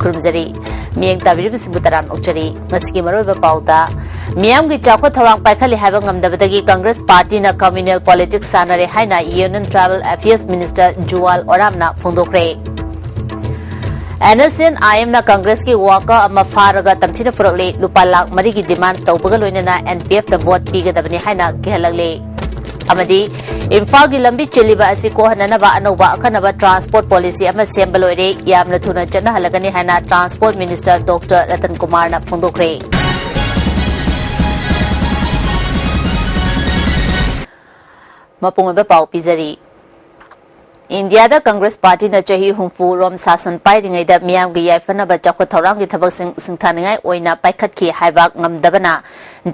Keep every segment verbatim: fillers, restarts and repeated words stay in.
ꯈꯨꯔꯨꯝꯖꯔꯤ꯫ ꯃꯤꯠꯌꯦꯡ ꯇꯥꯕꯤꯔꯤꯕꯁꯤꯡꯕꯨ ꯇꯔꯥꯝꯅ ꯑꯣꯛꯆꯔꯤ꯫ ꯉꯁꯤꯒꯤ ꯃꯔꯨꯑꯣꯏꯕ ꯄꯥꯎꯗ, ꯃꯤꯌꯥꯝꯒꯤ ꯆꯥꯎꯈꯠ ꯊꯧꯔꯥꯡ ꯄꯥꯏꯈꯠꯂꯤ ꯍꯥꯏꯕ ꯉꯝꯗꯕꯗꯒꯤ ꯀꯪꯒ꯭ꯔꯦꯁ ꯄꯥꯔꯇꯤꯅ communal politics ꯁꯥꯟꯅꯔꯦ ꯍꯥꯏꯅ Union Tribal Affairs Minister ꯖꯨꯋꯥꯜ ꯑꯣꯔꯥꯝꯅ ꯐꯣꯡꯗꯣꯛꯈ꯭ꯔꯦ꯫ NSCN-IMꯅ ꯀꯪꯒ꯭ꯔꯦꯁꯀꯤ worker ꯑꯃ ꯐꯥꯔꯒ ꯇꯝꯊꯤꯅ ꯐꯨꯔꯛꯂꯦ꯫ ꯂꯨꯄꯥ ꯂꯥꯈ ꯃꯔꯤꯒꯤ demand ꯇꯧꯕꯒ ꯂꯣꯏꯅꯅ NPFꯇ vote ꯄꯤꯒꯗꯕꯅꯤ ꯍꯥꯏꯅ ꯀꯤꯍꯜꯂꯛꯂꯦ꯫ ꯑꯃꯗꯤ ꯏꯝꯐꯥꯜꯒꯤ ꯂꯝꯕꯤ ꯆꯦꯜꯂꯤꯕ ꯑꯁꯤ ꯀꯣꯛꯍꯟꯅꯅꯕ ꯑꯅꯧꯕ ꯑꯈꯟꯅꯕ transport policy ꯑꯃ ꯁꯦꯝꯕ ꯂꯣꯏꯔꯦ, ꯌꯥꯝꯅ ꯊꯨꯅ ꯆꯠꯅꯍꯜꯂꯒꯅꯤ ꯍꯥꯏꯅ Transport Minister Doctor ꯔꯇꯟ ꯀꯨꯃꯥꯔꯅ ꯐꯣꯡꯗꯣꯛꯈ꯭ꯔꯦ꯫ ꯃꯄꯨꯡ ꯑꯣꯏꯕ ꯄꯥꯎ ꯄꯤꯖꯔꯤ꯫ ꯏꯟꯗꯤꯌꯥꯗ ꯀꯪꯒ꯭ꯔꯦꯁ ꯄꯥꯔꯇꯤꯅ ꯆꯍꯤ ꯍꯨꯝꯐꯨ ꯔꯣꯝ ꯁꯥꯁꯟ ꯄꯥꯏꯔꯤꯉꯩꯗ ꯃꯤꯌꯥꯝꯒꯤ ꯌꯥꯏꯐꯅꯕ ꯆꯥꯎꯈꯠ ꯊꯧꯔꯥꯡꯒꯤ ꯊꯕꯛꯁꯤꯡ ꯁꯤꯡꯊꯥꯅꯤꯡꯉꯥꯏ ꯑꯣꯏꯅ ꯄꯥꯏꯈꯠꯈꯤ ꯍꯥꯏꯕ ꯉꯝꯗꯕꯅ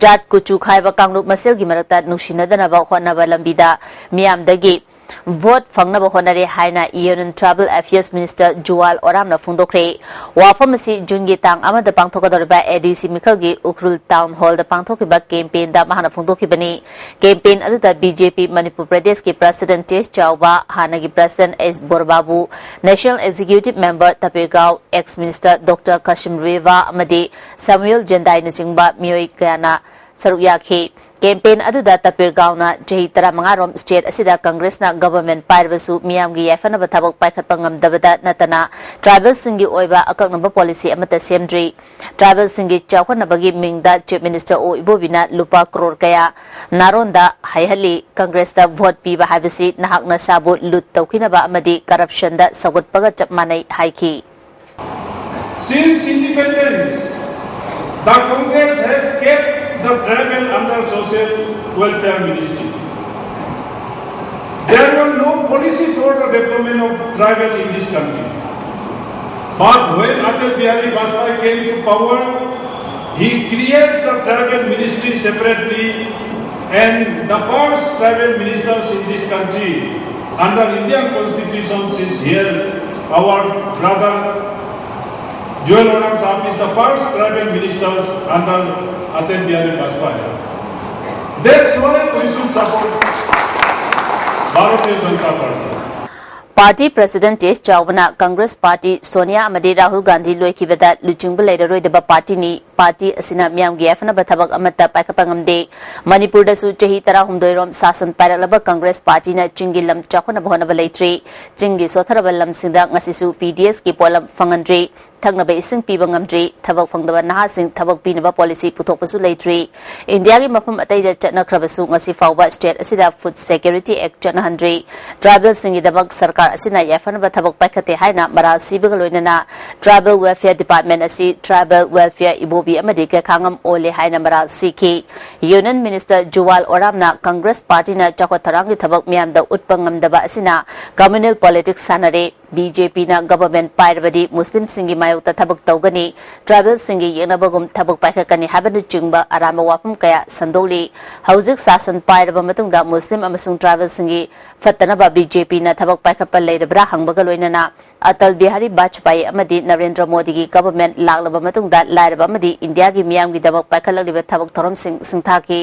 ꯖꯥꯠ ꯀꯨꯆꯨ ꯈꯥꯏꯕ ꯀꯥꯡꯂꯨꯞ ꯃꯁꯦꯜꯒꯤ ꯃꯔꯛꯇ ꯅꯨꯡꯁꯤꯅꯗꯅꯕ ꯍꯣꯠꯅꯕ ꯂꯝꯕꯤꯗ ꯃꯤꯌꯥꯝꯗꯒꯤ vote ꯐꯪꯅꯕ ꯍꯣꯠꯅꯔꯦ ꯍꯥꯏꯅ Union Tribal Affairs Minister ꯖꯨꯋꯥꯜ ꯑꯣꯔꯥꯝꯅ ꯐꯣꯡꯗꯣꯛꯈ꯭ꯔꯦ꯫ ꯋꯥꯐꯝ ꯑꯁꯤ ꯖꯨꯟꯒꯤ ꯇꯥꯡ ꯑꯃꯗ ꯄꯥꯡꯊꯣꯛꯀꯗꯧꯔꯤꯕ ADC ꯃꯤꯈꯜꯒꯤ ꯎꯈ꯭ꯔꯨꯜ Town Hallꯗ ꯄꯥꯡꯊꯣꯛꯈꯤꯕ campaignꯗ ꯃꯍꯥꯛꯅ ꯐꯣꯡꯗꯣꯛꯈꯤꯕꯅꯤ꯫ Campaign ꯑꯗꯨꯗ BJP ꯃꯅꯤꯄꯨꯔ ꯄ꯭ꯔꯗꯦꯁꯀꯤ President ꯇꯦꯖ ꯆꯥꯎꯕ, ꯍꯥꯟꯅꯒꯤ President ꯑꯦꯁ ꯕꯣꯔꯕꯥꯕꯨ, National Executive Member ꯇꯄꯤꯔꯒꯥꯎ, ex Minister Doctor Kasim ꯔꯦꯕꯥ ꯑꯃꯗꯤ ꯁꯥꯃꯨꯑꯦꯜ ꯖꯦꯟꯗꯥꯏꯅꯆꯤꯡꯕ ꯃꯤꯑꯣꯏ ꯀꯌꯥꯅ ꯁꯔꯨꯛ ꯌꯥꯈꯤ꯫ Campaign ꯑꯗꯨꯗ ꯇꯄꯤꯔꯒꯥꯎꯅ ꯆꯍꯤ ꯇꯔꯥꯃꯉꯥ ꯔꯣꯝ state ꯑꯁꯤꯗ ꯀꯪꯒ꯭ꯔꯦꯁꯅ government ꯄꯥꯏꯔꯕꯁꯨ ꯃꯤꯌꯥꯝꯒꯤ ꯌꯥꯏꯐꯅꯕ ꯊꯕꯛ ꯄꯥꯏꯈꯠꯄ ꯉꯝꯗꯕꯗ ꯅꯠꯇꯅ tribalꯁꯤꯡꯒꯤ ꯑꯣꯏꯕ ꯑꯀꯛꯅꯕ policy ꯑꯃꯠꯇ ꯁꯦꯝꯗ꯭ꯔꯤ꯫ Tribalꯁꯤꯡꯒꯤ ꯆꯥꯎꯈꯠꯅꯕꯒꯤ ꯃꯤꯡꯗ Chief Minister ꯑꯣ ꯏꯕꯣꯕꯤꯅ ꯂꯨꯄꯥ ꯀ꯭ꯔꯣꯔ ꯀꯌꯥ ꯅꯥꯔꯣꯟꯗ ꯍꯩꯍꯜꯂꯤ꯫ ꯀꯪꯒ꯭ꯔꯦꯁꯇ vote ꯄꯤꯕ ꯍꯥꯏꯕꯁꯤ ꯅꯍꯥꯛ ꯅꯁꯥꯕꯨ ꯂꯨꯠ ꯇꯧꯈꯤꯅꯕ ꯑꯃꯗꯤ corruptionꯗ ꯁꯧꯒꯠꯄꯒ ꯆꯞ ꯃꯥꯟꯅꯩ ꯍꯥꯏꯈꯤ꯫ Since independence, the Congress has kept the tribal under social welfare ministry. There were no policy for the development of tribal in this country. But when Atal Bihari Vajpayee came to power, he created the tribal ministry separately, and the first tribal ministers in this country under Indian constitution is here, our brother Jual Oram Saab is the first tribal minister under Atal Bihari Vajpayee. That's why we should support Bharatiya Janata Party. Party president Tej ꯆꯥꯎꯕꯅ Congress party Sonia ꯑꯃꯗꯤ ꯔꯥꯍꯨꯜ ꯒꯥꯟꯙꯤ ꯂꯣꯏꯈꯤꯕꯗ ꯂꯨꯆꯤꯡꯕ ꯂꯩꯔꯔꯣꯏꯗꯕ ꯄꯥꯔꯇꯤꯅꯤ, party ꯑꯁꯤꯅ ꯃꯤꯌꯥꯝꯒꯤ ꯌꯥꯏꯐꯅꯕ ꯊꯕꯛ ꯑꯃꯠꯇ ꯄꯥꯏꯈꯠꯄ ꯉꯝꯗꯦ, ꯃꯅꯤꯄꯨꯔꯗꯁꯨ ꯆꯍꯤ ꯇꯔꯥꯍꯨꯝꯗꯣꯏ ꯔꯣꯝ ꯁꯥꯁꯟ ꯄꯥꯏꯔꯛꯂꯕ ꯀꯪꯒ꯭ꯔꯦꯁ ꯄꯥꯔꯇꯤꯅ ꯆꯤꯡꯒꯤ ꯂꯝ ꯆꯥꯎꯈꯠꯅꯕ ꯍꯣꯠꯅꯕ ꯂꯩꯇ꯭ꯔꯤ, ꯆꯤꯡꯒꯤ ꯁꯣꯠꯊꯔꯕ ꯂꯝꯁꯤꯡꯗ ꯉꯁꯤꯁꯨ ꯄꯤ ꯗꯤ ꯑꯦꯁꯀꯤ ꯄꯣꯠꯂꯝ ꯐꯪꯍꯟꯗ꯭ꯔꯤ, ꯊꯛꯅꯕ ꯏꯁꯤꯡ ꯄꯤꯕ ꯉꯝꯗ꯭ꯔꯤ, ꯊꯕꯛ ꯐꯪꯗꯕ ꯅꯍꯥꯁꯤꯡ ꯊꯕꯛ ꯄꯤꯅꯕ ꯄꯣꯂꯤꯁꯤ ꯄꯨꯊꯣꯛꯄꯁꯨ ꯂꯩꯇ꯭ꯔꯤ꯫ ꯏꯟꯗꯤꯌꯥꯒꯤ ꯃꯐꯝ ꯑꯇꯩꯗ ꯆꯠꯅꯈ꯭ꯔꯕꯁꯨ ꯉꯁꯤ ꯐꯥꯎꯕ ꯁ꯭ꯇꯦꯠ ꯑꯁꯤꯗ ꯐꯨꯗ ꯁꯦꯀ꯭ꯌꯨꯔꯤꯇꯤ ꯑꯦꯛ ꯆꯠꯅꯍꯟꯗ꯭ꯔꯤ꯫ ꯇ꯭ꯔꯥꯏꯕꯦꯜꯁꯤꯡꯒꯤꯗꯃꯛ ꯁꯔꯀꯥꯔ ꯑꯁꯤꯅ ꯌꯥꯏꯐꯅꯕ ꯊꯕꯛ ꯄꯥꯏꯈꯠꯇꯦ ꯍꯥꯏꯅ ꯃꯔꯥꯜ ꯁꯤꯕꯒ ꯂꯣꯏꯅꯅ ꯇ꯭ꯔꯥꯏꯕꯦꯜ ꯋꯦꯜꯐꯤꯌꯔ ꯗꯤꯄꯥꯔꯠꯃꯦꯟ ꯑꯁꯤ ꯇ꯭ꯔꯥꯏꯕꯦꯜ ꯋꯦꯜꯐꯤꯌꯔ ꯏꯕꯣꯕꯤ ꯑꯃꯗꯤ ꯀꯩꯈꯥꯉꯝ ꯑꯣꯜꯂꯦ ꯍꯥꯏꯅ ꯃꯔꯥꯜ ꯁꯤꯈꯤ꯫ ꯌꯨꯅꯤꯌꯟ ꯃꯤꯅꯤꯁꯇꯔ ꯖꯨꯋꯥꯜ ꯑꯣꯔꯥꯝꯅ ꯀꯪꯒ꯭ꯔꯦꯁ ꯄꯥꯔꯇꯤꯅ ꯆꯥꯎꯈꯠ ꯊꯧꯔꯥꯡꯒꯤ ꯊꯕꯛ ꯃꯤꯌꯥꯝꯗ ꯎꯠꯄ ꯉꯝꯗꯕ ꯑꯁꯤꯅ ꯀꯝꯃ꯭ꯌꯨꯅꯦꯜ ꯄꯣꯂꯤꯇꯤꯛꯁ ꯁꯥꯟꯅꯔꯦ, ꯕꯤ ꯖꯦ ꯄꯤꯅ ꯒꯚꯔꯟꯃꯦꯟꯠ ꯄꯥꯏꯔꯕꯗꯤ ꯃꯨꯁꯂꯤꯝꯁꯤꯡꯒꯤ ꯃꯥꯌꯣꯛꯇ ꯊꯕꯛ ꯇꯧꯒꯅꯤ, ꯇ꯭ꯔꯥꯏꯕꯦꯜꯁꯤꯡꯒꯤ ꯌꯦꯛꯅꯕꯒꯨꯝ ꯊꯕꯛ ꯄꯥꯏꯈꯠꯀꯅꯤ ꯍꯥꯏꯕꯅꯆꯤꯡꯕ ꯑꯔꯥꯟꯕ ꯋꯥꯐꯝ ꯀꯌꯥ ꯁꯟꯗꯣꯛꯂꯤ꯫ ꯍꯧꯖꯤꯛ ꯁꯥꯁꯟ ꯄꯥꯏꯔꯕ ꯃꯇꯨꯡꯗ ꯃꯨꯁꯂꯤꯝ ꯑꯃꯁꯨꯡ ꯇ꯭ꯔꯥꯏꯕꯦꯜꯁꯤꯡꯒꯤ ꯐꯠꯇꯅꯕ ꯕꯤ ꯖꯦ ꯄꯤꯅ ꯊꯕꯛ ꯄꯥꯏꯈꯠꯄ ꯂꯩꯔꯕ꯭ꯔꯥ ꯍꯪꯕꯒ ꯂꯣꯏꯅꯅ ꯑꯇꯜ ꯕꯤꯍꯥꯔꯤ ꯕꯥꯖꯄꯥꯌꯤ ꯑꯃꯗꯤ ꯅꯔꯦꯟꯗ꯭ꯔ ꯃꯣꯗꯤꯒꯤ ꯒꯚꯔꯟꯃꯦꯟꯠ ꯂꯥꯛꯂꯕ ꯃꯇꯨꯡꯗ ꯂꯥꯏꯔꯕ ꯑꯃꯗꯤ ꯏꯟꯗꯤꯌꯥꯒꯤ ꯃꯤꯌꯥꯝꯒꯤꯗꯃꯛ ꯄꯥꯏꯈꯠꯂꯛꯂꯤꯕ ꯊꯕꯛ ꯊꯧꯔꯝꯁꯤꯡ ꯁꯤꯡꯊꯥꯈꯤ꯫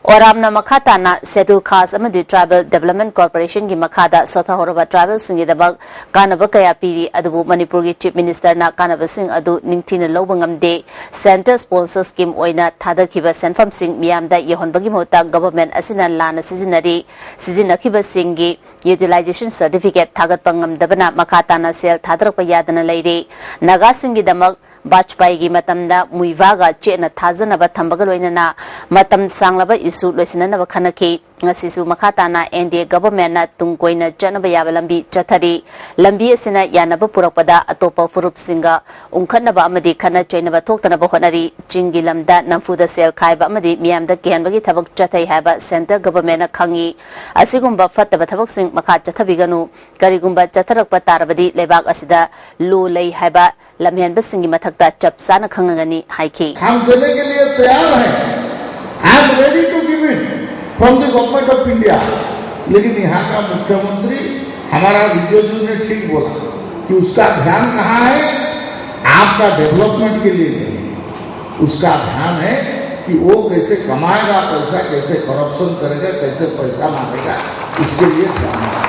ꯑꯣꯔꯥꯝꯅ ꯃꯈꯥ ꯇꯥꯅ ꯁꯦꯗꯨꯜ ꯈꯥꯁ ꯑꯃꯗꯤ ꯇ꯭ꯔꯥꯏꯕꯦꯜ ꯗꯤꯕꯦꯂꯞꯃꯦꯟꯠ ꯀꯣꯔꯄꯣꯔꯦꯁꯟꯒꯤ ꯃꯈꯥꯗ ꯁꯣꯊꯥꯍꯧꯔꯕ ꯇ꯭ꯔꯥꯏꯕꯦꯜꯁꯤꯡꯒꯤꯗꯃꯛ ꯀꯥꯟꯅꯕ ꯀꯌꯥ ꯄꯤꯔꯤ, ꯑꯗꯨꯕꯨ ꯃꯅꯤꯄꯨꯔꯒꯤ ꯆꯤꯐ ꯃꯤꯅꯤꯁꯇꯔꯅ ꯀꯥꯟꯅꯕꯁꯤꯡ ꯑꯗꯨ ꯅꯤꯡꯊꯤꯅ ꯂꯧꯕ ꯉꯝꯗꯦ꯫ ꯁꯦꯟꯇꯔ ꯁ꯭ꯄꯣꯟꯁꯔ ꯁ꯭ꯀꯤꯝ ꯑꯣꯏꯅ ꯊꯥꯗꯈꯤꯕ ꯁꯦꯟꯐꯝꯁꯤꯡ ꯃꯤꯌꯥꯝꯗ ꯌꯧꯍꯟꯕꯒꯤ ꯃꯍꯨꯠꯇ ꯒꯚꯔꯟꯃꯦꯟꯠ ꯑꯁꯤꯅ ꯂꯥꯟꯅ ꯁꯤꯖꯤꯟꯅꯔꯤ꯫ ꯁꯤꯖꯤꯟꯅꯈꯤꯕꯁꯤꯡꯒꯤ ꯌꯨꯇꯤꯂꯥꯏꯖꯦꯁꯟ ꯁꯔꯇꯤꯐꯤꯀꯦꯠ ꯊꯥꯒꯠꯄ ꯉꯝꯗꯕꯅ ꯃꯈꯥ ꯇꯥꯅ ꯁꯦꯜ ꯊꯥꯗꯔꯛꯄ ꯌꯥꯗꯅ ꯂꯩꯔꯤ꯫ ꯅꯥꯒꯥꯁꯤꯡꯒꯤꯗꯃꯛ ꯕꯥꯖꯄꯥꯌꯤꯒꯤ ꯃꯇꯝꯗ ꯃꯨꯏꯚꯥꯒ ꯆꯦꯠꯅ ꯊꯥꯖꯅꯕ ꯊꯝꯕꯒ ꯂꯣꯏꯅꯅ ꯃꯇꯝ ꯁꯥꯡꯂꯕ ꯏꯁꯨ ꯂꯣꯏꯁꯤꯟꯅꯅꯕ ꯈꯟꯅꯈꯤ꯫ ꯉꯁꯤꯁꯨ ꯃꯈꯥ ꯇꯥꯅ ꯑꯦꯟ ꯗꯤ ꯑꯦ ꯒꯚꯔꯟꯃꯦꯟꯠꯅ ꯇꯨꯡ ꯀꯣꯏꯅ ꯆꯠꯅꯕ ꯌꯥꯕ ꯂꯝꯕꯤ ꯆꯠꯊꯔꯤ꯫ ꯂꯝꯕꯤ ꯑꯁꯤꯅ ꯌꯥꯅꯕ ꯄꯨꯔꯛꯄꯗ ꯑꯇꯣꯞꯄ ꯐꯨꯔꯨꯞꯁꯤꯡꯒ ꯎꯪꯈꯠꯅꯕ ꯑꯃꯗꯤ ꯈꯠꯅ ꯆꯩꯅꯕ ꯊꯣꯛꯇꯅꯕ ꯍꯣꯠꯅꯔꯤ꯫ ꯆꯤꯡꯒꯤ ꯂꯝꯗ ꯅꯝꯐꯨꯗ ꯁꯦꯜ ꯈꯥꯏꯕ ꯑꯃꯗꯤ ꯃꯤꯌꯥꯝꯗ ꯀꯤꯍꯟꯕꯒꯤ ꯊꯕꯛ ꯆꯠꯊꯩ ꯍꯥꯏꯕ ꯁꯦꯟꯇꯔ ꯒꯚꯔꯟꯃꯦꯟꯠꯅ ꯈꯪꯏ꯫ ꯑꯁꯤꯒꯨꯝꯕ ꯐꯠꯇꯕ ꯊꯕꯛꯁꯤꯡ ꯃꯈꯥ ꯆꯠꯊꯕꯤꯒꯅꯨ꯫ ꯀꯔꯤꯒꯨꯝꯕ ꯆꯠꯊꯔꯛꯄ ꯇꯥꯔꯕꯗꯤ ꯂꯩꯕꯥꯛ ꯑꯁꯤꯗ ꯂꯣ ꯂꯩ ꯍꯥꯏꯕ ꯂꯝꯍꯦꯟꯕꯁꯤꯡꯒꯤ ꯃꯊꯛꯇ ꯆꯞ ꯆꯥꯅ ꯈꯪꯉꯒꯅꯤ ꯍꯥꯏꯈꯤ꯫ हम देने के लिए तैयार हैं, I am ready to give it from the Government of India। लेकिन यहाँ का मुख्यमंत्री हमारा विजय जी ने ठीक बोला कि उसका ध्यान कहाँ है, आपका डेवलपमेंट के लिए नहीं, उसका ध्यान है कि वो कैसे कमाएगा पैसा, कैसे करप्शन करेगा, कैसे पैसा मांगेगा, इसके लिए ध्यान है।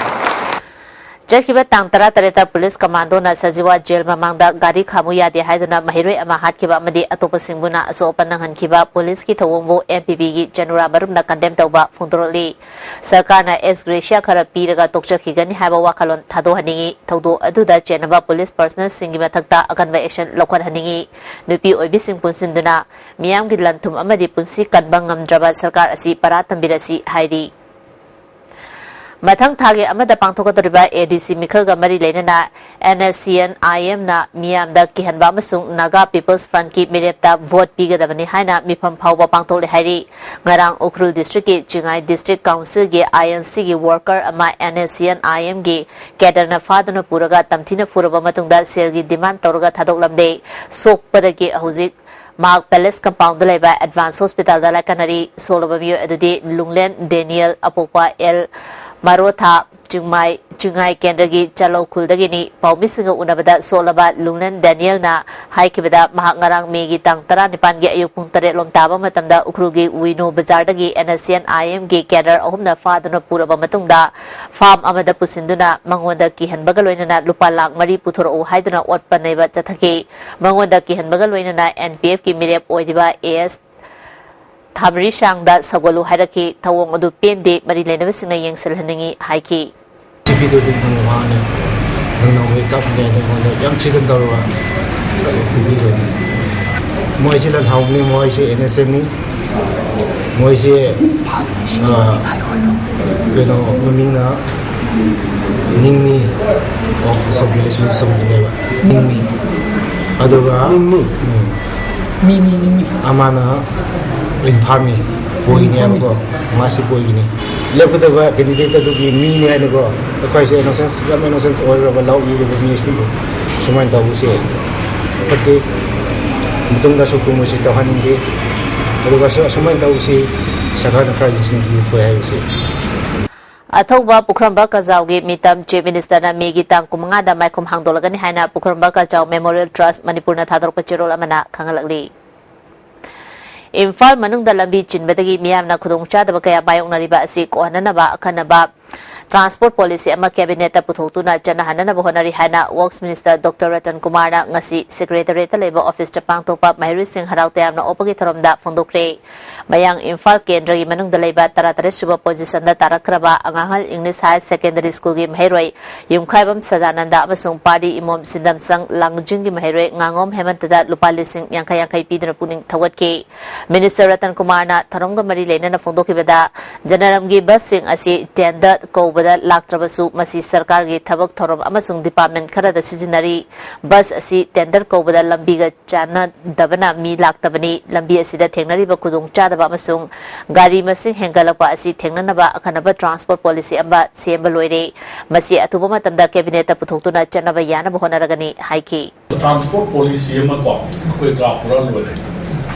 ꯆꯠꯈꯤꯕ ꯇꯥꯡ ꯇꯔꯥꯇꯔꯦꯠꯇ ꯄꯨꯂꯤꯁ ꯀꯃꯥꯟꯗꯣꯅ ꯁꯖꯤꯋꯥ ꯖꯦꯜ ꯃꯃꯥꯡꯗ ꯒꯥꯔꯤ ꯈꯥꯝꯃꯨ ꯌꯥꯗꯦ ꯍꯥꯏꯗꯨꯅ ꯃꯍꯩꯔꯣꯏ ꯑꯃ ꯍꯥꯠꯈꯤꯕ ꯑꯃꯗꯤ ꯑꯇꯣꯞꯄꯁꯤꯡꯕꯨꯅ ꯑꯁꯣꯛ ꯑꯄꯟ ꯅꯪꯍꯟꯈꯤꯕ ꯄꯨꯂꯤꯁꯀꯤ ꯊꯧꯑꯣꯡꯕꯨ ꯑꯦꯝ ꯄꯤ ꯄꯤꯒꯤ ꯖꯦꯅꯨꯔꯥ ꯃꯔꯨꯞꯅ ꯀꯟꯗꯦꯝ ꯇꯧꯕ ꯐꯣꯡꯗꯣꯔꯛꯂꯤ꯫ ꯁꯔꯀꯥꯔꯅ ꯑꯦꯛꯁ ꯒ꯭ꯔꯦꯁꯤꯌꯥ ꯈꯔ ꯄꯤꯔꯒ ꯇꯣꯛꯆꯈꯤꯒꯅꯤ ꯍꯥꯏꯕ ꯋꯥꯈꯜꯂꯣꯟ ꯊꯥꯗꯣꯛꯍꯟꯅꯤꯡꯏ꯫ ꯊꯧꯗꯣꯛ ꯑꯗꯨꯗ ꯆꯦꯟꯅꯕ ꯄꯨꯂꯤꯁ ꯄꯔꯁꯅꯦꯜꯁꯤꯡꯒꯤ ꯃꯊꯛꯇ ꯑꯀꯟꯕ ꯑꯦꯛꯁꯟ ꯂꯧꯈꯠꯍꯟꯅꯤꯡꯏ꯫ ꯅꯨꯄꯤ ꯑꯣꯏꯕꯤꯁꯤꯡ ꯄꯨꯟꯁꯤꯟꯗꯨꯅ ꯃꯤꯌꯥꯝꯒꯤ ꯂꯟ ꯊꯨꯝ ꯑꯃꯗꯤ ꯄꯨꯟꯁꯤ ꯀꯟꯕ ꯉꯝꯗ꯭ꯔꯕ ꯁꯔꯀꯥꯔ ꯑꯁꯤ ꯄꯔꯥ ꯇꯝꯕꯤꯔꯁꯤ ꯍꯥꯏꯔꯤ꯫ ꯃꯊꯪ ꯊꯥꯒꯤ ꯑꯃꯗ ꯄꯥꯡꯊꯣꯛꯀꯗꯧꯔꯤꯕ ꯑꯦ ꯗꯤ ꯁꯤ ꯃꯤꯈꯜꯒ ꯃꯔꯤ ꯂꯩꯅꯅ ꯑꯦꯟ ꯑꯦꯁ ꯁꯤ ꯑꯦꯟ ꯑꯥꯏ ꯑꯦꯝꯅ ꯃꯤꯌꯥꯝꯗ ꯀꯤꯍꯟꯕ ꯑꯃꯁꯨꯡ ꯅꯥꯒꯥ ꯄꯤꯄꯜꯁ ꯐ꯭ꯔꯟꯠꯀꯤ ꯃꯤꯔꯦꯞꯇ ꯚꯣꯠ ꯄꯤꯒꯗꯕꯅꯤ ꯍꯥꯏꯅ ꯃꯤꯐꯝ ꯐꯥꯎꯕ ꯄꯥꯡꯊꯣꯛꯂꯦ ꯍꯥꯏꯔꯤ꯫ ꯉꯔꯥꯡ ꯎꯈ꯭ꯔꯨꯜ ꯗꯤꯁꯇ꯭ꯔꯤꯛꯀꯤ ꯆꯤꯉꯥꯏ ꯗꯤꯁꯇ꯭ꯔꯤꯛ ꯀꯥꯎꯟꯁꯤꯜꯒꯤ ꯑꯥꯏ ꯑꯦꯟ ꯁꯤꯒꯤ ꯋꯥꯔꯀꯔ ꯑꯃ ꯑꯦꯟ ꯑꯦꯁ ꯁꯤ ꯑꯦꯟ ꯑꯥꯏ ꯑꯦꯝꯒꯤ ꯀꯦꯗꯔꯅ ꯐꯥꯗꯨꯅ ꯄꯨꯔꯒ ꯇꯝꯊꯤꯅ ꯐꯨꯔꯕ ꯃꯇꯨꯡꯗ ꯁꯦꯜꯒꯤ ꯗꯤꯃꯥꯟ ꯇꯧꯔꯒ ꯊꯥꯗꯣꯛꯂꯝꯂꯦ꯫ ꯁꯣꯛꯄꯗꯒꯤ ꯍꯧꯖꯤꯛ ꯃꯍꯥꯛ ꯄꯦꯂꯦꯁ ꯀꯝꯄꯥꯎꯟꯗ ꯂꯩꯕ ꯑꯦꯗꯚꯥꯟꯁ ꯍꯣꯁꯄꯤꯇꯥꯜꯗ ꯂꯥꯏꯀꯠꯅꯔꯤ꯫ ꯁꯣꯛꯂꯕ ꯃꯤꯑꯣꯏ ꯑꯗꯨꯗꯤ ꯂꯨꯡꯂꯦꯟ ꯗꯦꯅꯤꯌꯦꯜ, ꯑꯄꯣꯛꯄ ꯑꯦꯜ ꯃꯔꯣꯊꯥ, ꯆꯤꯡꯃꯥꯏ, ꯆꯤꯡꯉꯥꯏ ꯀꯦꯟꯗ꯭ꯔꯒꯤ ꯆꯂꯧ ꯈꯨꯜꯗꯒꯤꯅꯤ꯫ ꯄꯥꯎꯃꯤꯁꯤꯡꯒ ꯎꯅꯕꯗ ꯁꯣꯛꯂꯕ ꯂꯨꯡꯂꯦꯟ ꯗꯦꯅꯤꯌꯦꯜꯅ ꯍꯥꯏꯈꯤꯕꯗ, ꯃꯍꯥꯛ ꯉꯔꯥꯡ ꯃꯦꯒꯤ ꯇꯥꯡ ꯇꯔꯥꯅꯤꯄꯥꯟꯒꯤ ꯑꯌꯨꯛ ꯄꯨꯡ ꯇꯔꯦꯠ ꯂꯣꯝ ꯇꯥꯕ ꯃꯇꯝꯗ ꯎꯈ꯭ꯔꯨꯜꯒꯤ ꯋꯤꯅꯣ ꯕꯖꯥꯔꯗꯒꯤ ꯑꯦꯟ ꯑꯦꯁ ꯁꯤ ꯑꯦꯟ ꯑꯥꯏ ꯑꯦꯝꯒꯤ ꯀꯦꯗꯔ ꯑꯍꯨꯝꯅ ꯐꯥꯗꯨꯅ ꯄꯨꯔꯕ ꯃꯇꯨꯡꯗ, ꯐꯥꯔꯝ ꯑꯃꯗ ꯄꯨꯁꯤꯟꯗꯨꯅ ꯃꯉꯣꯟꯗ ꯀꯤꯍꯟꯕꯒ ꯂꯣꯏꯅꯅ ꯂꯨꯄꯥ ꯂꯥꯈ ꯃꯔꯤ ꯄꯨꯊꯣꯔꯛꯎ ꯍꯥꯏꯗꯨꯅ ꯑꯣꯠꯄ ꯅꯩꯕ ꯆꯠꯊꯈꯤ꯫ ꯃꯉꯣꯟꯗ ꯀꯤꯍꯟꯕꯒ ꯂꯣꯏꯅꯅ ꯑꯦꯟ ꯄꯤ ꯑꯦꯐꯀꯤ ꯃꯤꯔꯦꯞ ꯑꯣꯏꯔꯤꯕ ꯑꯦ ꯑꯦꯁ ꯊꯥꯃꯔꯤꯁꯥꯡꯗ ꯁꯧꯒꯠꯂꯨ ꯍꯥꯏꯔꯛꯈꯤ꯫ ꯊꯧꯑꯣꯡ ꯑꯗꯨ ꯄꯦꯟꯗꯦ, ꯃꯔꯤ ꯂꯩꯅꯕꯁꯤꯡꯅ ꯌꯦꯡꯁꯤꯜꯍꯟꯅꯤꯡꯏ ꯍꯥꯏꯈꯤ꯫ ꯁꯤ ꯄꯤꯗꯨꯗꯤ ꯅꯪ ꯋꯥꯅꯤ, ꯅꯪꯅ ꯋꯦꯛ ꯑꯞꯅꯦ, ꯑꯩꯉꯣꯟꯗ ꯌꯥꯝ ꯊ꯭ꯔꯤꯇꯟ ꯇꯧꯔꯒ ꯐꯨꯕꯤꯗꯣꯏꯅꯤ꯫ ꯃꯣꯏꯁꯤ ꯂꯥꯟꯍꯧꯕꯅꯤ, ꯃꯣꯏꯁꯤ ꯏꯅꯣꯁꯦꯟꯅꯤ, ꯃꯣꯏꯁꯤ, ꯑ, ꯀꯩꯅꯣ, ꯃꯃꯤꯡꯅ ꯅꯤꯡꯃꯤ ꯑꯣꯐ ꯗ ꯁꯣꯝ ꯚꯤꯂꯦꯖ ꯁꯣꯝꯒꯤꯅꯦꯕ꯫ ꯅꯤꯡꯃꯤ꯫ ꯑꯗꯨꯒ ꯅꯤꯡꯃꯤ? ꯎꯝ꯫ ꯃꯤ, ꯃꯤ, ꯅꯤꯡꯃꯤ꯫ ꯑꯃꯅ ꯏꯝꯐꯥꯜꯃꯤ, ꯕꯣꯏꯅꯦꯕꯀꯣ, ꯃꯥꯁꯤ ꯕꯣꯏꯒꯤꯅꯤ꯫ ꯂꯦꯞꯀꯗꯕ ꯀꯦꯟꯗꯤꯗꯦꯠ ꯑꯗꯨꯒꯤ ꯃꯤꯅꯤ ꯍꯥꯏꯅꯀꯣ, ꯑꯩꯈꯣꯏꯁꯦ ꯏꯅꯣꯁꯦꯟꯁ, ꯌꯥꯝ ꯏꯅꯣꯁꯦꯟꯁ ꯑꯣꯏꯔꯕ ꯂꯧ ꯎꯔꯕ ꯃꯤꯁꯤꯡꯕꯨ ꯁꯨꯃꯥꯏꯅ ꯇꯧꯕꯁꯦ ꯐꯠꯇꯦ꯫ ꯃꯇꯨꯡꯗꯁꯨ ꯀꯨꯝꯕꯁꯤ ꯇꯧꯍꯟꯅꯤꯡꯗꯦ꯫ ꯑꯗꯨꯒ ꯁꯨ-, ꯑꯁꯨꯃꯥꯏꯅ ꯇꯧꯕꯁꯤ ꯁꯔꯀꯥꯔꯅ ꯈꯔ ꯌꯦꯡꯁꯤꯟꯕꯤꯌꯨ ꯑꯩꯈꯣꯏ ꯍꯥꯏꯕꯁꯤ꯫ ꯑꯊꯧꯕ ꯄꯨꯈ꯭ꯔꯝꯕ ꯀꯖꯥꯎꯒꯤ ꯃꯤꯇꯝ ꯆꯤꯐ ꯃꯤꯅꯤꯁꯇꯔꯅ ꯃꯦꯒꯤ ꯇꯥꯡ ꯀꯨꯟꯃꯉꯥꯗ ꯃꯥꯏꯈꯨꯝ ꯍꯥꯡꯗꯣꯛꯂꯒꯅꯤ ꯍꯥꯏꯅ ꯄꯨꯈ꯭ꯔꯝꯕ ꯀꯖꯥꯎ ꯃꯦꯃꯣꯔꯤꯌꯦꯜ ꯇ꯭ꯔꯁ ꯃꯅꯤꯄꯨꯔꯅ ꯊꯥꯗꯣꯔꯛꯄ ꯆꯦꯔꯣꯜ ꯑꯃꯅ ꯈꯪꯍꯜꯂꯛꯂꯤ꯫ ꯏꯝꯐꯥꯜ ꯃꯅꯨꯡꯗ ꯂꯝꯕꯤ ꯆꯤꯟꯕꯗꯒꯤ ꯃꯤꯌꯥꯝꯅ ꯈꯨꯗꯣꯡꯆꯥꯗꯕ ꯀꯌꯥ ꯃꯥꯌꯣꯛꯅꯔꯤꯕ ꯑꯁꯤ ꯀꯣꯛꯍꯟꯅꯅꯕ ꯑꯈꯟꯅꯕ ꯇ꯭ꯔꯥꯟꯁꯄꯣꯔꯠ ꯄꯣꯂꯤꯁꯤ ꯑꯃ ꯀꯦꯕꯤꯅꯦꯠꯇ ꯄꯨꯊꯣꯛꯇꯨꯅ ꯆꯠꯅꯍꯟꯅꯅꯕ ꯍꯣꯠꯅꯔꯤ ꯍꯥꯏꯅ ꯋꯔꯛꯁ ꯃꯤꯅꯤꯁꯇꯔ ꯗꯣꯛꯇꯔ ꯔꯇꯟ ꯀꯨꯃꯥꯔꯅ ꯉꯁꯤ ꯁꯦꯀ꯭ꯔꯦꯇꯔꯤꯌꯦꯠꯇ ꯂꯩꯕ ꯑꯣꯐꯤꯁꯇ ꯄꯥꯡꯊꯣꯛꯄ ꯃꯍꯩꯔꯣꯏꯁꯤꯡ ꯍꯔꯥꯎ ꯇꯌꯥꯝꯅ ꯑꯣꯛꯄꯒꯤ ꯊꯧꯔꯝꯗ ꯐꯣꯡꯗꯣꯛꯈ꯭ꯔꯦ꯫ ꯃꯌꯥꯡ ꯏꯝꯐꯥꯜ ꯀꯦꯟꯗ꯭ꯔꯒꯤ ꯃꯅꯨꯡꯗ ꯂꯩꯕ ꯇꯔꯥꯇꯔꯦꯠ ꯁꯨꯕ ꯄꯣꯖꯤꯁꯟꯗ ꯇꯥꯔꯛꯈ꯭ꯔꯕ ꯑꯉꯥꯡꯍꯜ ꯏꯪꯂꯤꯁ ꯍꯥꯌꯔ ꯁꯦꯀꯦꯟꯗꯔꯤ ꯁ꯭ꯀꯨꯜꯒꯤ ꯃꯍꯩꯔꯣꯏ ꯌꯨꯝꯈꯥꯏꯕꯝ ꯁꯗꯥꯅꯟꯗ ꯑꯃꯁꯨꯡ ꯄꯥꯔꯤ ꯏꯃꯣꯝ ꯁꯤꯟꯗꯝꯁꯪ ꯂꯥꯡꯖꯤꯡꯒꯤ ꯃꯍꯩꯔꯣꯏ ꯉꯥꯉꯣꯝ ꯍꯦꯃꯟꯇꯗ ꯂꯨꯄꯥ ꯂꯤꯁꯤꯡ ꯌꯥꯡꯈꯩ ꯌꯥꯡꯈꯩ ꯄꯤꯗꯨꯅ ꯄꯨꯛꯅꯤꯡ ꯊꯧꯒꯠꯈꯤ꯫ ꯃꯤꯅꯤꯁꯇꯔ ꯔꯇꯟ ꯀꯨꯃꯥꯔꯅ ꯊꯧꯔꯝꯒ ꯃꯔꯤ ꯂꯩꯅꯅ ꯐꯣꯡꯗꯣꯛꯈꯤꯕꯗ, ꯖꯅꯔꯝꯒꯤ ꯕꯁꯁꯤꯡ ꯑꯁꯤ ꯇꯦꯟꯗꯔ ꯀꯧꯕꯗ ꯂꯥꯛꯇ꯭ꯔꯕꯁꯨ, ꯃꯁꯤ ꯁꯔꯀꯥꯔꯒꯤ ꯊꯕꯛ ꯊꯧꯔꯝ ꯑꯃꯁꯨꯡ ꯗꯤꯄꯥꯔꯠꯃꯦꯟ ꯈꯔꯗ ꯁꯤꯖꯤꯟꯅꯔꯤ꯫ ꯕꯁ ꯑꯁꯤ ꯇꯦꯟꯗꯔ ꯀꯧꯕꯗ ꯂꯝꯕꯤꯒ ꯆꯥꯟꯅꯗꯕꯅ ꯃꯤ ꯂꯥꯛꯇꯕꯅꯤ꯫ ꯂꯝꯕꯤ ꯑꯁꯤꯗ ꯊꯦꯡꯅꯔꯤꯕ ꯈꯨꯗꯣꯡꯆꯥꯗꯕ ꯑꯃꯁꯨꯡ ꯒꯥꯔꯤ ꯃꯁꯤꯡ ꯍꯦꯟꯒꯠꯂꯛꯄ ꯑꯁꯤ ꯊꯦꯡꯅꯅꯕ ꯑꯈꯟꯅꯕ ꯇ꯭ꯔꯥꯟꯁꯄꯣꯔꯠ ꯄꯣꯂꯤꯁꯤ ꯑꯃ ꯁꯦꯝꯕ ꯂꯣꯏꯔꯦ꯫ ꯃꯁꯤ ꯑꯊꯨꯕ ꯃꯇꯝꯗ ꯀꯦꯕꯤꯅꯦꯠꯇ ꯄꯨꯊꯣꯛꯇꯨꯅ ꯆꯠꯅꯕ ꯌꯥꯅꯕ ꯍꯣꯠꯅꯔꯒꯅꯤ ꯍꯥꯏꯈꯤ꯫ ꯇ꯭ꯔꯥꯟꯁꯄꯣꯔꯠ ꯄꯣꯂꯤꯁꯤ ꯑꯃ ꯀꯣ, ꯑꯩꯈꯣꯏ ꯗ꯭ꯔꯥꯐ ꯄꯨꯔꯥ ꯂꯣꯏꯔꯦ꯫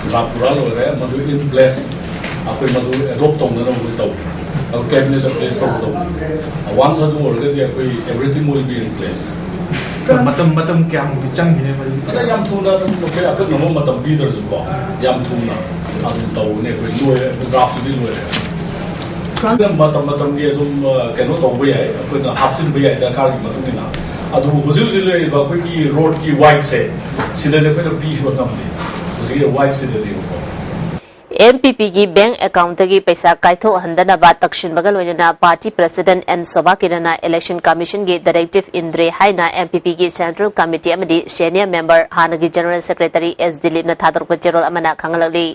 ꯗ꯭ꯔꯥꯐ ꯄꯨꯔꯥ ꯂꯣꯏꯔꯦ꯫ ꯃꯗꯨ ꯏꯟ ꯄ꯭ꯂꯦꯁ ꯑꯩꯈꯣꯏ ꯃꯗꯨ ꯑꯦꯗꯣꯞ ꯇꯧꯅꯅꯕ ꯇꯧꯔꯤ꯫ ꯑꯗꯨ ꯀꯦꯕꯤꯅꯦꯠꯇ ꯄ꯭ꯂꯦꯁ ꯇꯧꯒꯗꯧꯕꯅꯤ꯫ ꯋꯥꯟꯁ ꯑꯗꯨ ꯑꯣꯏꯔꯒꯗꯤ ꯑꯩꯈꯣꯏ everything will be in place꯫ ꯃꯇꯝ, ꯃꯇꯝ ꯀꯌꯥꯃꯨꯛꯇꯤ ꯆꯪꯈꯤꯅꯤ ꯑꯩꯈꯣꯏ? ꯑꯗ ꯌꯥꯝ ꯊꯨꯅ ꯑꯗꯨꯝ ꯑꯩꯈꯣꯏ ꯑꯀꯛꯅꯕ ꯃꯇꯝ ꯄꯤꯗ꯭ꯔꯁꯨꯀꯣ, ꯌꯥꯝ ꯊꯨꯅ ꯑꯗꯨꯝ ꯇꯧꯒꯅꯤ꯫ ꯑꯩꯈꯣꯏ ꯂꯣꯏꯔꯦ, ꯗ꯭ꯔꯥꯐꯇꯨꯗꯤ ꯂꯣꯏꯔꯦ꯫ ꯃꯇꯝ ꯃꯇꯝꯒꯤ ꯑꯗꯨꯝ, ꯑ, ꯀꯩꯅꯣ ꯇꯧꯕ ꯌꯥꯏ, ꯑꯩꯈꯣꯏꯅ ꯍꯥꯞꯆꯤꯟꯕ ꯌꯥꯏ ꯗꯔꯀꯥꯔꯒꯤ ꯃꯇꯨꯡ ꯏꯟꯅ꯫ ꯑꯗꯨꯕꯨ ꯍꯧꯖꯤꯛ ꯍꯧꯖꯤꯛ ꯂꯩꯔꯤꯕ ꯑꯩꯈꯣꯏꯒꯤ ꯔꯣꯗꯀꯤ ꯋꯥꯏꯠꯁꯦ, ꯁꯤꯗꯗꯤ ꯑꯩꯈꯣꯏꯅ ꯄꯤꯕ ꯉꯝꯗꯦ꯫ ꯍꯧꯖꯤꯛꯀꯤ ꯋꯥꯏꯠꯁꯤꯗꯗꯤꯕꯀꯣ꯫ ꯑꯦꯝ ꯄꯤ ꯄꯤꯒꯤ ꯕꯦꯡꯛ ꯑꯦꯀꯥꯎꯟꯠꯇꯒꯤ ꯄꯩꯁꯥ ꯀꯥꯏꯊꯣꯛꯍꯟꯗꯅꯕ ꯇꯛꯁꯤꯟꯕꯒ ꯂꯣꯏꯅꯅ ꯄꯥꯔꯇꯤ ꯄ꯭ꯔꯁꯤꯗꯦꯟꯠ ꯑꯦꯟ ꯁꯣꯚꯥ ꯀꯤꯔꯟꯅ ꯏꯂꯦꯛꯁꯟ ꯀꯃꯤꯁꯟꯒꯤ ꯗꯥꯏꯔꯦꯛꯇꯤꯚ ꯏꯟꯗ꯭ꯔꯦ ꯍꯥꯏꯅ ꯑꯦꯝ ꯄꯤ ꯄꯤꯒꯤ ꯁꯦꯟꯇ꯭ꯔꯦꯜ ꯀꯃꯤꯇꯤ ꯑꯃꯗꯤ ꯁꯦꯅꯤꯌꯔ ꯃꯦꯝꯕꯔ ꯍꯥꯟꯅꯒꯤ ꯖꯦꯅꯔꯦꯜ ꯁꯦꯀ꯭ꯔꯦꯇꯔꯤ ꯑꯦꯁ ꯗꯤꯂꯤꯞꯅ ꯊꯥꯗꯣꯔꯛꯄ ꯆꯦꯔꯣꯜ ꯑꯃꯅ ꯈꯪꯍꯜꯂꯛꯂꯤ꯫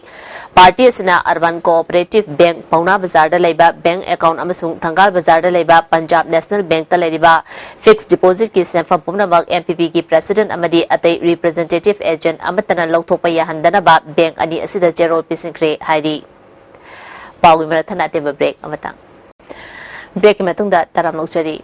ꯄꯥꯔꯇꯤ ꯑꯁꯤꯅ ꯑꯔꯕꯥꯟ ꯀꯣꯑꯣꯄꯔꯦꯇꯤꯚ ꯕꯦꯡꯛ, ꯄꯥꯎꯅꯥ ꯕꯖꯥꯔꯗ ꯂꯩꯕ ꯕꯦꯡꯛ ꯑꯦꯀꯥꯎꯟꯠ ꯑꯃꯁꯨꯡ ꯊꯪꯒꯥꯜ ꯕꯖꯥꯔꯗ ꯂꯩꯕ ꯄꯟꯖꯥꯕ ꯅꯦꯁꯅꯦꯜ ꯕꯦꯡꯛꯇ ꯂꯩꯔꯤꯕ ꯐꯤꯛꯁ ꯗꯤꯄꯣꯖꯤꯠꯀꯤ ꯁꯦꯟꯐꯝ ꯄꯨꯝꯅꯃꯛ ꯑꯦꯝ ꯄꯤ ꯄꯤꯒꯤ ꯄ꯭ꯔꯁꯤꯗꯦꯟꯠ ꯑꯃꯗꯤ ꯑꯇꯩ ꯔꯤꯄ꯭ꯔꯖꯦꯟꯇꯦꯇꯤꯚ ꯑꯦꯖꯦꯟꯠ ꯑꯃꯠꯇꯅ ꯂꯧꯊꯣꯛꯄ ꯌꯥꯍꯟꯗꯅꯕ ꯕꯦꯡꯛ ꯑꯅꯤ ꯑꯁꯤꯗ ꯆꯦꯔꯣꯜ ꯄꯤꯁꯤꯟꯈ꯭ꯔꯦ ꯍꯥꯏꯔꯤ꯫ ꯄꯥꯎꯒꯤ ꯃꯔꯛ ꯊꯠꯅ ꯑꯇꯦꯟꯕ ꯕ꯭ꯔꯦꯛ ꯑꯃꯇꯪ꯫ ꯕ꯭ꯔꯦꯛꯀꯤ ꯃꯇꯨꯡꯗ ꯇꯔꯥꯝꯅ ꯑꯣꯛꯆꯔꯤ꯫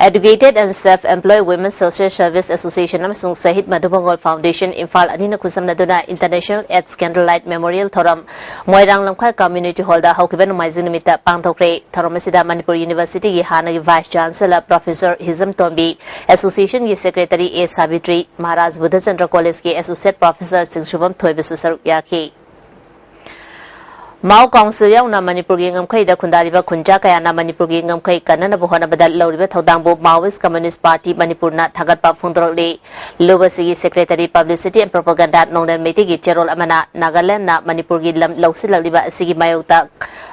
Educated and Self-Employed Women Social Service Association ꯑꯃꯁꯨꯡ ꯁꯍꯤꯗ ꯃꯙꯨꯕꯪꯒꯣꯜ ꯐꯥꯎꯟꯗꯦꯁꯟ ꯏꯝꯐꯥꯜ ꯑꯅꯤꯅ ꯈꯨꯠꯁꯝꯅꯗꯨꯅ International AIDS Candlelight Memorial ꯊꯧꯔꯝ ꯃꯣꯏꯔꯥꯡ ꯂꯝꯈꯥꯏ ꯀꯝꯃ꯭ꯌꯨꯅꯤꯇꯤ ꯍꯣꯜꯗ ꯍꯧꯈꯤꯕ ꯅꯣꯡꯃꯥꯏꯖꯤꯡ ꯅꯨꯃꯤꯠꯇ ꯄꯥꯡꯊꯣꯛꯈ꯭ꯔꯦ꯫ ꯊꯧꯔꯝ ꯑꯁꯤꯗ ꯃꯅꯤꯄꯨꯔ ꯌꯨꯅꯤꯚꯔꯁꯤꯇꯤꯒꯤ ꯍꯥꯟꯅꯒꯤ ꯚꯥꯏꯁ ꯆꯥꯟꯁꯦꯂꯔ ꯄ꯭ꯔꯣꯐꯦꯁꯔ ꯍꯤꯖꯝ ꯇꯣꯝꯕꯤ, ꯑꯦꯁꯣꯁꯤꯌꯦꯁꯟꯒꯤ ꯁꯦꯀ꯭ꯔꯦꯇꯔꯤ ꯑꯦ ꯁꯥꯕꯤꯇ꯭ꯔꯤ, ꯃꯍꯥꯔꯥꯖ ꯕꯨꯙꯆꯟꯗ꯭ꯔ ꯀꯣꯂꯦꯖꯀꯤ ꯑꯦꯁꯣꯁꯤꯌꯦꯠ ꯄ꯭ꯔꯣꯐꯦꯁꯔ ꯆꯤꯡꯁꯨꯕꯝ ꯊꯣꯏꯕꯁꯨ ꯁꯔꯨꯛ ꯌꯥꯈꯤ꯫ ꯃꯥꯎ ꯀꯥꯎꯟꯁꯤꯜ ꯌꯥꯎꯅ ꯃꯅꯤꯄꯨꯔꯒꯤ ꯉꯝꯈꯩꯗ ꯈꯨꯟꯗꯥꯔꯤꯕ ꯈꯨꯟꯖꯥ ꯀꯌꯥꯅ ꯃꯅꯤꯄꯨꯔꯒꯤ ꯉꯝꯈꯩ ꯀꯟꯅꯅꯕ ꯍꯣꯠꯅꯕꯗ ꯂꯧꯔꯤꯕ ꯊꯧꯗꯥꯡꯕꯨ Maoist Communist Party ꯃꯅꯤꯄꯨꯔꯅ ꯊꯥꯒꯠꯄ ꯐꯣꯡꯗꯣꯔꯛꯂꯤ꯫ ꯂꯨꯞ ꯑꯁꯤꯒꯤ Secretary Publicity and Propaganda ꯅꯣꯡꯗꯦꯟ ꯃꯩꯇꯩꯒꯤ ꯆꯦꯔꯣꯜ ꯑꯃꯅ ꯅꯥꯒꯥꯂꯦꯟꯗꯅ ꯃꯅꯤꯄꯨꯔꯒꯤ ꯂꯝ ꯂꯧꯁꯤꯜꯂꯛꯂꯤꯕ ꯑꯁꯤꯒꯤ ꯃꯥꯌꯣꯛꯇ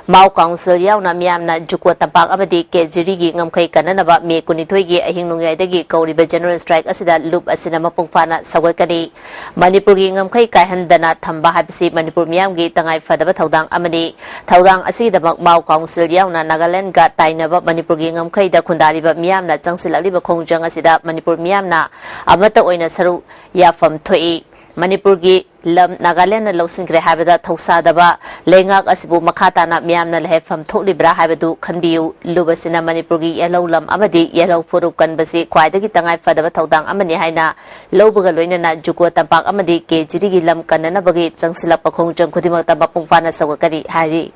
ꯃꯥꯎ ꯀꯥꯎꯟꯁꯤꯜ ꯌꯥꯎꯅ ꯃꯤꯌꯥꯝꯅ ꯖꯨꯀꯣ ꯇꯝꯄꯥꯛ ꯑꯃꯗꯤ ꯀꯦꯖꯤꯔꯤꯒꯤ ꯉꯝꯈꯩ ꯀꯟꯅꯅꯕ ꯃꯦ ꯀꯨꯟꯅꯤꯊꯣꯏꯒꯤ ꯑꯍꯤꯡ ꯅꯣꯡꯌꯥꯏꯗꯒꯤ ꯀꯧꯔꯤꯕ General Strike ꯑꯁꯤꯗ ꯂꯨꯞ ꯑꯁꯤꯅ ꯃꯄꯨꯡ ꯐꯥꯅ ꯁꯧꯒꯠꯀꯅꯤ꯫ ꯃꯅꯤꯄꯨꯔꯒꯤ ꯉꯝꯈꯩ ꯀꯥꯏꯍꯟꯗꯅ ꯊꯝꯕ ꯍꯥꯏꯕꯁꯤ ꯃꯅꯤꯄꯨꯔ ꯃꯤꯌꯥꯝꯒꯤ ꯇꯉꯥꯏ ꯐꯗꯕ ꯊꯧꯗꯥꯡ ꯑꯃꯅꯤ꯫ ꯊꯧꯗꯥꯡ ꯑꯁꯤꯒꯤꯗꯃꯛ ꯃꯥꯎ ꯀꯥꯎꯟꯁꯤꯜ ꯌꯥꯎꯅ ꯅꯥꯒꯥꯂꯦꯟꯗꯒ ꯇꯥꯏꯅꯕ ꯃꯅꯤꯄꯨꯔꯒꯤ ꯉꯝꯈꯩꯗ ꯈꯨꯟꯗꯥꯔꯤꯕ ꯃꯤꯌꯥꯝꯅ ꯆꯪꯁꯤꯜꯂꯛꯂꯤꯕ ꯈꯣꯡꯖꯪ ꯑꯁꯤꯗ ꯃꯅꯤꯄꯨꯔ ꯃꯤꯌꯥꯝꯅ ꯑꯃꯠꯇ ꯑꯣꯏꯅ ꯁꯔꯨꯛ ꯌꯥꯐꯝ ꯊꯣꯛꯏ꯫ ꯃꯅꯤꯄꯨꯔꯒꯤ ꯂꯝ ꯅꯥꯒꯥꯂꯦꯟꯗꯅ ꯂꯧꯁꯤꯟꯈ꯭ꯔꯦ ꯍꯥꯏꯕꯗ ꯊꯧꯁꯥꯗꯕ ꯂꯩꯉꯥꯛ ꯑꯁꯤꯕꯨ ꯃꯈꯥ ꯇꯥꯅ ꯃꯤꯌꯥꯝꯅ ꯂꯩꯍꯠꯐꯝ ꯊꯣꯛꯂꯤꯕ꯭ꯔꯥ ꯍꯥꯏꯕꯗꯨ ꯈꯟꯕꯤꯌꯨ꯫ ꯂꯨꯞ ꯑꯁꯤꯅ ꯃꯅꯤꯄꯨꯔꯒꯤ ꯌꯦꯜꯍꯧ ꯂꯝ ꯑꯃꯗꯤ ꯌꯦꯜꯍꯧ ꯐꯨꯔꯨꯞ ꯀꯟꯕꯁꯤ ꯈ꯭ꯋꯥꯏꯗꯒꯤ ꯇꯉꯥꯏ ꯐꯗꯕ ꯊꯧꯗꯥꯡ ꯑꯃꯅꯤ ꯍꯥꯏꯅ ꯂꯧꯕꯒ ꯂꯣꯏꯅꯅ ꯖꯨꯀꯣ ꯇꯝꯄꯥꯛ ꯑꯃꯗꯤ ꯀꯦꯖꯤꯔꯤꯒꯤ ꯂꯝ ꯀꯟꯅꯅꯕꯒꯤ ꯆꯪꯁꯤꯜꯂꯛꯄ ꯈꯣꯡꯖꯪ ꯈꯨꯗꯤꯡꯃꯛꯇ ꯃꯄꯨꯡ ꯐꯥꯅ ꯁꯧꯒꯠꯀꯅꯤ ꯍꯥꯏꯔꯤ꯫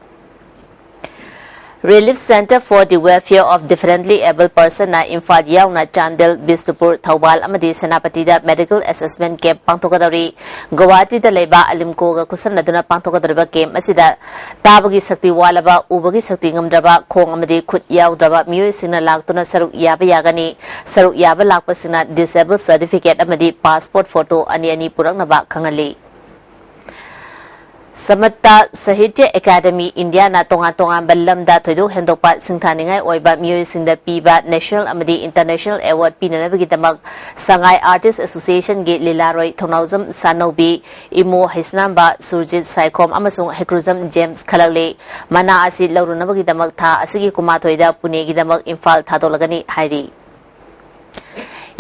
Relief Centre for the Welfare of Differently Abled Personsꯅ Imphal ꯌꯥꯎꯅ ꯆꯥꯟꯗꯦꯜ, ꯕꯤꯁꯅꯨꯄꯨꯔ, ꯊꯧꯕꯥꯜ ꯑꯃꯗꯤ ꯁꯦꯅꯥꯄꯇꯤꯗ medical assessment camp ꯄꯥꯡꯊꯣꯛꯀꯗꯧꯔꯤ꯫ ꯒꯨꯋꯥꯍꯥꯇꯤꯗ ꯂꯩꯕ ꯑꯂꯤꯝꯀꯣꯒ ꯈꯨꯠꯁꯝꯅꯗꯨꯅ ꯄꯥꯡꯊꯣꯛꯀꯗꯧꯔꯤꯕ camp ꯑꯁꯤꯗ ꯇꯥꯕꯒꯤ ꯁꯛꯇꯤ ꯋꯥꯠꯂꯕ, ꯎꯕꯒꯤ ꯁꯛꯇꯤ ꯉꯝꯗ꯭ꯔꯕ, ꯈꯣꯡ ꯑꯃꯗꯤ ꯈꯨꯠ ꯌꯥꯎꯗ꯭ꯔꯕ ꯃꯤꯑꯣꯏꯁꯤꯡꯅ ꯂꯥꯛꯇꯨꯅ ꯁꯔꯨꯛ ꯌꯥꯕ ꯌꯥꯒꯅꯤ꯫ ꯁꯔꯨꯛ ꯌꯥꯕ ꯂꯥꯛꯄꯁꯤꯡꯅ disable certificate ꯑꯃꯗꯤ passport photo ꯑꯅꯤ ꯑꯅꯤ ꯄꯨꯔꯛꯅꯕ ꯈꯪꯍꯜꯂꯤ꯫ ꯁꯃꯠꯇ ꯁꯥꯍꯤꯇ꯭ꯌ ꯑꯦꯀꯥꯗꯃꯤ ꯏꯟꯗꯤꯌꯥꯅ ꯇꯣꯉꯥꯟ ꯇꯣꯉꯥꯟꯕ ꯂꯝꯗ ꯊꯣꯏꯗꯣꯛ ꯍꯦꯟꯗꯣꯛꯄ ꯁꯤꯡꯊꯥꯅꯤꯡꯉꯥꯏ ꯑꯣꯏꯕ ꯃꯤꯑꯣꯏꯁꯤꯡꯗ ꯄꯤꯕ national ꯑꯃꯗꯤ international award ꯄꯤꯅꯅꯕꯒꯤꯗꯃꯛ ꯁꯉꯥꯏ Artist Associationꯒꯤ ꯂꯤꯂꯥꯔꯣꯏ ꯊꯧꯅꯥꯎꯖꯝ ꯁꯥꯅꯧꯕꯤ, ꯏꯃꯣ ꯍꯩꯁꯅꯥꯝꯕ, ꯁꯨꯔꯖꯤꯠ ꯁꯥꯏꯈꯣꯝ ꯑꯃꯁꯨꯡ ꯍꯩꯀ꯭ꯔꯨꯖꯝ ꯖꯦꯝꯁ ꯈꯜꯂꯛꯂꯦ꯫ ꯃꯅꯥ ꯑꯁꯤ ꯂꯧꯔꯨꯅꯕꯒꯤꯗꯃꯛ ꯊꯥ ꯑꯁꯤꯒꯤ ꯀꯨꯟꯃꯥꯊꯣꯏꯗ ꯄꯨꯅꯦꯒꯤꯗꯃꯛ ꯏꯝꯐꯥꯜ ꯊꯥꯗꯣꯛꯂꯒꯅꯤ ꯍꯥꯏꯔꯤ꯫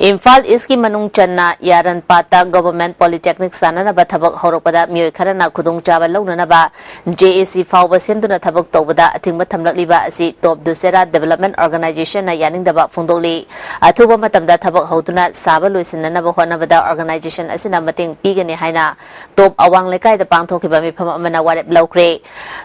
ꯏꯝꯐꯥꯜ ꯏꯁꯀꯤ ꯃꯅꯨꯡ ꯆꯟꯅ ꯌꯥꯔꯟꯄꯥꯠꯇ Government Polytechnic ꯁꯥꯟꯅꯅꯕ ꯊꯕꯛ ꯍꯧꯔꯛꯄꯗ ꯃꯤꯑꯣꯏ ꯈꯔꯅ ꯈꯨꯗꯣꯡꯆꯥꯕ ꯂꯧꯅꯅꯕ JAC ꯐꯥꯎꯕ ꯁꯦꯝꯗꯨꯅ ꯊꯕꯛ ꯇꯧꯕꯗ ꯑꯊꯤꯡꯕ ꯊꯝꯂꯛꯂꯤꯕ ꯑꯁꯤ ꯇꯣꯞ ꯗꯨꯁꯦꯔꯥ Development Organizationꯅ ꯌꯥꯅꯤꯡꯗꯕ ꯐꯣꯡꯗꯣꯛꯂꯤ꯫ ꯑꯊꯨꯕ ꯃꯇꯝꯗ ꯊꯕꯛ ꯍꯧꯗꯨꯅ ꯁꯥꯕ ꯂꯣꯏꯁꯤꯟꯅꯅꯕ ꯍꯣꯠꯅꯕꯗ organization ꯑꯁꯤꯅ ꯃꯇꯦꯡ ꯄꯤꯒꯅꯤ ꯍꯥꯏꯅ ꯇꯣꯞ ꯑꯋꯥꯡ ꯂꯩꯀꯥꯏꯗ ꯄꯥꯡꯊꯣꯛꯈꯤꯕ ꯃꯤꯐꯝ ꯑꯃꯅ ꯋꯥꯔꯦꯞ ꯂꯧꯈ꯭ꯔꯦ꯫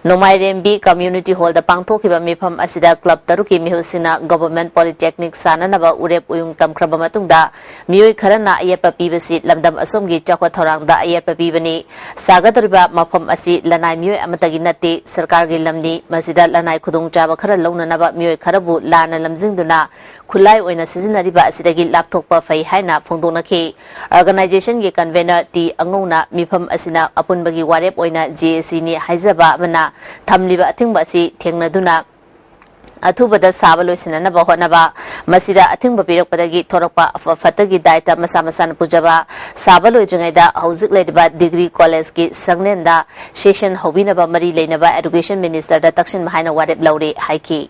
ꯅꯣꯡꯃꯥꯏꯔꯦꯝꯕꯤ Community Hallꯗ ꯄꯥꯡꯊꯣꯛꯈꯤꯕ ꯃꯤꯐꯝ ꯑꯁꯤꯗ club ꯇꯔꯨꯛꯀꯤ ꯃꯤꯍꯨꯠꯁꯤꯡꯅ Government Polytechnic ꯁꯥꯟꯅꯅꯕ ꯎꯔꯦꯞ ꯎꯌꯨꯡ ꯇꯝꯈ꯭ꯔꯕ ꯃꯇꯨꯡ ꯗ ꯃꯤꯑꯣꯏ ꯈꯔꯅ ꯑꯌꯦꯠꯄ ꯄꯤꯕꯁꯤ ꯂꯝꯗꯝ ꯑꯁꯣꯝꯒꯤ ꯆꯥꯎꯈꯠ ꯊꯧꯔꯥꯡꯗ ꯑꯌꯦꯠꯄ ꯄꯤꯕꯅꯤ꯫ ꯁꯥꯒꯗꯧꯔꯤꯕ ꯃꯐꯝ ꯑꯁꯤ ꯂꯅꯥꯏ ꯃꯤꯑꯣꯏ ꯑꯃꯠꯇꯒꯤ ꯅꯠꯇꯦ, ꯁꯔꯀꯥꯔꯒꯤ ꯂꯝꯅꯤ꯫ ꯃꯁꯤꯗ ꯂꯅꯥꯏ ꯈꯨꯗꯣꯡꯆꯥꯕ ꯈꯔ ꯂꯧꯅꯅꯕ ꯃꯤꯑꯣꯏ ꯈꯔꯕꯨ ꯂꯥꯟꯅ ꯂꯝꯖꯤꯡꯗꯨꯅ ꯈꯨꯠꯂꯥꯏ ꯑꯣꯏꯅ ꯁꯤꯖꯤꯟꯅꯔꯤꯕ ꯑꯁꯤꯗꯒꯤ ꯂꯥꯞꯊꯣꯛꯄ ꯐꯩ ꯍꯥꯏꯅ ꯐꯣꯡꯗꯣꯛꯅꯈꯤ꯫ Organization ꯒꯤ convenor ꯇꯤ ꯑꯉꯧꯅ ꯃꯤꯐꯝ ꯑꯁꯤꯅ ꯑꯄꯨꯟꯕꯒꯤ ꯋꯥꯔꯦꯞ ꯑꯣꯏꯅ J A C ꯅꯤ ꯍꯥꯏꯖꯕ ꯑꯃꯅ ꯊꯝꯂꯤꯕ ꯑꯊꯤꯡꯕ ꯑꯁꯤ ꯊꯦꯡꯅꯗꯨꯅ ꯑꯊꯨꯕꯗ ꯁꯥꯕ ꯂꯣꯏꯁꯤꯟꯅꯅꯕ ꯍꯣꯠꯅꯕ, ꯃꯁꯤꯗ ꯑꯊꯤꯡꯕ ꯄꯤꯔꯛꯄꯗꯒꯤ ꯊꯣꯔꯛꯄ ꯑꯐ ꯐꯠꯇꯒꯤ ꯗꯥꯏꯇ ꯃꯁꯥ ꯃꯁꯥꯅ ꯄꯨꯖꯕ, ꯁꯥꯕ ꯂꯣꯏꯗ꯭ꯔꯤꯉꯩꯗ ꯍꯧꯖꯤꯛ ꯂꯩꯔꯤꯕ degree college ꯀꯤ ꯁꯪꯂꯦꯟꯗ session ꯍꯧꯕꯤꯅꯕ ꯃꯔꯤ ꯂꯩꯅꯕ Education Minister ꯗ ꯇꯛꯁꯤꯟꯕ ꯍꯥꯏꯅ ꯋꯥꯔꯦꯞ ꯂꯧꯔꯦ ꯍꯥꯏꯈꯤ꯫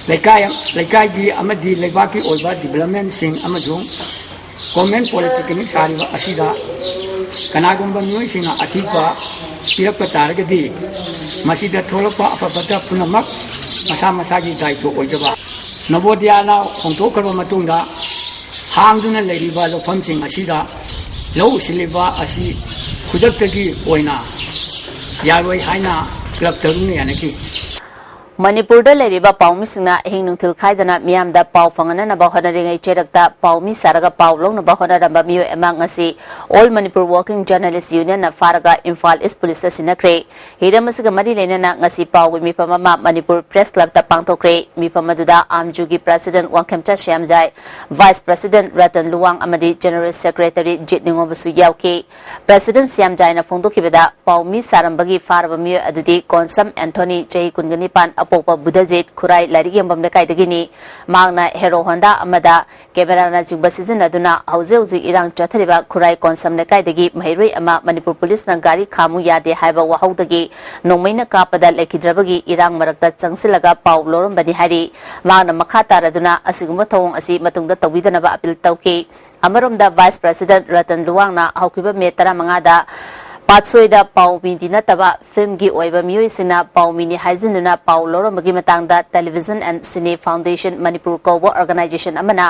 ꯂꯩꯀꯥꯏ, ꯂꯩꯀꯥꯏꯒꯤ ꯑꯃꯗꯤ ꯂꯩꯕꯥꯛꯀꯤ ꯑꯣꯏꯕ development ꯁꯤꯡ ꯑꯃꯁꯨꯡ government polytechnic ꯁꯥꯔꯤꯕ ꯑꯁꯤꯗ ꯀꯅꯥꯒꯨꯝꯕ ꯃꯤꯑꯣꯏꯁꯤꯡꯅ ꯑꯊꯤꯡꯕ ꯄꯤꯔꯛꯄ ꯇꯥꯔꯒꯗꯤ, ꯃꯁꯤꯗ ꯊꯣꯛꯂꯛꯄ ꯑꯐ ꯐꯠꯇ ꯄꯨꯝꯅꯃꯛ ꯃꯁꯥ ꯃꯁꯥꯒꯤ ꯗꯥꯏꯇ꯭ꯋ ꯑꯣꯏꯖꯕ꯫ ꯅꯕꯣꯗꯤꯌꯥꯅ ꯍꯣꯡꯗꯣꯛꯈ꯭ꯔꯕ ꯃꯇꯨꯡꯗ ꯍꯥꯡꯗꯨꯅ ꯂꯩꯔꯤꯕ ꯂꯧꯐꯝꯁꯤꯡ ꯑꯁꯤꯗ ꯂꯧ ꯎꯁꯤꯜꯂꯤꯕ ꯑꯁꯤ ꯈꯨꯗꯛꯇꯒꯤ ꯑꯣꯏꯅ ꯌꯥꯔꯣꯏ ꯍꯥꯏꯅ ꯀ꯭ꯂꯕ ꯇꯔꯨꯛꯅ ꯌꯥꯅꯈꯤ꯫ ꯃꯅꯤꯄꯨꯔꯗ ꯂꯩꯔꯤꯕ ꯄꯥꯎꯃꯤꯁꯤꯡꯅ ꯑꯍꯤꯡ ꯅꯨꯡꯊꯤꯜ ꯈꯥꯏꯗꯅ ꯃꯤꯌꯥꯝꯗ ꯄꯥꯎ ꯐꯪꯍꯟꯅꯅꯕ ꯍꯣꯠꯅꯔꯤꯉꯩ ꯆꯦꯔꯛꯇ ꯄꯥꯎꯃꯤ ꯁꯥꯔꯒ ꯄꯥꯎ ꯂꯧꯅꯕ ꯍꯣꯠꯅꯔꯝꯕ ꯃꯤꯑꯣꯏ ꯑꯃ ꯉꯁꯤ All Manipur Working Journalist Union ꯅ ꯐꯥꯔꯒ ꯏꯝꯐꯥꯜ ꯏꯁ ꯄꯨꯂꯤꯁꯇ ꯁꯤꯟꯅꯈ꯭ꯔꯦ꯫ ꯍꯤꯔꯝ ꯑꯁꯤꯒ ꯃꯔꯤ ꯂꯩꯅꯅ ꯉꯁꯤ ꯄꯥꯎꯒꯤ ꯃꯤꯐꯝ ꯑꯃ ꯃꯅꯤꯄꯨꯔ ꯄ꯭ꯔꯦꯁ ꯀ꯭ꯂꯕꯇ ꯄꯥꯡꯊꯣꯛꯈ꯭ꯔꯦ꯫ ꯃꯤꯐꯝ ꯑꯗꯨꯗ ꯑꯥꯝꯖꯨꯒꯤ president Wangkhemcha Shyamjai, vice president Ratan Luwang ꯑꯃꯗꯤ ꯖꯦꯅꯔꯦꯜ ꯁꯦꯀ꯭ꯔꯦꯇꯔꯤ ꯖꯤꯠ ꯅꯤꯉꯣꯝꯕꯁꯨ ꯌꯥꯎꯈꯤ꯫ ꯄ꯭ꯔꯦꯁꯤꯗꯦꯟꯠ ꯁ꯭ꯌꯥꯝꯖꯥꯏꯅ ꯐꯣꯡꯗꯣꯛꯈꯤꯕꯗ, ꯄꯥꯎꯃꯤ ꯁꯥꯔꯝꯕꯒꯤ ꯐꯥꯔꯕ ꯃꯤꯑꯣꯏ ꯑꯗꯨꯗꯤ ꯀꯣꯟꯁꯝ ꯑꯦꯟꯊꯣꯅꯤ, ꯆꯍꯤ ꯀꯨꯟꯒ ꯅꯤꯄꯥꯟ, ꯑꯄꯣꯛꯄ ꯕꯨꯙꯖꯤꯠ, ꯈꯨꯔꯥꯏ ꯂꯥꯏꯔꯤꯛ ꯌꯦꯡꯐꯝ ꯂꯩꯀꯥꯏꯗꯒꯤꯅꯤ꯫ ꯃꯍꯥꯛꯅ ꯍꯦꯔꯣ ꯍꯣꯟꯗꯥ ꯑꯃꯗ ꯀꯦꯃꯦꯔꯥꯅꯆꯤꯡꯕ ꯁꯤꯖꯤꯟꯅꯗꯨꯅ ꯍꯧꯖꯤꯛ ꯍꯧꯖꯤꯛ ꯏꯔꯥꯡ ꯆꯠꯊꯔꯤꯕ ꯈꯨꯔꯥꯏ ꯀꯣꯟꯁꯝ ꯂꯩꯀꯥꯏꯗꯒꯤ ꯃꯍꯩꯔꯣꯏ ꯑꯃ ꯃꯅꯤꯄꯨꯔ ꯄꯨꯂꯤꯁꯅ ꯒꯥꯔꯤ ꯈꯥꯝꯃꯨ ꯌꯥꯗꯦ ꯍꯥꯏꯕ ꯋꯥꯍꯧꯗꯒꯤ ꯅꯣꯡꯃꯩꯅ ꯀꯥꯞꯄꯗ ꯂꯩꯈꯤꯗ꯭ꯔꯕꯒꯤ ꯏꯔꯥꯡ ꯃꯔꯛꯇ ꯆꯪꯁꯤꯜꯂꯒ ꯄꯥꯎ ꯂꯧꯔꯝꯕꯅꯤ ꯍꯥꯏꯔꯤ꯫ ꯃꯍꯥꯛꯅ ꯃꯈꯥ ꯇꯥꯔꯗꯨꯅ ꯑꯁꯤꯒꯨꯝꯕ ꯊꯧꯑꯣꯡ ꯑꯁꯤ ꯃꯇꯨꯡꯗ ꯇꯧꯕꯤꯗꯅꯕ ꯑꯄꯤꯜ ꯇꯧꯈꯤ꯫ ꯑꯃꯔꯣꯝꯗ, ꯚꯥꯏꯁ ꯄ꯭ꯔꯦꯁꯤꯗꯦꯟꯠ ꯔꯇꯟ ꯂꯨꯋꯥꯡꯅ ꯍꯧꯈꯤꯕ ꯃꯦ ꯇꯔꯥꯃꯉꯥꯗ ꯄꯥꯠꯁꯣꯏꯗ ꯄꯥꯎꯃꯤꯗꯤ ꯅꯠꯇꯕ ꯐꯤꯜꯝꯒꯤ ꯑꯣꯏꯕ ꯃꯤꯑꯣꯏꯁꯤꯡꯅ ꯄꯥꯎꯃꯤꯅꯤ ꯍꯥꯏꯖꯤꯟꯗꯨꯅ ꯄꯥꯎ ꯂꯧꯔꯝꯕꯒꯤ ꯃꯇꯥꯡꯗ Television and Cine Foundation Manipur ꯀꯧꯕ organization ꯑꯃꯅ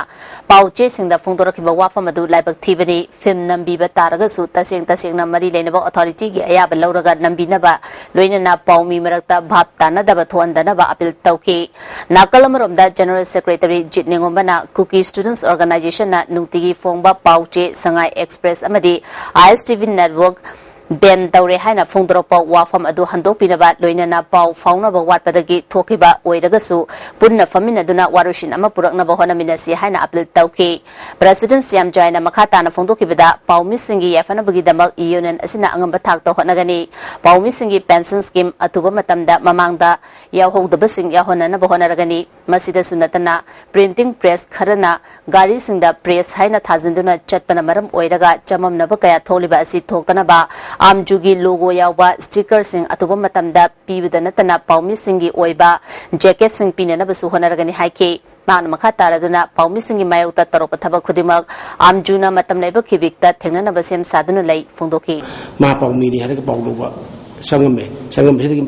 ꯄꯥꯎ ꯆꯦꯁꯤꯡꯗ ꯐꯣꯡꯗꯣꯔꯛꯈꯤꯕ ꯋꯥꯐꯝ ꯑꯗꯨ ꯂꯥꯏꯕꯛ ꯊꯤꯕꯅꯤ꯫ ꯐꯤꯜꯝ ꯅꯝꯕꯤꯕ ꯇꯥꯔꯒꯁꯨ ꯇꯁꯦꯡ ꯇꯁꯦꯡꯅ ꯃꯔꯤ ꯂꯩꯅꯕ authority ꯒꯤ ꯑꯌꯥꯕ ꯂꯧꯔꯒ ꯅꯝꯕꯤꯅꯕ, ꯂꯣꯏꯅꯅ ꯄꯥꯎꯃꯤ ꯃꯔꯛꯇ ꯚꯥꯞ ꯇꯥꯅꯗꯕ ꯊꯣꯛꯍꯟꯗꯅꯕ appeal ꯇꯧꯈꯤ꯫ ꯅꯥꯀꯜ ꯑꯃꯔꯣꯝꯗ General Secretary ꯖꯤꯠ ꯅꯤꯉꯣꯝꯕꯅ Kuki Students Organization ꯅ ꯅꯨꯡꯇꯤꯒꯤ ꯐꯣꯡꯕ ꯄꯥꯎ ꯆꯦ ꯁꯉꯥꯏ Express ꯑꯃꯗꯤ I S T V Network ban ꯇꯧꯔꯦ ꯍꯥꯏꯅ ꯐꯣꯡꯗꯣꯔꯛꯄ ꯋꯥꯐꯝ ꯑꯗꯨ ꯍꯟꯗꯣꯛꯄꯤꯅꯕ, ꯂꯣꯏꯅꯅ ꯄꯥꯎ ꯐꯥꯎꯅꯕ ꯋꯥꯠꯄꯗꯒꯤ ꯊꯣꯛꯈꯤꯕ ꯑꯣꯏꯔꯒꯁꯨ ꯄꯨꯟꯅ ꯐꯝꯃꯤꯟꯅꯗꯨꯅ ꯋꯥꯔꯣꯏꯁꯤꯟ ꯑꯃ ꯄꯨꯔꯛꯅꯕ ꯍꯣꯠꯅꯃꯤꯟꯅꯁꯤ ꯍꯥꯏꯅ appeal ꯇꯧꯈꯤ꯫ President ꯁ꯭ꯌꯥꯝ ꯖꯣꯏꯅ ꯃꯈꯥ ꯇꯥꯅ ꯐꯣꯡꯗꯣꯛꯈꯤꯕꯗ, ꯄꯥꯎꯃꯤꯁꯤꯡꯒꯤ ꯌꯥꯏꯐꯅꯕꯒꯤꯗꯃꯛ union ꯑꯁꯤꯅ ꯑꯉꯝꯕ ꯊꯥꯛꯇ ꯍꯣꯠꯅꯒꯅꯤ꯫ ꯄꯥꯎꯃꯤꯁꯤꯡꯒꯤ pension scheme ꯑꯊꯨꯕ ꯃꯇꯝꯗ ꯃꯃꯥꯡꯗ ꯌꯥꯎꯍꯧꯗꯕꯁꯤꯡ ꯌꯥꯎꯍꯟꯅꯅꯕ ꯍꯣꯠꯅꯔꯒꯅꯤ꯫ ꯃꯁꯤꯗꯁꯨ ꯅꯠꯇꯅ, printing press ꯈꯔꯅ ꯒꯥꯔꯤꯁꯤꯡꯗ press ꯍꯥꯏꯅ ꯊꯥꯖꯤꯟꯗꯨꯅ ꯆꯠꯄꯅ ꯃꯔꯝ ꯑꯣꯏꯔꯒ ꯆꯃꯝꯅꯕ ꯀꯌꯥ ꯊꯣꯛꯂꯤꯕ ꯑꯁꯤ ꯊꯣꯛꯇꯅꯕ ꯑꯥꯝꯖꯨꯒꯤ logo ꯌꯥꯎꯕ sticker ꯁꯤꯡ ꯑꯊꯨꯕ ꯃꯇꯝꯗ ꯄꯤꯕꯗ ꯅꯠꯇꯅ ꯄꯥꯎꯃꯤꯁꯤꯡꯒꯤ ꯑꯣꯏꯕ jacket ꯁꯤꯡ ꯄꯤꯅꯅꯕꯁꯨ ꯍꯣꯠꯅꯔꯒꯅꯤ ꯍꯥꯏꯈꯤ꯫ ꯃꯍꯥꯛꯅ ꯃꯈꯥ ꯇꯥꯔꯗꯨꯅ ꯄꯥꯎꯃꯤꯁꯤꯡꯒꯤ ꯃꯥꯌꯣꯛꯇ ꯇꯧꯔꯛꯄ ꯊꯕꯛ ꯈꯨꯗꯤꯡꯃꯛ ꯑꯥꯝꯖꯨꯅ ꯃꯇꯝ ꯂꯩꯕ ꯈꯤꯕꯤꯛꯇ ꯊꯦꯡꯅꯅꯕ ꯁꯦꯝ ꯁꯥꯗꯨꯅ ꯂꯩ ꯐꯣꯡꯗꯣꯛꯈꯤ꯫ ꯃꯥ ꯄꯥꯎꯃꯤꯅꯤ ꯍꯥꯏꯔꯒ ꯄꯥꯎ ꯂꯧꯕ ꯆꯪꯉꯝꯃꯦ꯫ ꯆꯪꯉꯝꯕꯁꯤꯗꯒꯤ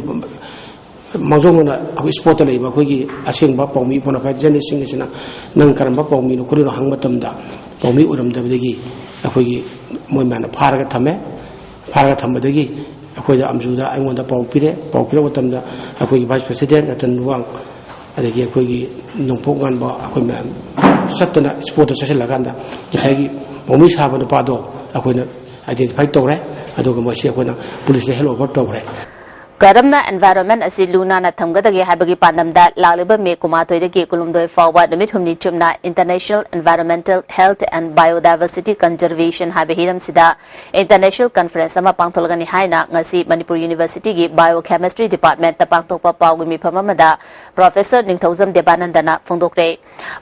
ꯃꯥꯡꯖꯧꯅꯅ ꯑꯩꯈꯣꯏ spot ꯇ ꯂꯩꯕ ꯑꯩꯈꯣꯏꯒꯤ ꯑꯁꯦꯡꯕ ꯄꯥꯎꯃꯤ bona fide journalist ꯁꯤꯡ ꯑꯁꯤꯅ ꯅꯪ ꯀꯔꯝꯕ ꯄꯥꯎꯃꯤꯅꯣ ꯈꯣꯠꯂꯤꯅꯣ ꯍꯪꯕ ꯃꯇꯝꯗ ꯄꯥꯎꯃꯤ ꯑꯣꯏꯔꯝꯗꯕꯗꯒꯤ ꯑꯩꯈꯣꯏꯒꯤ ꯃꯣꯏ ꯃꯌꯥꯝꯅ ꯐꯥꯔꯒ ꯊꯝꯃꯦ꯫ ꯐꯥꯔꯒ ꯊꯝꯕꯗꯒꯤ ꯑꯩꯈꯣꯏꯗ ꯑꯥꯝꯖꯨꯗ ꯑꯩꯉꯣꯟꯗ ꯄꯥꯎ ꯄꯤꯔꯦ꯫ ꯄꯥꯎ ꯄꯤꯔꯛꯄ ꯃꯇꯝꯗ ꯑꯩꯈꯣꯏꯒꯤ vice president ꯔꯇꯟ ꯂꯨꯋꯥꯡ, ꯑꯗꯒꯤ ꯑꯩꯈꯣꯏꯒꯤ ꯅꯣꯡꯄꯣꯛ ꯉꯥꯟꯕ, ꯑꯩꯈꯣꯏ ꯃꯌꯥꯝ ꯆꯠꯇꯅ spot ꯇ ꯆꯠꯁꯤꯜꯂꯀꯥꯟꯗ ꯉꯁꯥꯏꯒꯤ ꯄꯥꯎꯃꯤ ꯁꯥꯕ ꯅꯨꯄꯥꯗꯣ ꯑꯩꯈꯣꯏꯅ identify ꯇꯧꯔꯦ꯫ ꯑꯗꯨꯒ ꯃꯁꯤ ꯑꯩꯈꯣꯏꯅ police ꯇ hand over ꯇꯧꯈ꯭ꯔꯦ꯫ ꯀꯔꯝꯅ environment ꯑꯁꯤ ꯂꯨ ꯅꯥꯟꯅ ꯊꯝꯒꯗꯒꯦ ꯍꯥꯏꯕꯒꯤ ꯄꯥꯟꯗꯝꯗ ꯂꯥꯛꯂꯤꯕ ꯃꯦ ꯀꯨꯟꯃꯥꯊꯣꯏꯗꯒꯤ ꯀꯨꯟꯍꯨꯝꯗꯣꯏ ꯐꯥꯎꯕ ꯅꯨꯃꯤꯠ ꯍꯨꯝꯅꯤ ꯆꯨꯞꯅ International Environmental Health and Biodiversity Conservation ꯍꯥꯏꯕ ꯍꯤꯔꯝꯁꯤꯗ international conference ꯑꯃ ꯄꯥꯡꯊꯣꯛꯂꯒꯅꯤ ꯍꯥꯏꯅ ꯉꯁꯤ ꯃꯅꯤꯄꯨꯔ University ꯒꯤ Biochemistry Department ꯇ ꯄꯥꯡꯊꯣꯛꯄ ꯄꯥꯎꯒꯤ ꯃꯤꯐꯝ ꯑꯃꯗ Professor Ningthoujam ꯗꯦꯕꯥꯅꯟꯗꯅ ꯐꯣꯡꯗꯣꯛꯈ꯭ꯔꯦ꯫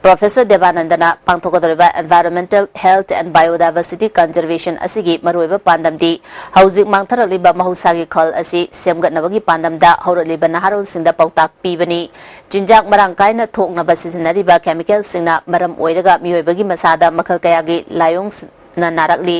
Professor ꯗꯦꯕꯥꯅꯟꯗꯅ ꯄꯥꯡꯊꯣꯛꯀꯗꯧꯔꯤꯕ Environmental Health and Biodiversity Conservation ꯑꯁꯤꯒꯤ ꯃꯔꯨꯑꯣꯏꯕ ꯄꯥꯟꯗꯝꯗꯤ ꯍꯧꯖꯤꯛ ꯃꯥꯡꯊꯔꯛꯂꯤꯕ ꯃꯍꯧꯁꯥꯒꯤ ꯈꯜ ꯑꯁꯤ ꯁꯦꯝꯒꯠꯅꯕꯒꯤ ꯄꯥꯟꯗꯝꯗ ꯍꯧꯔꯛꯂꯤꯕ ꯅꯍꯥꯔꯣꯜꯁꯤꯡꯗ ꯄꯥꯎꯇꯥꯛ ꯄꯤꯕꯅꯤ꯫ ꯆꯤꯟꯖꯥꯛ ꯃꯔꯥꯡ ꯀꯥꯏꯅ ꯊꯣꯛꯅꯕ ꯁꯤꯖꯤꯟꯅꯔꯤꯕ chemical ꯁꯤꯡꯅ ꯃꯔꯝ ꯑꯣꯏꯔꯒ ꯃꯤꯑꯣꯏꯕꯒꯤ ꯃꯁꯥꯗ ꯃꯈꯜ ꯀꯌꯥꯒꯤ ꯂꯥꯏꯑꯣꯡꯅ ꯅꯥꯔꯛꯂꯤ꯫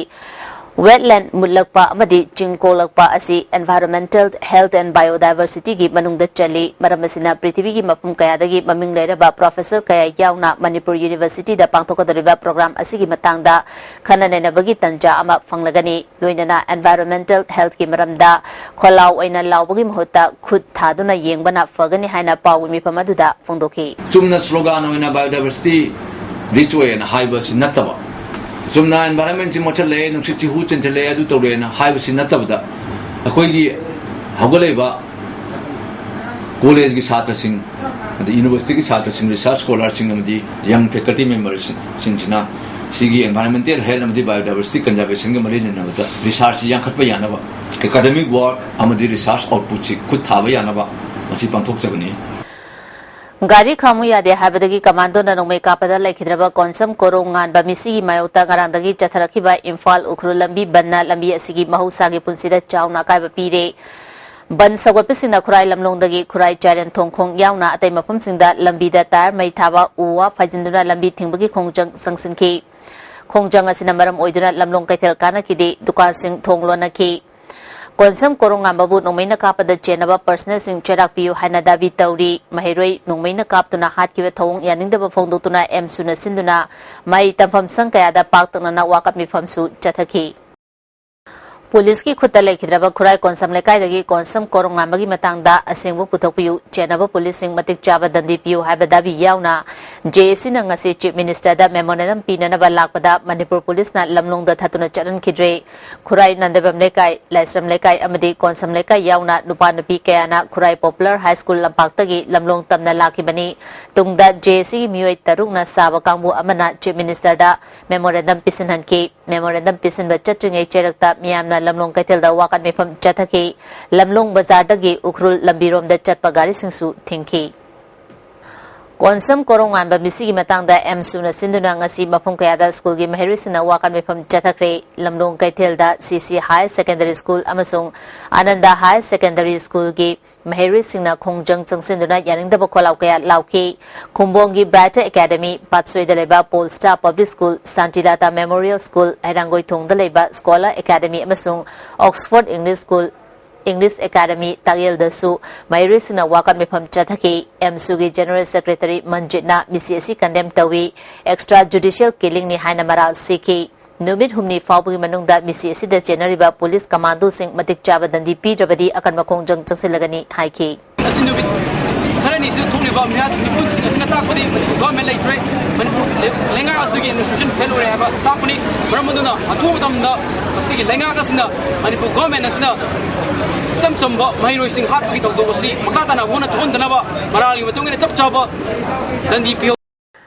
Wetland ꯃꯨꯠꯂꯛꯄ ꯑꯃꯗꯤ ꯆꯤꯡ ꯀꯣꯛꯂꯛꯄ ꯑꯁꯤ environmental health and biodiversity ꯒꯤ ꯃꯅꯨꯡꯗ ꯆꯜꯂꯤ꯫ ꯃꯔꯝ ꯑꯁꯤꯅ ꯄ꯭ꯔꯤꯊꯤꯕꯤꯒꯤ ꯃꯐꯝ ꯀꯌꯥꯗꯒꯤ ꯃꯃꯤꯡ ꯂꯩꯔꯕ professor ꯀꯌꯥ ꯌꯥꯎꯅ ꯃꯅꯤꯄꯨꯔ University ꯗ ꯄꯥꯡꯊꯣꯛꯀꯗꯧꯔꯤꯕ program ꯑꯁꯤꯒꯤ ꯃꯇꯥꯡꯗ ꯈꯟꯅ ꯅꯩꯅꯕꯒꯤ ꯇꯟꯖꯥ ꯑꯃ ꯐꯪꯂꯒꯅꯤ꯫ ꯂꯣꯏꯅꯅ environmental health ꯀꯤ ꯃꯔꯝꯗ ꯈꯣꯜꯂꯥꯎ ꯑꯣꯏꯅ ꯂꯥꯎꯕꯒꯤ ꯃꯍꯨꯠꯇ ꯈꯨꯠ ꯊꯥꯗꯨꯅ ꯌꯦꯡꯕꯅ ꯐꯒꯅꯤ ꯍꯥꯏꯅ ꯄꯥꯎꯒꯤ ꯃꯤꯐꯝ ꯑꯗꯨꯗ ꯐꯣꯡꯗꯣꯛꯈꯤ꯫ ꯆꯨꯝꯅ slogan ꯑꯣꯏꯅ biodiversity rich ꯑꯣꯏꯌꯦꯅ ꯍꯥꯏꯕꯁꯤ ꯅꯠꯇꯕ, ꯆꯨꯝꯅ environment ꯁꯤ ꯃꯣꯠꯁꯤꯜꯂꯛꯑꯦ, ꯅꯨꯡꯁꯤꯠꯁꯤ ꯍꯨ ꯆꯦꯟꯁꯤꯜꯂꯛꯑꯦ, ꯑꯗꯨ ꯇꯧꯔꯦꯅ ꯍꯥꯏꯕꯁꯤ ꯅꯠꯇꯕꯗ, ꯑꯩꯈꯣꯏꯒꯤ ꯍꯧꯒꯠꯂꯛꯏꯕ college ꯀꯤ ꯁꯥꯇ꯭ꯔꯁꯤꯡ, ꯑꯗꯩ university ꯒꯤ ꯁꯥꯇ꯭ꯔꯁꯤꯡ, research scholar ꯁꯤꯡ ꯑꯃꯗꯤ young faculty member ꯁꯤꯡꯁꯤꯅ ꯁꯤꯒꯤ environmental health ꯑꯃꯗꯤ biodiversity conservation ꯒ ꯃꯔꯤ ꯂꯩꯅꯕꯗ research ꯁꯤ ꯌꯥꯡꯈꯠꯄ ꯌꯥꯅꯕ, academic work ꯑꯃꯗꯤ research output ꯁꯤ ꯈꯨꯠ ꯊꯥꯕ ꯌꯥꯅꯕ ꯃꯁꯤ ꯄꯥꯡꯊꯣꯛꯆꯕꯅꯤ꯫ ꯒꯥꯔꯤ ꯈꯥꯝꯃꯨ ꯌꯥꯗꯦ ꯍꯥꯏꯕꯗꯒꯤ commando ꯅ ꯅꯣꯡꯃꯩ ꯀꯥꯞꯄꯗ ꯂꯩꯈꯤꯗ꯭ꯔꯕ ꯀꯣꯟꯁꯝ ꯀꯣꯔꯣꯡ ꯉꯥꯟꯕ ꯃꯤꯁꯤꯒꯤ ꯃꯥꯌꯣꯛꯇ ꯉꯔꯥꯡꯗꯒꯤ ꯆꯠꯊꯔꯛꯈꯤꯕ ꯏꯝꯐꯥꯜ ꯎꯈ꯭ꯔꯨꯜ ꯂꯝꯕꯤ ꯕꯟ ꯅ ꯂꯝꯕꯤ ꯑꯁꯤꯒꯤ ꯃꯍꯧꯁꯥꯒꯤ ꯄꯨꯟꯁꯤꯗ ꯆꯥꯎꯅ ꯑꯀꯥꯏꯕ ꯄꯤꯔꯦ꯫ ꯕꯟ ꯁꯧꯒꯠꯄꯁꯤꯡꯅ ꯈꯨꯔꯥꯏ ꯂꯝꯂꯣꯡꯗꯒꯤ ꯈꯨꯔꯥꯏ ꯆꯥꯏꯔꯦꯟ ꯊꯣꯡꯈꯣꯡ ꯌꯥꯎꯅ ꯑꯇꯩ ꯃꯐꯝꯁꯤꯡꯗ ꯂꯝꯕꯤꯗ tyre ꯃꯩ ꯊꯥꯕ, ꯎ ꯋꯥ ꯐꯥꯏꯖꯤꯟꯗꯨꯅ ꯂꯝꯕꯤ ꯊꯤꯡꯕꯒꯤ ꯈꯣꯡꯖꯪ ꯆꯪꯁꯤꯟꯈꯤ꯫ ꯈꯣꯡꯖꯪ ꯑꯁꯤꯅ ꯃꯔꯝ ꯑꯣꯏꯗꯨꯅ ꯂꯝꯂꯣꯡ ꯀꯩꯊꯦꯜ ꯀꯥꯟꯅꯈꯤꯗꯦ, ꯗꯨꯀꯥꯟꯁꯤꯡ ꯊꯣꯡ ꯂꯣꯟꯅꯈꯤ꯫ ꯀꯣꯟꯁꯝ ꯀꯣꯔꯣꯡꯉꯥꯟꯕꯕꯨ ꯅꯣꯡꯃꯩꯅ ꯀꯥꯞꯄꯗ ꯆꯦꯟꯅꯕ personnel ꯁꯤꯡ ꯆꯩꯔꯥꯛ ꯄꯤꯌꯨ ꯍꯥꯏꯅ ꯗꯥꯕꯤ ꯇꯧꯔꯤ꯫ ꯃꯍꯩꯔꯣꯏ ꯅꯣꯡꯃꯩꯅ ꯀꯥꯞꯇꯨꯅ ꯍꯥꯠꯈꯤꯕ ꯊꯧꯑꯣꯡ ꯌꯥꯅꯤꯡꯗꯕ ꯐꯣꯡꯗꯣꯛꯇꯨꯅ ꯑꯦꯝꯁꯨꯅ ꯁꯤꯟꯗꯨꯅ ꯃꯍꯩ ꯇꯝꯐꯝ ꯁꯪ ꯀꯌꯥꯗ ꯄꯥꯛꯇꯛꯅꯅ ꯋꯥꯀꯠ ꯃꯤꯐꯝꯁꯨ ꯆꯠꯊꯈꯤ꯫ ꯄꯨꯂꯤꯁꯀꯤ ꯈꯨꯠꯇ ꯂꯩꯈꯤꯗ꯭ꯔꯕ ꯈꯨꯔꯥꯏ ꯀꯣꯟꯁꯝ ꯂꯩꯀꯥꯏꯗꯒꯤ ꯀꯣꯟꯁꯝ ꯀꯣꯔꯣꯡꯉꯥꯟꯕꯒꯤ ꯃꯇꯥꯡꯗ ꯑꯁꯦꯡꯕ ꯄꯨꯊꯣꯛꯄꯤꯌꯨ, ꯆꯦꯟꯅꯕ ꯄꯨꯂꯤꯁꯁꯤꯡ ꯃꯇꯤꯛ ꯆꯥꯕ ꯗꯟꯗꯤ ꯄꯤꯌꯨ ꯍꯥꯏꯕ ꯗꯥꯕꯤ ꯌꯥꯎꯅ ꯖꯦ ꯑꯦ ꯁꯤꯅ ꯉꯁꯤ Chief Minister ꯗ memorandum ꯄꯤꯅꯅꯕ ꯂꯥꯛꯄꯗ ꯃꯅꯤꯄꯨꯔ ꯄꯨꯂꯤꯁꯅ ꯂꯝꯂꯣꯡꯗ ꯊꯠꯇꯨꯅ ꯆꯠꯍꯟꯈꯤꯗ꯭ꯔꯦ꯫ ꯈꯨꯔꯥꯏ ꯅꯟꯗꯕꯝ ꯂꯩꯀꯥꯏ, ꯂꯥꯏꯁ꯭ꯔꯝ ꯂꯩꯀꯥꯏ ꯑꯃꯗꯤ ꯀꯣꯟꯁꯝ ꯂꯩꯀꯥꯏ ꯌꯥꯎꯅ ꯅꯨꯄꯥ ꯅꯨꯄꯤ ꯀꯌꯥꯅ ꯈꯨꯔꯥꯏ Popular High School ꯂꯝꯄꯥꯛꯇꯒꯤ ꯂꯝꯂꯣꯡ ꯇꯝꯅ ꯂꯥꯛꯈꯤꯕꯅꯤ꯫ ꯇꯨꯡꯗ ꯖꯦ ꯑꯦ ꯁꯤꯒꯤ ꯃꯤꯑꯣꯏ ꯇꯔꯨꯛꯅ ꯁꯥꯕ ꯀꯥꯡꯕꯨ ꯑꯃꯅ Chief Minister ꯗ memorandum ꯄꯤꯁꯤꯟꯍꯟꯈꯤ꯫ Memorandum ꯄꯤꯁꯤꯟꯕ ꯆꯠꯇ꯭ꯔꯤꯉꯩ ꯆꯩꯔꯛꯇ ꯃꯤꯌꯥꯝꯅ ꯂꯝꯂꯣꯡ ꯀꯩꯊꯦꯜꯗ ꯋꯥꯀꯠ ꯃꯤꯐꯝ ꯆꯠꯊꯈꯤ꯫ ꯂꯝꯂꯣꯡ ꯕꯖꯥꯔꯗꯒꯤ ꯎꯈ꯭ꯔꯨꯜ ꯂꯝꯕꯤꯔꯣꯝꯗ ꯆꯠꯄ ꯒꯥꯔꯤꯁꯤꯡꯁꯨ ꯊꯤꯡꯈꯤ꯫ ꯀꯣꯟꯁꯝ ꯀꯣꯔꯣꯡꯉꯥꯟꯕ ꯃꯤꯁꯤꯒꯤ ꯃꯇꯥꯡꯗ ꯑꯦꯝꯁꯨꯅ ꯁꯤꯟꯗꯨꯅ ꯉꯁꯤ ꯃꯐꯝ ꯀꯌꯥꯗ ꯁ꯭ꯀꯨꯜꯒꯤ ꯃꯍꯩꯔꯣꯏꯁꯤꯡꯅ ꯋꯥꯀꯠ ꯃꯤꯐꯝ ꯆꯠꯊꯈ꯭ꯔꯦ꯫ ꯂꯝꯂꯣꯡ ꯀꯩꯊꯦꯜꯗ ꯁꯤ ꯁꯤ ꯍꯥꯌꯔ ꯁꯦꯀꯦꯟꯗꯔꯤ ꯁ꯭ꯀꯨꯜ ꯑꯃꯁꯨꯡ ꯑꯅꯟꯗ ꯍꯥꯌꯔ ꯁꯦꯀꯦꯟꯗꯔꯤ ꯁ꯭ꯀꯨꯜꯒꯤ ꯃꯍꯩꯔꯣꯏꯁꯤꯡꯅ ꯈꯣꯡꯖꯪ ꯆꯪꯁꯤꯟꯗꯨꯅ ꯌꯥꯅꯤꯡꯗꯕ ꯈꯣꯜꯂꯥꯎ ꯀꯌꯥ ꯂꯥꯎꯈꯤ꯫ ꯈꯨꯝꯕꯣꯡꯒꯤ ꯕ꯭ꯔꯥꯏꯇꯔ ꯑꯦꯀꯥꯗꯃꯤ, ꯄꯥꯠꯁꯣꯏꯗ ꯂꯩꯕ pole star public school, Shantilata memorial school, ꯍꯩꯔꯥꯡꯒꯣꯏꯊꯣꯡꯗ ꯂꯩꯕ ꯁ꯭ꯀꯣꯂꯔ ꯑꯦꯀꯥꯗꯃꯤ ꯑꯃꯁꯨꯡ Oxford English school, English academy ꯇꯥꯛꯌꯦꯜꯗꯁꯨ ꯃꯍꯩꯔꯣꯏꯁꯤꯡꯅ ꯋꯥꯀꯠ ꯃꯤꯐꯝ ꯆꯠꯊꯈꯤ꯫ ꯑꯦꯝꯁꯨꯒꯤ ꯖꯦꯅꯔꯦꯜ ꯁꯦꯀ꯭ꯔꯦꯇꯔꯤ ꯃꯟꯖꯤꯠꯅ ꯃꯤꯁꯤ ꯑꯁꯤ ꯀꯟꯗꯦꯝ ꯇꯧꯏ, ꯑꯦꯛꯁꯇ꯭ꯔꯥ ꯖꯨꯗꯤꯁꯤꯌꯦꯜ ꯀꯤꯂꯤꯡꯅꯤ ꯍꯥꯏꯅ ꯃꯔꯥꯜ ꯁꯤꯈꯤ꯫ ꯅꯨꯃꯤꯠ ꯍꯨꯝꯅꯤ ꯐꯥꯎꯕꯒꯤ ꯃꯅꯨꯡꯗ ꯃꯤꯁꯤ ꯑꯁꯤꯗ ꯆꯦꯟꯅꯔꯤꯕ ꯄꯨꯂꯤꯁ ꯀꯃꯥꯟꯗꯣꯁꯤꯡ ꯃꯇꯤꯛ ꯆꯥꯕ ꯗꯟꯗꯤ ꯄꯤꯗ꯭ꯔꯕꯗꯤ ꯑꯀꯟꯕ ꯈꯣꯡꯖꯪ ꯆꯪꯁꯤꯜꯂꯒꯅꯤ ꯍꯥꯏꯈꯤ꯫ ꯉꯁꯤ ꯅꯨꯃꯤꯠ ꯈꯔꯅꯤꯁꯤꯗ ꯊꯣꯛꯂꯤꯕ ꯃꯤꯍꯥꯠ ꯃꯤꯄꯨꯟꯁꯤꯡ ꯑꯁꯤꯅ ꯇꯥꯛꯄꯗꯤ ꯃꯅꯤꯄꯨꯔ ꯒꯣꯔꯃꯦꯟ ꯂꯩꯇ꯭ꯔꯦ, ꯃꯅꯤꯄꯨꯔ ꯂꯩ-, ꯂꯩꯉꯥꯛ ꯑꯁꯤꯒꯤ ꯑꯦꯗꯃꯤꯅꯤꯁꯇ꯭ꯔꯦꯁꯟ ꯐꯦꯜ ꯑꯣꯏꯔꯦ ꯍꯥꯏꯕ ꯇꯥꯛꯄꯅꯤ꯫ ꯃꯔꯝ ꯑꯗꯨꯅ ꯑꯊꯨꯕ ꯃꯇꯝꯗ ꯃꯁꯤꯒꯤ ꯂꯩꯉꯥꯛ ꯑꯁꯤꯅ, ꯃꯅꯤꯄꯨꯔ ꯒꯣꯔꯃꯦꯟ ꯑꯁꯤꯅ ꯏꯆꯝ ꯆꯝꯕ ꯃꯍꯩꯔꯣꯏꯁꯤꯡ ꯍꯥꯠꯄꯒꯤ ꯊꯧꯗꯣꯛ ꯑꯁꯤ ꯃꯈꯥ ꯇꯥꯅ ꯑꯃꯨꯛ ꯍꯟꯅ ꯊꯣꯛꯍꯟꯗꯅꯕ ꯃꯔꯥꯜꯒꯤ ꯃꯇꯨꯡ ꯏꯟꯅ ꯆꯞ ꯆꯥꯕ ꯗꯟꯗꯤ ꯄꯤꯍꯧ꯫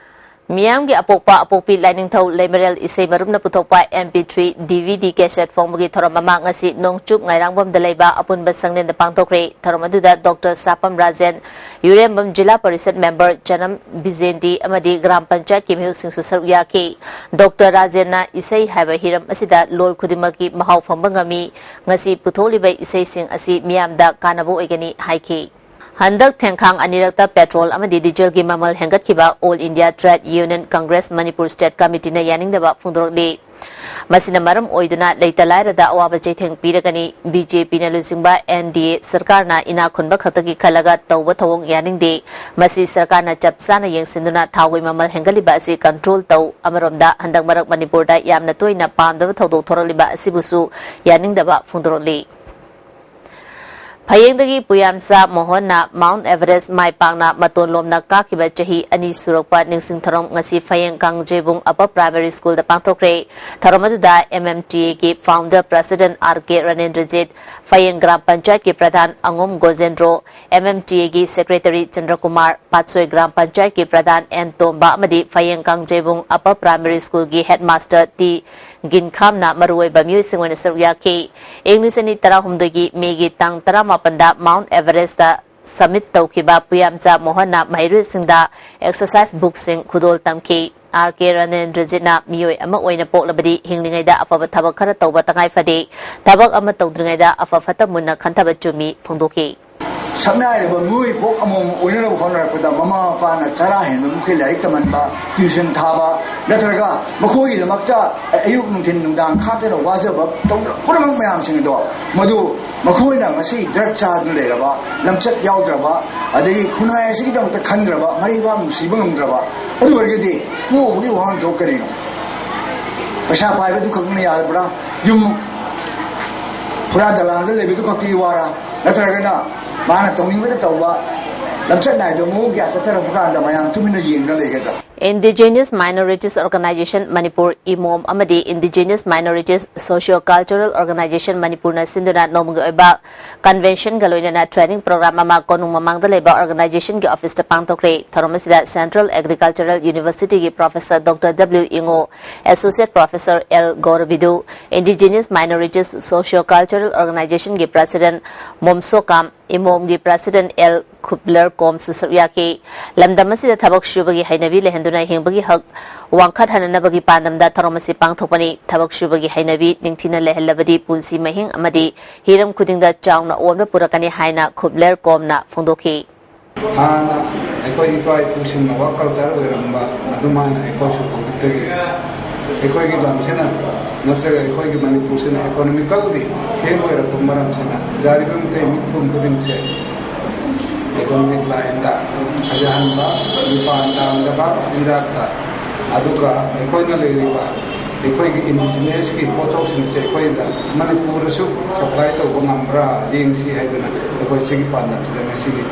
ꯃꯤꯌꯥꯝꯒꯤ ꯑꯄꯣꯛꯄ ꯑꯄꯣꯛꯄꯤ ꯂꯥꯏꯅꯤꯡꯊꯧ ꯂꯩꯃꯔꯦꯜ ꯏꯁꯩ ꯃꯔꯨꯞꯅ ꯄꯨꯊꯣꯛꯄ M P three D V ꯗꯤ ꯀꯦꯁꯦꯠ ꯐꯣꯡꯕꯒꯤ ꯊꯧꯔꯝ ꯑꯃ ꯉꯁꯤ ꯅꯣꯡꯆꯨꯞ ꯉꯥꯏꯔꯥꯡꯕꯝꯗ ꯂꯩꯕ ꯑꯄꯨꯟꯕ ꯁꯪꯂꯦꯟꯗ ꯄꯥꯡꯊꯣꯛꯈ꯭ꯔꯦ꯫ ꯊꯧꯔꯝ ꯑꯗꯨꯗ ꯗꯣꯛꯇꯔ ꯁꯥꯄꯝ ꯔꯥꯖꯦꯟ, ꯌꯨꯔꯦꯝꯕꯝ ꯖꯤꯂꯥ ꯄꯔꯤꯁꯠ ꯃꯦꯝꯕꯔ ꯆꯅꯝ ꯕꯤꯖꯦꯟꯗꯤ ꯑꯃꯗꯤ ꯒ꯭ꯔꯥꯝ ꯄꯟꯆꯥꯌꯠꯀꯤ ꯃꯤꯍꯨꯠꯁꯤꯡꯁꯨ ꯁꯔꯨꯛ ꯌꯥꯈꯤ꯫ ꯗꯣꯛꯇꯔ ꯔꯥꯖꯦꯟꯅ ꯏꯁꯩ ꯍꯥꯏꯕ ꯍꯤꯔꯝ ꯑꯁꯤꯗ ꯂꯣꯜ ꯈꯨꯗꯤꯡꯃꯛꯀꯤ ꯃꯍꯥꯎ ꯐꯪꯕ ꯉꯝꯃꯤ꯫ ꯉꯁꯤ ꯄꯨꯊꯣꯛꯂꯤꯕ ꯏꯁꯩꯁꯤꯡ ꯑꯁꯤ ꯃꯤꯌꯥꯝꯗ ꯀꯥꯟꯅꯕ ꯑꯣꯏꯒꯅꯤ ꯍꯥꯏꯈꯤ꯫ ꯍꯟꯗꯛ ꯊꯦꯡꯈꯥꯡ ꯑꯅꯤꯔꯛꯇ ꯄꯦꯇ꯭ꯔꯣꯜ ꯑꯃꯗꯤ ꯗꯤꯖꯜꯒꯤ ꯃꯃꯜ ꯍꯦꯟꯒꯠꯈꯤꯕ all India trade union Congress Manipur state ꯀꯃꯤꯇꯤꯅ ꯌꯥꯅꯤꯡꯗꯕ ꯐꯣꯡꯗꯣꯔꯛꯂꯤ꯫ ꯃꯁꯤꯅ ꯃꯔꯝ ꯑꯣꯏꯗꯨꯅ ꯂꯩꯇ ꯂꯥꯏꯔꯗ ꯑꯋꯥꯕ ꯆꯩꯊꯦꯡ ꯄꯤꯔꯒꯅꯤ꯫ ꯕꯤ ꯖꯦ ꯄꯤꯅ ꯂꯨꯆꯤꯡꯕ ꯑꯦꯟ ꯗꯤ ꯑꯦ ꯁꯔꯀꯥꯔꯅ ꯏꯅꯥꯛ ꯈꯨꯟꯕ ꯈꯛꯇꯒꯤ ꯈꯜꯂꯒ ꯇꯧꯕ ꯊꯧꯑꯣꯡ ꯌꯥꯅꯤꯡꯗꯦ꯫ ꯃꯁꯤ ꯁꯔꯀꯥꯔꯅ ꯆꯞ ꯆꯥꯅ ꯌꯦꯡꯁꯤꯟꯗꯨꯅ ꯊꯥꯎꯒꯤ ꯃꯃꯜ ꯍꯦꯟꯒꯠꯂꯤꯕ ꯑꯁꯤ ꯀꯟꯇ꯭ꯔꯣꯜ ꯇꯧ꯫ ꯑꯃꯔꯣꯝꯗ ꯍꯟꯗꯛ ꯃꯔꯛ ꯃꯅꯤꯄꯨꯔꯗ ꯌꯥꯝꯅ ꯇꯣꯏꯅ ꯄꯥꯝꯗꯕ ꯊꯧꯗꯣꯛ ꯊꯣꯔꯛꯂꯤꯕ ꯑꯁꯤꯕꯨꯁꯨ ꯌꯥꯅꯤꯡꯗꯕ ꯐꯣꯡꯗꯣꯔꯛꯂꯤ꯫ ꯐꯌꯦꯡꯗꯒꯤ ꯄꯨꯌꯥꯝꯆꯥ ꯃꯣꯍꯟꯅ ꯃꯥꯎꯟ ꯑꯦꯚꯔꯦꯁ ꯃꯥꯏ ꯄꯥꯛꯅ ꯃꯇꯣꯟ ꯂꯣꯝꯅ ꯀꯥꯈꯤꯕ ꯆꯍꯤ ꯑꯅꯤ ꯁꯨꯔꯛꯄ ꯅꯤꯡꯁꯤꯡ ꯊꯧꯔꯝ ꯉꯁꯤ ꯐꯌꯦꯡ ꯀꯥꯡꯖꯩꯕꯨꯡ ꯑꯄꯔ ꯄ꯭ꯔꯥꯏꯃꯥꯔꯤ ꯁ꯭ꯀꯨꯜꯗ ꯄꯥꯡꯊꯣꯛꯈ꯭ꯔꯦ꯫ ꯊꯧꯔꯝ ꯑꯗꯨꯗ ꯑꯦꯝ ꯑꯦꯝ ꯇꯤ ꯑꯦꯒꯤ ꯐꯥꯎꯟꯗꯔ ꯄ꯭ꯔꯁꯤꯗꯦꯟꯠ ꯑꯥꯔ ꯀꯦ ꯔꯅꯦꯟꯗ꯭ꯔꯖꯤꯠ, ꯐꯌꯦꯡ ꯒ꯭ꯔꯥꯝ ꯄꯟꯆꯥꯌꯠꯀꯤ ꯄ꯭ꯔꯙꯥꯟ ꯑꯉꯣꯝ ꯒꯣꯖꯦꯟꯗ꯭ꯔꯣ, ꯑꯦꯝ ꯑꯦꯝ ꯇꯤ ꯑꯦꯒꯤ ꯁꯦꯀ꯭ꯔꯦꯇꯔꯤ ꯆꯟꯗ꯭ꯔꯀꯨꯃꯥꯔ, ꯄꯥꯠꯁꯣꯏ ꯒ꯭ꯔꯥꯝ ꯄꯟꯆꯥꯌꯠꯀꯤ ꯄ꯭ꯔꯙꯥꯟ ꯑꯦꯟ ꯇꯣꯝꯕ ꯑꯃꯗꯤ ꯐꯌꯦꯡ ꯀꯥꯡꯖꯩꯕꯨꯡ ꯑꯄꯔ ꯄ꯭ꯔꯥꯏꯃꯥꯔꯤ ꯁ꯭ꯀꯨꯜꯒꯤ ꯍꯦꯗꯃꯥꯁꯇꯔ ꯇꯤ ꯒꯤꯟꯈꯥꯝꯅ ꯃꯔꯨꯑꯣꯏꯕ ꯃꯤꯑꯣꯏꯁꯤꯡ ꯑꯣꯏꯅ ꯁꯔꯨꯛ ꯌꯥꯈꯤ꯫ ꯏꯪ ꯂꯤꯁꯤꯡ ꯑꯅꯤ ꯇꯔꯥꯍꯨꯝꯗꯣꯏꯒꯤ ꯃꯦꯒꯤ ꯇꯥꯡ ꯇꯔꯥꯃꯥꯄꯟꯗ ꯃꯥꯎꯟ ꯑꯦꯚꯔꯦꯁꯇ ꯁꯃꯤꯠ ꯇꯧꯈꯤꯕ ꯄꯨꯌꯥꯝꯆꯥ ꯃꯣꯍꯟꯅ ꯃꯍꯩꯔꯣꯏꯁꯤꯡꯗ ꯑꯦꯛꯁꯔꯁꯥꯏꯁ ꯕꯨꯛꯁꯤꯡ ꯈꯨꯗꯣꯜ ꯇꯝꯈꯤ꯫ ꯑꯥꯔ ꯀꯦ ꯔꯥꯅꯦꯟꯗ꯭ꯔꯖꯤꯠꯅ ꯃꯤꯑꯣꯏ ꯑꯃ ꯑꯣꯏꯅ ꯄꯣꯛꯂꯕꯗꯤ ꯍꯤꯡꯂꯤꯉꯩꯗ ꯑꯐꯕ ꯊꯕꯛ ꯈꯔ ꯇꯧꯕ ꯇꯉꯥꯏ ꯐꯗꯦ꯫ ꯊꯕꯛ ꯑꯃ ꯇꯧꯗ꯭ꯔꯤꯉꯩꯗ ꯑꯐ ꯐꯠꯇ ꯃꯨꯟꯅ ꯈꯟꯊꯕ ꯆꯨꯝꯃꯤ ꯐꯣꯡꯗꯣꯛꯈꯤ꯫ ꯁꯛꯅꯥꯏꯔꯕ ꯃꯤꯑꯣꯏ ꯄꯣꯛ ꯑꯃꯃꯝ ꯑꯣꯏꯅꯅꯕ ꯍꯣꯠꯅꯔꯛꯄꯗ ꯃꯃꯥ ꯃꯄꯥꯅ ꯆꯔꯥ ꯍꯦꯟꯕ ꯃꯈꯩ ꯂꯥꯏꯔꯤꯛ ꯇꯝꯍꯟꯕ, ꯇ꯭ꯌꯨꯁꯟ ꯊꯥꯕ, ꯅꯠꯇ꯭ꯔꯒ ꯃꯈꯣꯏꯒꯤꯗꯃꯛꯇ ꯑꯌꯨꯛ ꯅꯨꯡꯊꯤꯟ ꯅꯨꯡꯗꯥꯡ ꯈꯥꯛꯇꯅ ꯋꯥꯖꯕ ꯇꯧꯔꯤꯕ ꯄꯨꯝꯅꯃꯛ ꯃꯌꯥꯝꯁꯤꯡ ꯑꯗꯣ ꯃꯗꯨ ꯃꯈꯣꯏꯅ ꯉꯁꯤ ꯗ꯭ꯔꯒ ꯆꯥꯗꯨꯅ ꯂꯩꯔꯕ, ꯂꯝꯆꯠ ꯌꯥꯎꯗ꯭ꯔꯕ, ꯑꯗꯒꯤ ꯈꯨꯟꯅꯥꯏ ꯑꯁꯤꯒꯤꯗꯃꯛꯇ ꯈꯟꯗ꯭ꯔꯕ, ꯃꯔꯩꯕꯥꯛ ꯅꯨꯡꯁꯤꯕ ꯉꯝꯗ꯭ꯔꯕ, ꯑꯗꯨ ꯑꯣꯏꯔꯒꯗꯤ ꯄꯣꯛꯎꯕꯒꯤ ꯋꯥꯍꯟꯊꯣꯛ ꯀꯔꯤꯅꯣ? ꯄꯩꯁꯥ ꯄꯥꯏꯕꯗꯨ ꯈꯛꯅ ꯌꯥꯔꯕ꯭ꯔꯥ? ꯌꯨꯝ ꯐꯨꯔꯥ ꯗꯂꯥꯟꯗ ꯂꯩꯕꯗꯨ ꯈꯛꯇꯤ ꯋꯥꯔꯥ? ꯅꯠꯇ꯭ꯔꯒꯅ ꯃꯥꯅ ꯇꯧꯅꯤꯡꯕꯗ ꯇꯧꯕ, ꯂꯝꯆꯠ ꯅꯥꯏꯗꯕ ꯃꯑꯣꯡ ꯀꯌꯥ ꯆꯠꯊꯔꯛꯄ ꯀꯥꯟꯗ ꯃꯌꯥꯝ ꯇꯨꯃꯤꯟꯅ ꯌꯦꯡꯗꯨꯅ ꯂꯩꯒꯗ꯭ꯔꯥ? Indigenous Minorities Organization Manipur, ꯏꯃꯣꯝ, ꯑꯃꯗꯤ Indigenous Minorities Socio Cultural Organization ꯃꯅꯤꯄꯨꯔꯅ ꯁꯤꯟꯗꯨꯅ ꯅꯣꯡꯃꯒꯤ ꯑꯣꯏꯕ ꯀꯟꯚꯦꯟꯁꯟꯒ ꯂꯣꯏꯅꯅ ꯇ꯭ꯔꯦꯅꯤꯡ ꯄ꯭ꯔꯣꯒ꯭ꯔꯥꯝ ꯑꯃ ꯀꯣꯅꯨꯡ ꯃꯃꯥꯡꯗ ꯂꯩꯕ ꯑꯣꯔꯒꯅꯥꯏꯖꯦꯁꯟꯒꯤ ꯑꯣꯐꯤꯁꯇ ꯄꯥꯡꯊꯣꯛꯈ꯭ꯔꯦ꯫ ꯊꯧꯔꯝ ꯑꯁꯤꯗ Central Agricultural University ꯒꯤ Professor Doctor W ꯏꯉꯣ, Associate Professor L ꯒꯧꯔꯕꯤꯗꯨ, Indigenous Minorities Socio Cultural Organization ꯒꯤ President ꯃꯣꯝꯁꯣꯀꯥꯝ, ꯏꯃꯣꯝꯒꯤ President L ꯈꯨꯞꯂꯔ ꯀꯣꯝꯁꯨ ꯁꯔꯨꯛ ꯌꯥꯈꯤ꯫ ꯂꯝꯗꯝ ꯑꯁꯤꯗ ꯊꯕꯛ ꯁꯨꯕꯒꯤ ꯍꯩꯅꯕꯤ ꯂꯩꯍꯟꯗꯨꯅ ꯍꯤꯡꯕꯒꯤ ꯍꯛ ꯋꯥꯡꯈꯠꯍꯟꯅꯅꯕꯒꯤ ꯄꯥꯟꯗꯝꯗ ꯊꯧꯔꯝ ꯑꯁꯤ ꯄꯥꯡꯊꯣꯛꯄꯅꯤ꯫ ꯊꯕꯛ ꯁꯨꯕꯒꯤ ꯍꯩꯅꯕꯤ ꯅꯤꯡꯊꯤꯅ ꯂꯩꯍꯜꯂꯕꯗꯤ ꯄꯨꯟꯁꯤ ꯃꯍꯤꯡ ꯑꯃꯗꯤ ꯍꯤꯔꯝ ꯈꯨꯗꯤꯡꯗ ꯆꯥꯎꯅ ꯑꯑꯣꯟꯕ ꯄꯨꯔꯛꯀꯅꯤ ꯍꯥꯏꯅ ꯈꯨꯞꯂꯔ ꯀꯣꯝꯅ ꯐꯣꯡꯗꯣꯛꯈꯤ꯫ ꯍꯥꯟꯅ ꯑꯩꯈꯣꯏ ꯏꯄꯥ ꯏꯄꯨꯁꯤꯡꯅ ꯋꯥꯔꯛ ꯀꯜꯆꯔ ꯑꯣꯏꯔꯝꯕ ꯑꯗꯨꯃꯥꯏꯅ ꯑꯩꯈꯣꯏꯁꯨ ꯍꯧꯖꯤꯛꯇꯒꯤ ꯑꯩꯈꯣꯏꯒꯤ ꯂꯝꯁꯤꯅ ꯅꯠꯇ꯭ꯔꯒ ꯑꯩꯈꯣꯏꯒꯤ ꯃꯅꯤꯄꯨꯔꯁꯤꯅ ꯏꯀꯣꯅꯣꯃꯤꯀꯦꯜꯗꯤ ꯐꯦꯜ ꯑꯣꯏꯔꯛꯄ ꯃꯔꯝꯁꯤꯅ ꯌꯥꯔꯤꯕ ꯃꯈꯩ ꯃꯤꯄꯨꯝ ꯈꯨꯗꯤꯡꯁꯦ ꯏꯀꯣꯅꯣꯃꯤꯛ ꯂꯥꯏꯟꯗ ꯐꯖꯍꯟꯕ, ꯃꯄꯥꯟ ꯇꯥꯡꯗꯕ ꯆꯤꯟꯖꯥꯛꯇ, ꯑꯗꯨꯒ ꯑꯩꯈꯣꯏꯅ ꯂꯩꯔꯤꯕ ꯑꯩꯈꯣꯏꯒꯤ ꯏꯟꯗꯤꯖꯤꯅꯁꯀꯤ ꯄꯣꯠꯊꯣꯛꯁꯤꯡꯁꯦ ꯑꯩꯈꯣꯏꯗ ꯃꯅꯤꯄꯨꯔꯗꯁꯨ ꯁꯄ꯭ꯂꯥꯏ ꯇꯧꯕ ꯉꯝꯕ꯭ꯔꯥ ꯌꯦꯡꯁꯤ ꯍꯥꯏꯗꯅ ꯑꯩꯈꯣꯏ ꯁꯤꯒꯤ ꯄꯥꯟꯗꯝꯁꯤꯗ ꯉꯁꯤꯒꯤ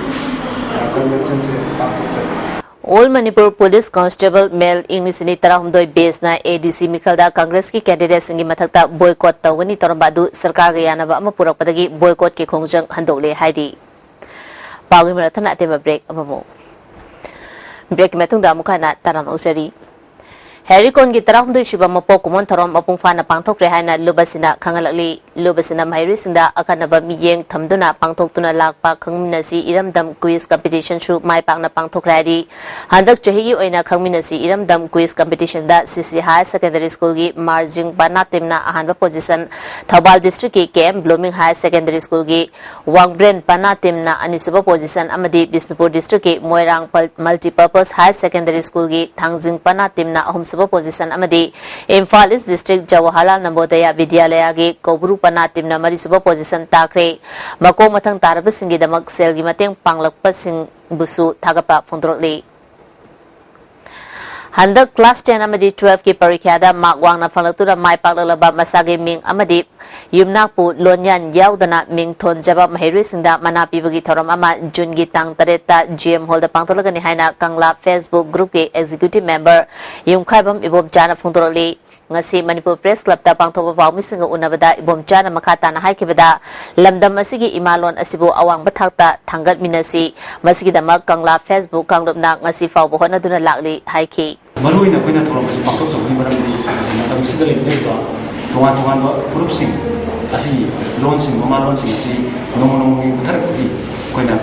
ꯀꯟꯚꯦꯟꯁꯟꯁꯦ ꯄꯥꯡꯊꯣꯛꯆꯕꯅꯤ꯫ All Manipur Police Constable Male ꯏꯪ ꯂꯤꯁꯤꯡ ꯑꯅꯤ ꯇꯔꯥꯍꯨꯝꯗꯣꯏ ꯕꯦꯁꯅ ꯑꯦ ꯗꯤ ꯁꯤ ꯃꯤꯈꯜꯗ ꯀꯪꯒ꯭ꯔꯦꯁꯀꯤ ꯀꯦꯟꯗꯤꯗꯦꯠꯁꯤꯡꯒꯤ ꯃꯊꯛꯇ ꯕꯣꯏꯀꯣꯠ ꯇꯧꯒꯅꯤ ꯇꯧꯔꯝꯕ ꯑꯗꯨ ꯁꯔꯀꯥꯔꯒ ꯌꯥꯅꯕ ꯑꯃ ꯄꯨꯔꯛꯄꯗꯒꯤ ꯕꯣꯏꯀꯣꯠꯀꯤ ꯈꯣꯡꯖꯪ ꯍꯟꯗꯣꯛꯂꯦ ꯍꯥꯏꯔꯤ꯫ ꯄꯥꯎꯒꯤ ꯃꯔꯛ ꯊꯠꯅ ꯑꯇꯦꯟꯕ ꯕ꯭ꯔꯦꯛ ꯑꯃꯃꯨꯛ꯫ ꯕ꯭ꯔꯦꯛꯀꯤ ꯃꯇꯨꯡꯗ ꯑꯃꯨꯛ ꯍꯟꯅ ꯇꯔꯥꯝꯅ ꯑꯣꯛꯆꯔꯤ꯫ ꯍꯦꯔꯤꯀꯣꯟꯒꯤ ꯇꯔꯥꯍꯨꯝꯗꯣꯏ ꯁꯨꯕ ꯃꯄꯣꯛ ꯀꯨꯝꯑꯣꯟ ꯊꯧꯔꯝ ꯃꯄꯨꯡ ꯐꯥꯅ ꯄꯥꯡꯊꯣꯛꯈ꯭ꯔꯦ ꯍꯥꯏꯅ ꯂꯨꯕꯁꯤꯅ ꯈꯪꯍꯜꯂꯛꯂꯤ꯫ ꯂꯨꯕꯁꯤꯅ ꯃꯍꯩꯔꯣꯏꯁꯤꯡꯗ ꯑꯈꯟꯅꯕ ꯃꯤꯠꯌꯦꯡ ꯊꯝꯗꯨꯅ ꯄꯥꯡꯊꯣꯛꯇꯨꯅ ꯂꯥꯛꯄ ꯈꯪꯃꯤꯟꯅꯁꯤ ꯏꯔꯝꯗꯝ quiz competition ꯁꯨ ꯃꯥꯏ ꯄꯥꯛꯅ ꯄꯥꯡꯊꯣꯛꯈ꯭ꯔꯦ ꯍꯥꯏꯔꯤ꯫ ꯍꯟꯗꯛ ꯆꯍꯤꯒꯤ ꯑꯣꯏꯅ ꯈꯪꯃꯤꯟꯅꯁꯤ ꯏꯔꯝꯗꯝ quiz competition ꯗ ꯁꯤ ꯁꯤ Higher Secondary School ꯒꯤ ꯃꯥꯔꯖꯤꯡ ꯄꯅꯥ team ꯅ ꯑꯍꯥꯟꯕ position, ꯊꯧꯕꯥꯜ district ꯀꯤ K M Blooming Higher Secondary School ꯒꯤ ꯋꯥꯡꯕ꯭ꯔꯦꯟ ꯄꯅꯥ team ꯅ ꯑꯅꯤꯁꯨꯕ position ꯑꯃꯗꯤ ꯕꯤꯁꯅꯨꯄꯨꯔ district ꯀꯤ ꯃꯣꯏꯔꯥꯡ ꯄꯜ-, Multipurpose Higher Secondary School ꯒꯤ ꯊꯥꯡꯖꯤꯡ ꯄꯅꯥ team ꯅ ꯑꯍꯨꯝꯁꯨꯕ position ꯑꯃꯗꯤ ꯏꯝꯐꯥꯜ East district ꯖꯋꯥꯍꯔꯂꯥꯜ ꯅꯕꯣꯗꯌꯥ ꯕꯤꯗ꯭ꯌꯥꯂꯌꯥꯒꯤ ꯀꯧꯕ꯭ꯔꯨ ꯄꯅꯥ team ꯅ ꯃꯔꯤꯁꯨꯕ position ꯇꯥꯈ꯭ꯔꯦ꯫ ꯃꯀꯣꯛ ꯃꯊꯪ ꯇꯥꯔꯕꯁꯤꯡꯒꯤꯗꯃꯛ ꯁꯦꯜꯒꯤ ꯃꯇꯦꯡ ꯄꯥꯡꯂꯛꯄꯁꯤꯡꯕꯨꯁꯨ ꯊꯥꯒꯠꯄ ꯐꯣꯡꯗꯣꯔꯛꯂꯤ꯫ ꯍꯟꯗꯛ class ten ꯑꯃꯗꯤ twelve ꯀꯤ ꯄꯔꯤꯈ꯭ꯌꯥꯗ mark ꯋꯥꯡꯅ ꯐꯪꯂꯛꯇꯨꯅ ꯃꯥꯏ ꯄꯥꯛꯂꯛꯂꯕ ꯃꯁꯥꯒꯤ ꯃꯤꯡ ꯑꯃꯗꯤ ꯌꯨꯝꯅꯥꯛꯄꯨ ꯂꯣꯟꯌꯥꯟ ꯌꯥꯎꯗꯅ ꯃꯤꯡ ꯊꯣꯟꯖꯕ ꯃꯍꯩꯔꯣꯏꯁꯤꯡꯗ ꯃꯅꯥ ꯄꯤꯕꯒꯤ ꯊꯧꯔꯝ ꯑꯃ June ꯒꯤ ꯇꯥꯡ ꯇꯔꯦꯠꯇ G M Hall ꯗ ꯄꯥꯡꯊꯣꯛꯂꯒꯅꯤ ꯍꯥꯏꯅ ꯀꯪꯂꯥ Facebook group ꯀꯤ executive member ꯌꯨꯝꯈꯥꯏꯕꯝ ꯏꯕꯣꯝꯆꯥꯅ ꯐꯣꯡꯗꯣꯔꯛꯂꯤ꯫ ꯉꯁꯤ ꯃꯅꯤꯄꯨꯔ Press Club ꯇ ꯄꯥꯡꯊꯣꯛꯄ ꯄꯥꯎꯃꯤꯁꯤꯡꯒ ꯎꯅꯕꯗ ꯏꯕꯣꯝꯆꯥꯅ ꯃꯈꯥ ꯇꯥꯅ ꯍꯥꯏꯈꯤꯕꯗ, ꯂꯝꯗꯝ ꯑꯁꯤꯒꯤ ꯏꯃꯥ ꯂꯣꯟ ꯑꯁꯤꯕꯨ ꯑꯋꯥꯡꯕ ꯊꯥꯛꯇ ꯊꯥꯡꯒꯠꯃꯤꯟꯅꯁꯤ, ꯃꯁꯤꯒꯤꯗꯃꯛ ꯀꯪꯂꯥ Facebook ꯀꯥꯡꯂꯨꯞꯅ ꯉꯁꯤ ꯐꯥꯎꯕ ꯍꯣꯠꯅꯗꯨꯅ ꯂꯥꯛꯂꯤ ꯍꯥꯏꯈꯤ꯫ ꯃꯔꯨꯑꯣꯏꯅ ꯑꯩꯈꯣꯏꯅ ꯊꯧꯔꯝ ꯑꯁꯤ ꯄꯥꯡꯊꯣꯛꯆꯕꯒꯤ ꯃꯔꯝꯗꯤ ꯂꯝꯗꯝꯁꯤꯗ ꯂꯩꯕꯤꯔꯤꯕ ꯇꯣꯉꯥꯟ ꯇꯣꯉꯥꯟꯕ ꯐꯨꯔꯨꯞꯁꯤꯡ ꯑꯁꯤꯒꯤ ꯂꯣꯟꯁꯤꯡ, ꯃꯃꯥ ꯂꯣꯟꯁꯤꯡ ꯑꯁꯤ ꯅꯣꯡꯃ ꯅꯣꯡꯃꯒꯤ ꯃꯨꯠꯊꯔꯛꯄꯒꯤ ꯑꯩꯈꯣꯏꯅ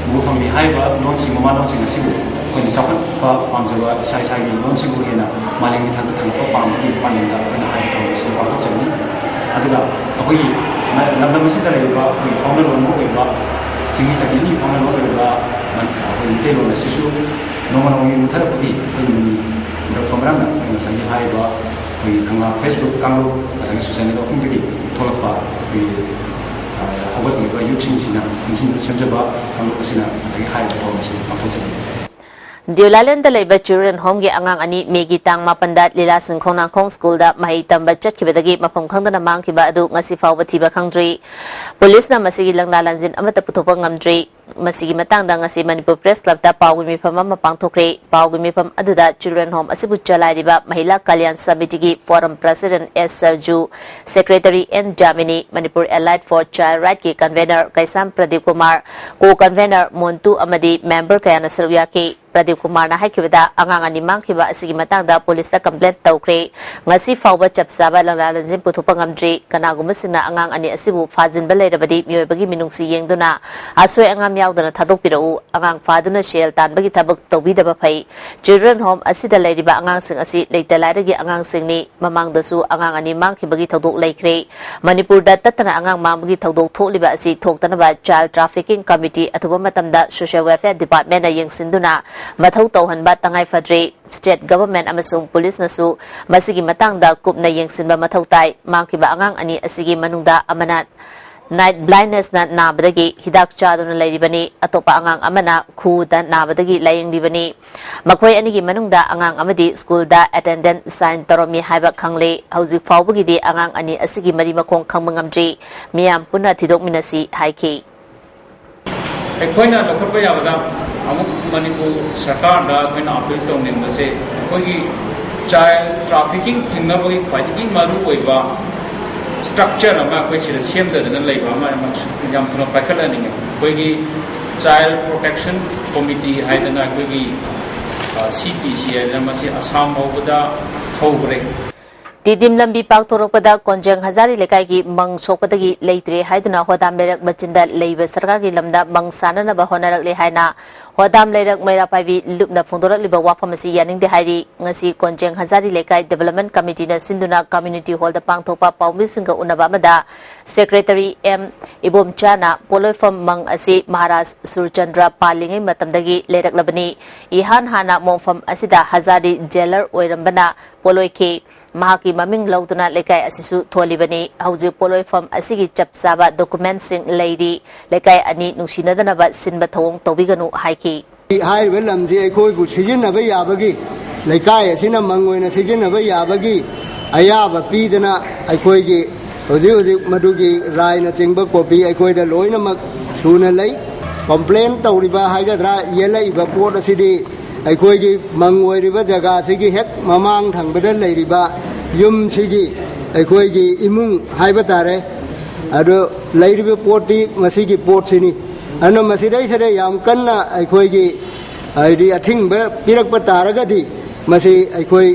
ꯎꯕ ꯐꯪꯂꯤ꯫ ꯍꯥꯏꯔꯤꯕ ꯂꯣꯟꯁꯤꯡ, ꯃꯃꯥ ꯂꯣꯟꯁꯤꯡ ꯑꯁꯤꯕꯨ ꯑꯩꯈꯣꯏꯅ ꯆꯥꯎꯈꯠꯄ ꯄꯥꯝꯖꯕ, ꯏꯁꯥ ꯏꯁꯥꯒꯤ ꯂꯣꯟꯁꯤꯕꯨ ꯍꯦꯟꯅ ꯃꯥꯂꯦꯝꯒꯤ ꯊꯥꯛꯇ ꯊꯥꯡꯒꯠꯄ ꯄꯥꯝꯕꯒꯤ ꯄꯥꯟꯗꯝꯗ ꯑꯩꯈꯣꯏꯅ ꯍꯥꯏꯔꯤꯕ ꯊꯧꯔꯝ ꯑꯁꯤ ꯄꯥꯡꯊꯣꯛꯆꯕꯅꯤ꯫ ꯑꯗꯨꯒ ꯑꯩꯈꯣꯏꯒꯤ ꯂꯝꯗꯝ ꯑꯁꯤꯗ ꯂꯩꯔꯤꯕ ꯑꯩꯈꯣꯏꯒꯤ ꯐꯥꯎꯅ ꯂꯣꯟꯕ ꯑꯣꯏꯕ, ꯆꯤꯡꯃꯤ ꯇꯝꯃꯤ ꯑꯅꯤ ꯐꯥꯎꯅ ꯂꯣꯟ ꯑꯣꯏꯔꯤꯕ ꯑꯩꯈꯣꯏ ꯃꯩꯇꯩꯂꯣꯟ ꯑꯁꯤꯁꯨ ꯅꯣꯡꯃ ꯅꯣꯡꯃꯒꯤ ꯃꯨꯠꯊꯔꯛꯄꯒꯤ ꯑꯩꯈꯣꯏ ꯃꯃꯤ ꯎꯔꯛꯄ ꯃꯔꯝꯅ ꯑꯩꯈꯣꯏ ꯉꯁꯥꯏꯒꯤ ꯍꯥꯏꯔꯤꯕ ꯑꯩꯈꯣꯏꯒꯤ ꯀꯪꯂꯥ Facebook ꯀꯥꯡꯂꯨꯞ, ꯉꯁꯥꯏꯒꯤ social network ꯑꯍꯨꯝꯗꯒꯤ ꯊꯣꯛꯂꯛꯄ ꯑꯩꯈꯣꯏꯒꯤ, ꯑ, ꯍꯧꯒꯠꯂꯤꯕ youth ꯁꯤꯡꯁꯤꯅ ꯄꯨꯟꯁꯤꯟꯗꯨꯅ ꯁꯦꯝꯖꯕ ꯀꯥꯡꯂꯨꯞ ꯑꯁꯤꯅ ꯉꯁꯥꯏꯒꯤ ꯍꯥꯏꯔꯤꯕ ꯊꯧꯔꯝ ꯑꯁꯤ ꯄꯥꯡꯊꯣꯛꯆꯕꯅꯤ꯫ ꯗꯤꯎꯂꯥꯂꯦꯟꯗ ꯂꯩꯕ Children Home ꯒꯤ ꯑꯉꯥꯡ ꯑꯅꯤ ꯃꯦꯒꯤ ꯇꯥꯡ ꯃꯥꯄꯟꯗ ꯂꯤꯂꯥ ꯁꯤꯡꯈꯣꯡ ꯅꯥꯡꯈꯣꯡ school ꯗ ꯃꯍꯩ ꯇꯝꯕ ꯆꯠꯈꯤꯕꯗꯒꯤ ꯃꯐꯝ ꯈꯪꯗꯅ ꯃꯥꯡꯈꯤꯕ ꯑꯗꯨ ꯉꯁꯤ ꯐꯥꯎꯕ ꯊꯤꯕ ꯈꯪꯗ꯭ꯔꯤ꯫ Police ꯅ ꯃꯁꯤꯒꯤ ꯂꯪꯂꯥ ꯂꯪꯖꯤꯟ ꯑꯃꯠꯇ ꯄꯨꯊꯣꯛꯄ ꯉꯝꯗ꯭ꯔꯤ꯫ ꯃꯁꯤꯒꯤ ꯃꯇꯥꯡꯗ ꯉꯁꯤ ꯃꯅꯤꯄꯨꯔ ꯄ꯭ꯔꯦꯁ ꯀ꯭ꯂꯕꯇ ꯄꯥꯎꯒꯤ ꯃꯤꯐꯝ ꯑꯃ ꯄꯥꯡꯊꯣꯛꯈ꯭ꯔꯦ꯫ ꯄꯥꯎꯒꯤ ꯃꯤꯐꯝ ꯑꯗꯨꯗ ꯆꯤꯜꯗ꯭ꯔꯦꯟ ꯍꯣꯝ ꯑꯁꯤꯕꯨ ꯆꯂꯥꯏꯔꯤꯕ ꯃꯍꯤꯂꯥ ꯀꯜꯌꯥꯟ ꯁꯃꯤꯇꯤꯒꯤ former president S Saroju, secretary N ꯖꯥꯃꯤꯅꯤ, ꯃꯅꯤꯄꯨꯔ ꯑꯦꯂꯥꯏꯠ ꯐꯣꯔ ꯆꯥꯏꯜ ꯔꯥꯏꯠꯀꯤ convenor Keisham Pradip Kumar, co convenor ꯃꯣꯟꯇꯨ ꯑꯃꯗꯤ ꯃꯦꯝꯕꯔ ꯀꯌꯥꯅ ꯁꯔꯨꯛ ꯌꯥꯈꯤ꯫ ꯄ꯭ꯔꯗꯤꯞ ꯀꯨꯃꯥꯔꯅ ꯍꯥꯏꯈꯤꯕꯗ, ꯑꯉꯥꯡ ꯑꯅꯤ ꯃꯥꯡꯈꯤꯕ ꯑꯁꯤꯒꯤ ꯃꯇꯥꯡꯗ ꯄꯨꯂꯤꯁꯇ ꯀꯝꯄ꯭ꯂꯦꯟ ꯇꯧꯈ꯭ꯔꯦ꯫ ꯉꯁꯤ ꯐꯥꯎꯕ ꯆꯞ ꯆꯥꯕ ꯂꯪꯂꯥ ꯂꯪꯖꯤꯟ ꯄꯨꯊꯣꯛꯄ ꯉꯝꯗ꯭ꯔꯤ꯫ ꯀꯅꯥꯒꯨꯝꯕꯁꯤꯡꯅ ꯑꯉꯥꯡ ꯑꯅꯤ ꯑꯁꯤꯕꯨ ꯐꯥꯖꯤꯟꯕ ꯂꯩꯔꯕꯗꯤ ꯃꯤꯑꯣꯏꯕꯒꯤ ꯃꯤꯅꯨꯡꯁꯤ ꯌꯦꯡꯗꯨꯅ ꯑꯁꯣꯏ ꯑꯉꯥꯝ ꯌꯥꯎꯗꯅ ꯊꯥꯗꯣꯛꯄꯤꯔꯛꯎ꯫ ꯑꯉꯥꯡ ꯐꯥꯗꯨꯅ ꯁꯦꯜ ꯇꯥꯟꯕꯒꯤ ꯊꯕꯛ ꯇꯧꯕꯤꯗꯕ ꯐꯩ꯫ ꯆꯤꯜꯗ꯭ꯔꯦꯟ ꯍꯣꯝ ꯑꯁꯤꯗ ꯂꯩꯔꯤꯕ ꯑꯉꯥꯡꯁꯤꯡ ꯑꯁꯤ ꯂꯩꯇ ꯂꯥꯏꯔꯒꯤ ꯑꯉꯥꯡꯁꯤꯡꯅꯤ꯫ ꯃꯃꯥꯡꯗꯁꯨ ꯑꯉꯥꯡ ꯑꯅꯤ ꯃꯥꯡꯈꯤꯕꯒꯤ ꯊꯧꯗꯣꯛ ꯂꯩꯈ꯭ꯔꯦ꯫ ꯃꯅꯤꯄꯨꯔꯗ ꯇꯠꯇꯅ ꯑꯉꯥꯡ ꯃꯥꯡꯕꯒꯤ ꯊꯧꯗꯣꯛ ꯊꯣꯛꯂꯤꯕ ꯑꯁꯤ ꯊꯣꯛꯇꯅꯕ ꯆꯥꯏꯜ ꯇ꯭ꯔꯥꯐꯤꯀꯤꯡ ꯀꯃꯤꯇꯤ ꯑꯊꯨꯕ ꯃꯇꯝꯗ ꯁꯣꯁꯤꯌꯦꯜ ꯋꯦꯜꯐꯤꯌꯔ ꯗꯤꯄꯥꯔꯠꯃꯦꯟꯅ ꯌꯦꯡꯁꯤꯟꯗꯨꯅ ꯃꯊꯧ ꯇꯧꯍꯟꯕ ꯇꯉꯥꯏ ꯐꯗ꯭ꯔꯦ꯫ ꯁ꯭ꯇꯦꯠ ꯒꯚꯔꯟꯃꯦꯟꯠ ꯑꯃꯁꯨꯡ ꯄꯨꯂꯤꯁꯅꯁꯨ ꯃꯁꯤꯒꯤ ꯃꯇꯥꯡꯗ ꯀꯨꯞꯅ ꯌꯦꯡꯁꯤꯟꯕ ꯃꯊꯧ ꯇꯥꯏ꯫ ꯃꯥꯡꯈꯤꯕ ꯑꯉꯥꯡ ꯑꯅꯤ ꯑꯁꯤꯒꯤ ꯃꯅꯨꯡꯗ ꯑꯃꯅ ꯅꯥꯏꯠ ꯕ꯭ꯂꯥꯏꯟꯗꯅꯦꯁꯅ ꯅꯥꯕꯗꯒꯤ ꯍꯤꯗꯥꯛ ꯆꯥꯗꯨꯅ ꯂꯩꯔꯤꯕꯅꯤ꯫ ꯑꯇꯣꯞꯄ ꯑꯉꯥꯡ ꯑꯃꯅ ꯈꯨꯗ ꯅꯥꯕꯗꯒꯤ ꯂꯥꯌꯦꯡꯂꯤꯕꯅꯤ꯫ ꯃꯈꯣꯏ ꯑꯅꯤꯒꯤ ꯃꯅꯨꯡꯗ ꯑꯉꯥꯡ ꯑꯃꯗꯤ ꯁ꯭ꯀꯨꯜꯗ ꯑꯦꯇꯦꯟꯗꯦꯟꯠ ꯁꯥꯏꯟ ꯇꯧꯔꯝꯃꯤ ꯍꯥꯏꯕ ꯈꯪꯂꯦ꯫ ꯍꯧꯖꯤꯛ ꯐꯥꯎꯕꯒꯤꯗꯤ ꯑꯉꯥꯡ ꯑꯅꯤ ꯑꯁꯤꯒꯤ ꯃꯔꯤ ꯃꯈꯣꯡ ꯈꯪꯕ ꯉꯝꯗ꯭ꯔꯤ꯫ ꯃꯤꯌꯥꯝ ꯄꯨꯟꯅ ꯊꯤꯗꯣꯛꯃꯤꯟꯅꯁꯤ ꯍꯥꯏꯈꯤ꯫ ꯑꯩꯈꯣꯏꯅ ꯂꯧꯈꯠꯄ ꯌꯥꯕꯗ ꯑꯃꯨꯛ ꯃꯅꯤꯄꯨꯔ ꯁꯔꯀꯥꯔꯗ ꯑꯩꯈꯣꯏꯅ ꯑꯄꯤꯜ ꯇꯧꯅꯤꯡꯕꯁꯦ, ꯑꯩꯈꯣꯏꯒꯤ ꯆꯥꯏꯜ ꯇ꯭ꯔꯥꯐꯤꯀꯤꯡ ꯊꯤꯡꯅꯕꯒꯤ ꯈ꯭ꯋꯥꯏꯗꯒꯤ ꯃꯔꯨ ꯑꯣꯏꯕ ꯁ꯭ꯇ꯭ꯔꯛꯆꯔ ꯑꯃ ꯑꯩꯈꯣꯏ ꯁꯤꯗ ꯁꯦꯝꯗꯗꯅ ꯂꯩꯕ ꯑꯃ ꯌꯥꯝ ꯊꯨꯅ ꯄꯥꯏꯈꯠꯍꯟꯅꯤꯡꯉꯤ꯫ ꯑꯩꯈꯣꯏꯒꯤ ꯆꯥꯏꯜ ꯄ꯭ꯔꯣꯇꯦꯛꯁꯟ ꯀꯣꯃꯤꯇꯤ ꯍꯥꯏꯗꯅ ꯑꯩꯈꯣꯏꯒꯤ, ꯑ, ꯁꯤ ꯄꯤ ꯁꯤ ꯍꯥꯏꯗꯅ ꯃꯁꯤ ꯑꯁꯥꯝ ꯐꯥꯎꯕꯗ ꯍꯧꯈ꯭ꯔꯦ꯫ ꯇꯤꯗꯤꯝ ꯂꯝꯕꯤ ꯄꯥꯛꯊꯣꯔꯛꯄꯗ ꯀꯣꯟꯖꯦꯡ ꯍꯖꯥꯔꯤ ꯂꯩꯀꯥꯏꯒꯤ ꯃꯪ ꯁꯣꯛꯄꯗꯒꯤ ꯂꯩꯇ꯭ꯔꯦ ꯍꯥꯏꯗꯨꯅ ꯍꯣꯗꯥꯝ ꯂꯩꯔꯛ ꯃꯆꯤꯟꯗ ꯂꯩꯕ ꯁꯔꯀꯥꯔꯒꯤ ꯂꯝꯗ ꯃꯪ ꯁꯥꯅꯅꯕ ꯍꯣꯠꯅꯔꯛꯂꯦ ꯍꯥꯏꯅ ꯍꯣꯗꯥꯝ ꯂꯩꯔꯛ ꯃꯩꯔꯥ ꯄꯥꯏꯕꯤ ꯂꯨꯞꯅ ꯐꯣꯡꯗꯣꯔꯛꯂꯤꯕ ꯋꯥꯐꯝ ꯑꯁꯤ ꯌꯥꯅꯤꯡꯗꯦ ꯍꯥꯏꯔꯤ꯫ ꯉꯁꯤ ꯀꯣꯟꯖꯦꯡ ꯍꯖꯥꯔꯤ ꯂꯩꯀꯥꯏ ꯗꯤꯕꯦꯂꯞꯃꯦꯟꯠ ꯀꯃꯤꯇꯤꯅ ꯁꯤꯟꯗꯨꯅ ꯀꯝꯃ꯭ꯌꯨꯅꯤꯇꯤ ꯍꯣꯜꯗ ꯄꯥꯡꯊꯣꯛꯄ ꯄꯥꯎꯃꯤꯁꯤꯡꯒ ꯎꯅꯕ ꯑꯃꯗ ꯁꯦꯀ꯭ꯔꯦꯇꯔꯤ ꯑꯦꯝ ꯏꯕꯣꯝꯆꯥꯅ ꯄꯣꯠꯂꯣꯏꯐꯝ ꯃꯪ ꯑꯁꯤ ꯃꯍꯥꯔꯥꯖ ꯁꯨꯔꯆꯟꯗ꯭ꯔ ꯄꯥꯜꯂꯤꯉꯩ ꯃꯇꯝꯗꯒꯤ ꯂꯩꯔꯛꯂꯕꯅꯤ꯫ ꯏꯍꯥꯟ ꯍꯥꯟꯅ ꯃꯣꯡꯐꯝ ꯑꯁꯤꯗ ꯍꯖꯥꯔꯤ ꯖꯦꯂꯔ ꯑꯣꯏꯔꯝꯕꯅ ꯄꯣꯠꯂꯣꯏꯈꯤ꯫ ꯃꯍꯥꯛꯀꯤ ꯃꯃꯤꯡ ꯂꯧꯗꯨꯅ ꯂꯩꯀꯥꯏ ꯑꯁꯤꯁꯨ ꯊꯣꯜꯂꯤꯕꯅꯤ꯫ ꯍꯧꯖꯤꯛ ꯄꯣꯠꯂꯣꯏꯐꯝ ꯑꯁꯤꯒꯤ ꯆꯞ ꯆꯥꯕ ꯗꯣꯀꯨꯃꯦꯟꯠꯁꯤꯡ ꯂꯩꯔꯤ꯫ ꯂꯩꯀꯥꯏ ꯑꯅꯤ ꯅꯨꯡꯁꯤꯅꯗꯅꯕ ꯁꯤꯟꯕ ꯊꯧꯑꯣꯡ ꯇꯧꯕꯤꯒꯅꯨ ꯍꯥꯏꯈꯤ꯫ ꯍꯥꯏꯔꯤꯕ ꯂꯝꯁꯤ ꯑꯩꯈꯣꯏꯕꯨ ꯁꯤꯖꯤꯟꯅꯕ ꯌꯥꯕꯒꯤ, ꯂꯩꯀꯥꯏ ꯑꯁꯤꯅ ꯃꯪ ꯑꯣꯏꯅ ꯁꯤꯖꯤꯟꯅꯕ ꯌꯥꯕꯒꯤ ꯑꯌꯥꯕ ꯄꯤꯗꯅ ꯑꯩꯈꯣꯏꯒꯤ ꯍꯧꯖꯤꯛ ꯍꯧꯖꯤꯛ ꯃꯗꯨꯒꯤ ꯔꯥꯏꯅꯆꯤꯡꯕ ꯀꯣꯄꯤ ꯑꯩꯈꯣꯏꯗ ꯂꯣꯏꯅꯃꯛ ꯁꯨꯅ ꯂꯩ꯫ ꯀꯝꯄ꯭ꯂꯦꯟ ꯇꯧꯔꯤꯕ ꯍꯥꯏꯒꯗ꯭ꯔꯥ, ꯌꯦꯜꯂꯛꯏꯕ ꯄꯣꯠ ꯑꯁꯤꯗꯤ ꯑꯩꯈꯣꯏꯒꯤ ꯃꯪ ꯑꯣꯏꯔꯤꯕ ꯖꯒꯥꯁꯤꯒꯤ ꯍꯦꯛ ꯃꯃꯥꯡ ꯊꯪꯕꯗ ꯂꯩꯔꯤꯕ ꯌꯨꯝꯁꯤꯒꯤ ꯑꯩꯈꯣꯏꯒꯤ ꯏꯃꯨꯡ ꯍꯥꯏꯕ ꯇꯥꯔꯦ꯫ ꯑꯗꯨ ꯂꯩꯔꯤꯕ ꯄꯣꯠꯇꯤ ꯃꯁꯤꯒꯤ ꯄꯣꯠꯁꯤꯅꯤ꯫ ꯑꯗꯨꯅ ꯃꯁꯤꯗꯩꯁꯤꯗ ꯌꯥꯝ ꯀꯟꯅ ꯑꯩꯈꯣꯏꯒꯤ, ꯍꯥꯏꯗꯤ, ꯑꯊꯤꯡꯕ ꯄꯤꯔꯛꯄ ꯇꯥꯔꯒꯗꯤ, ꯃꯁꯤ ꯑꯩꯈꯣꯏ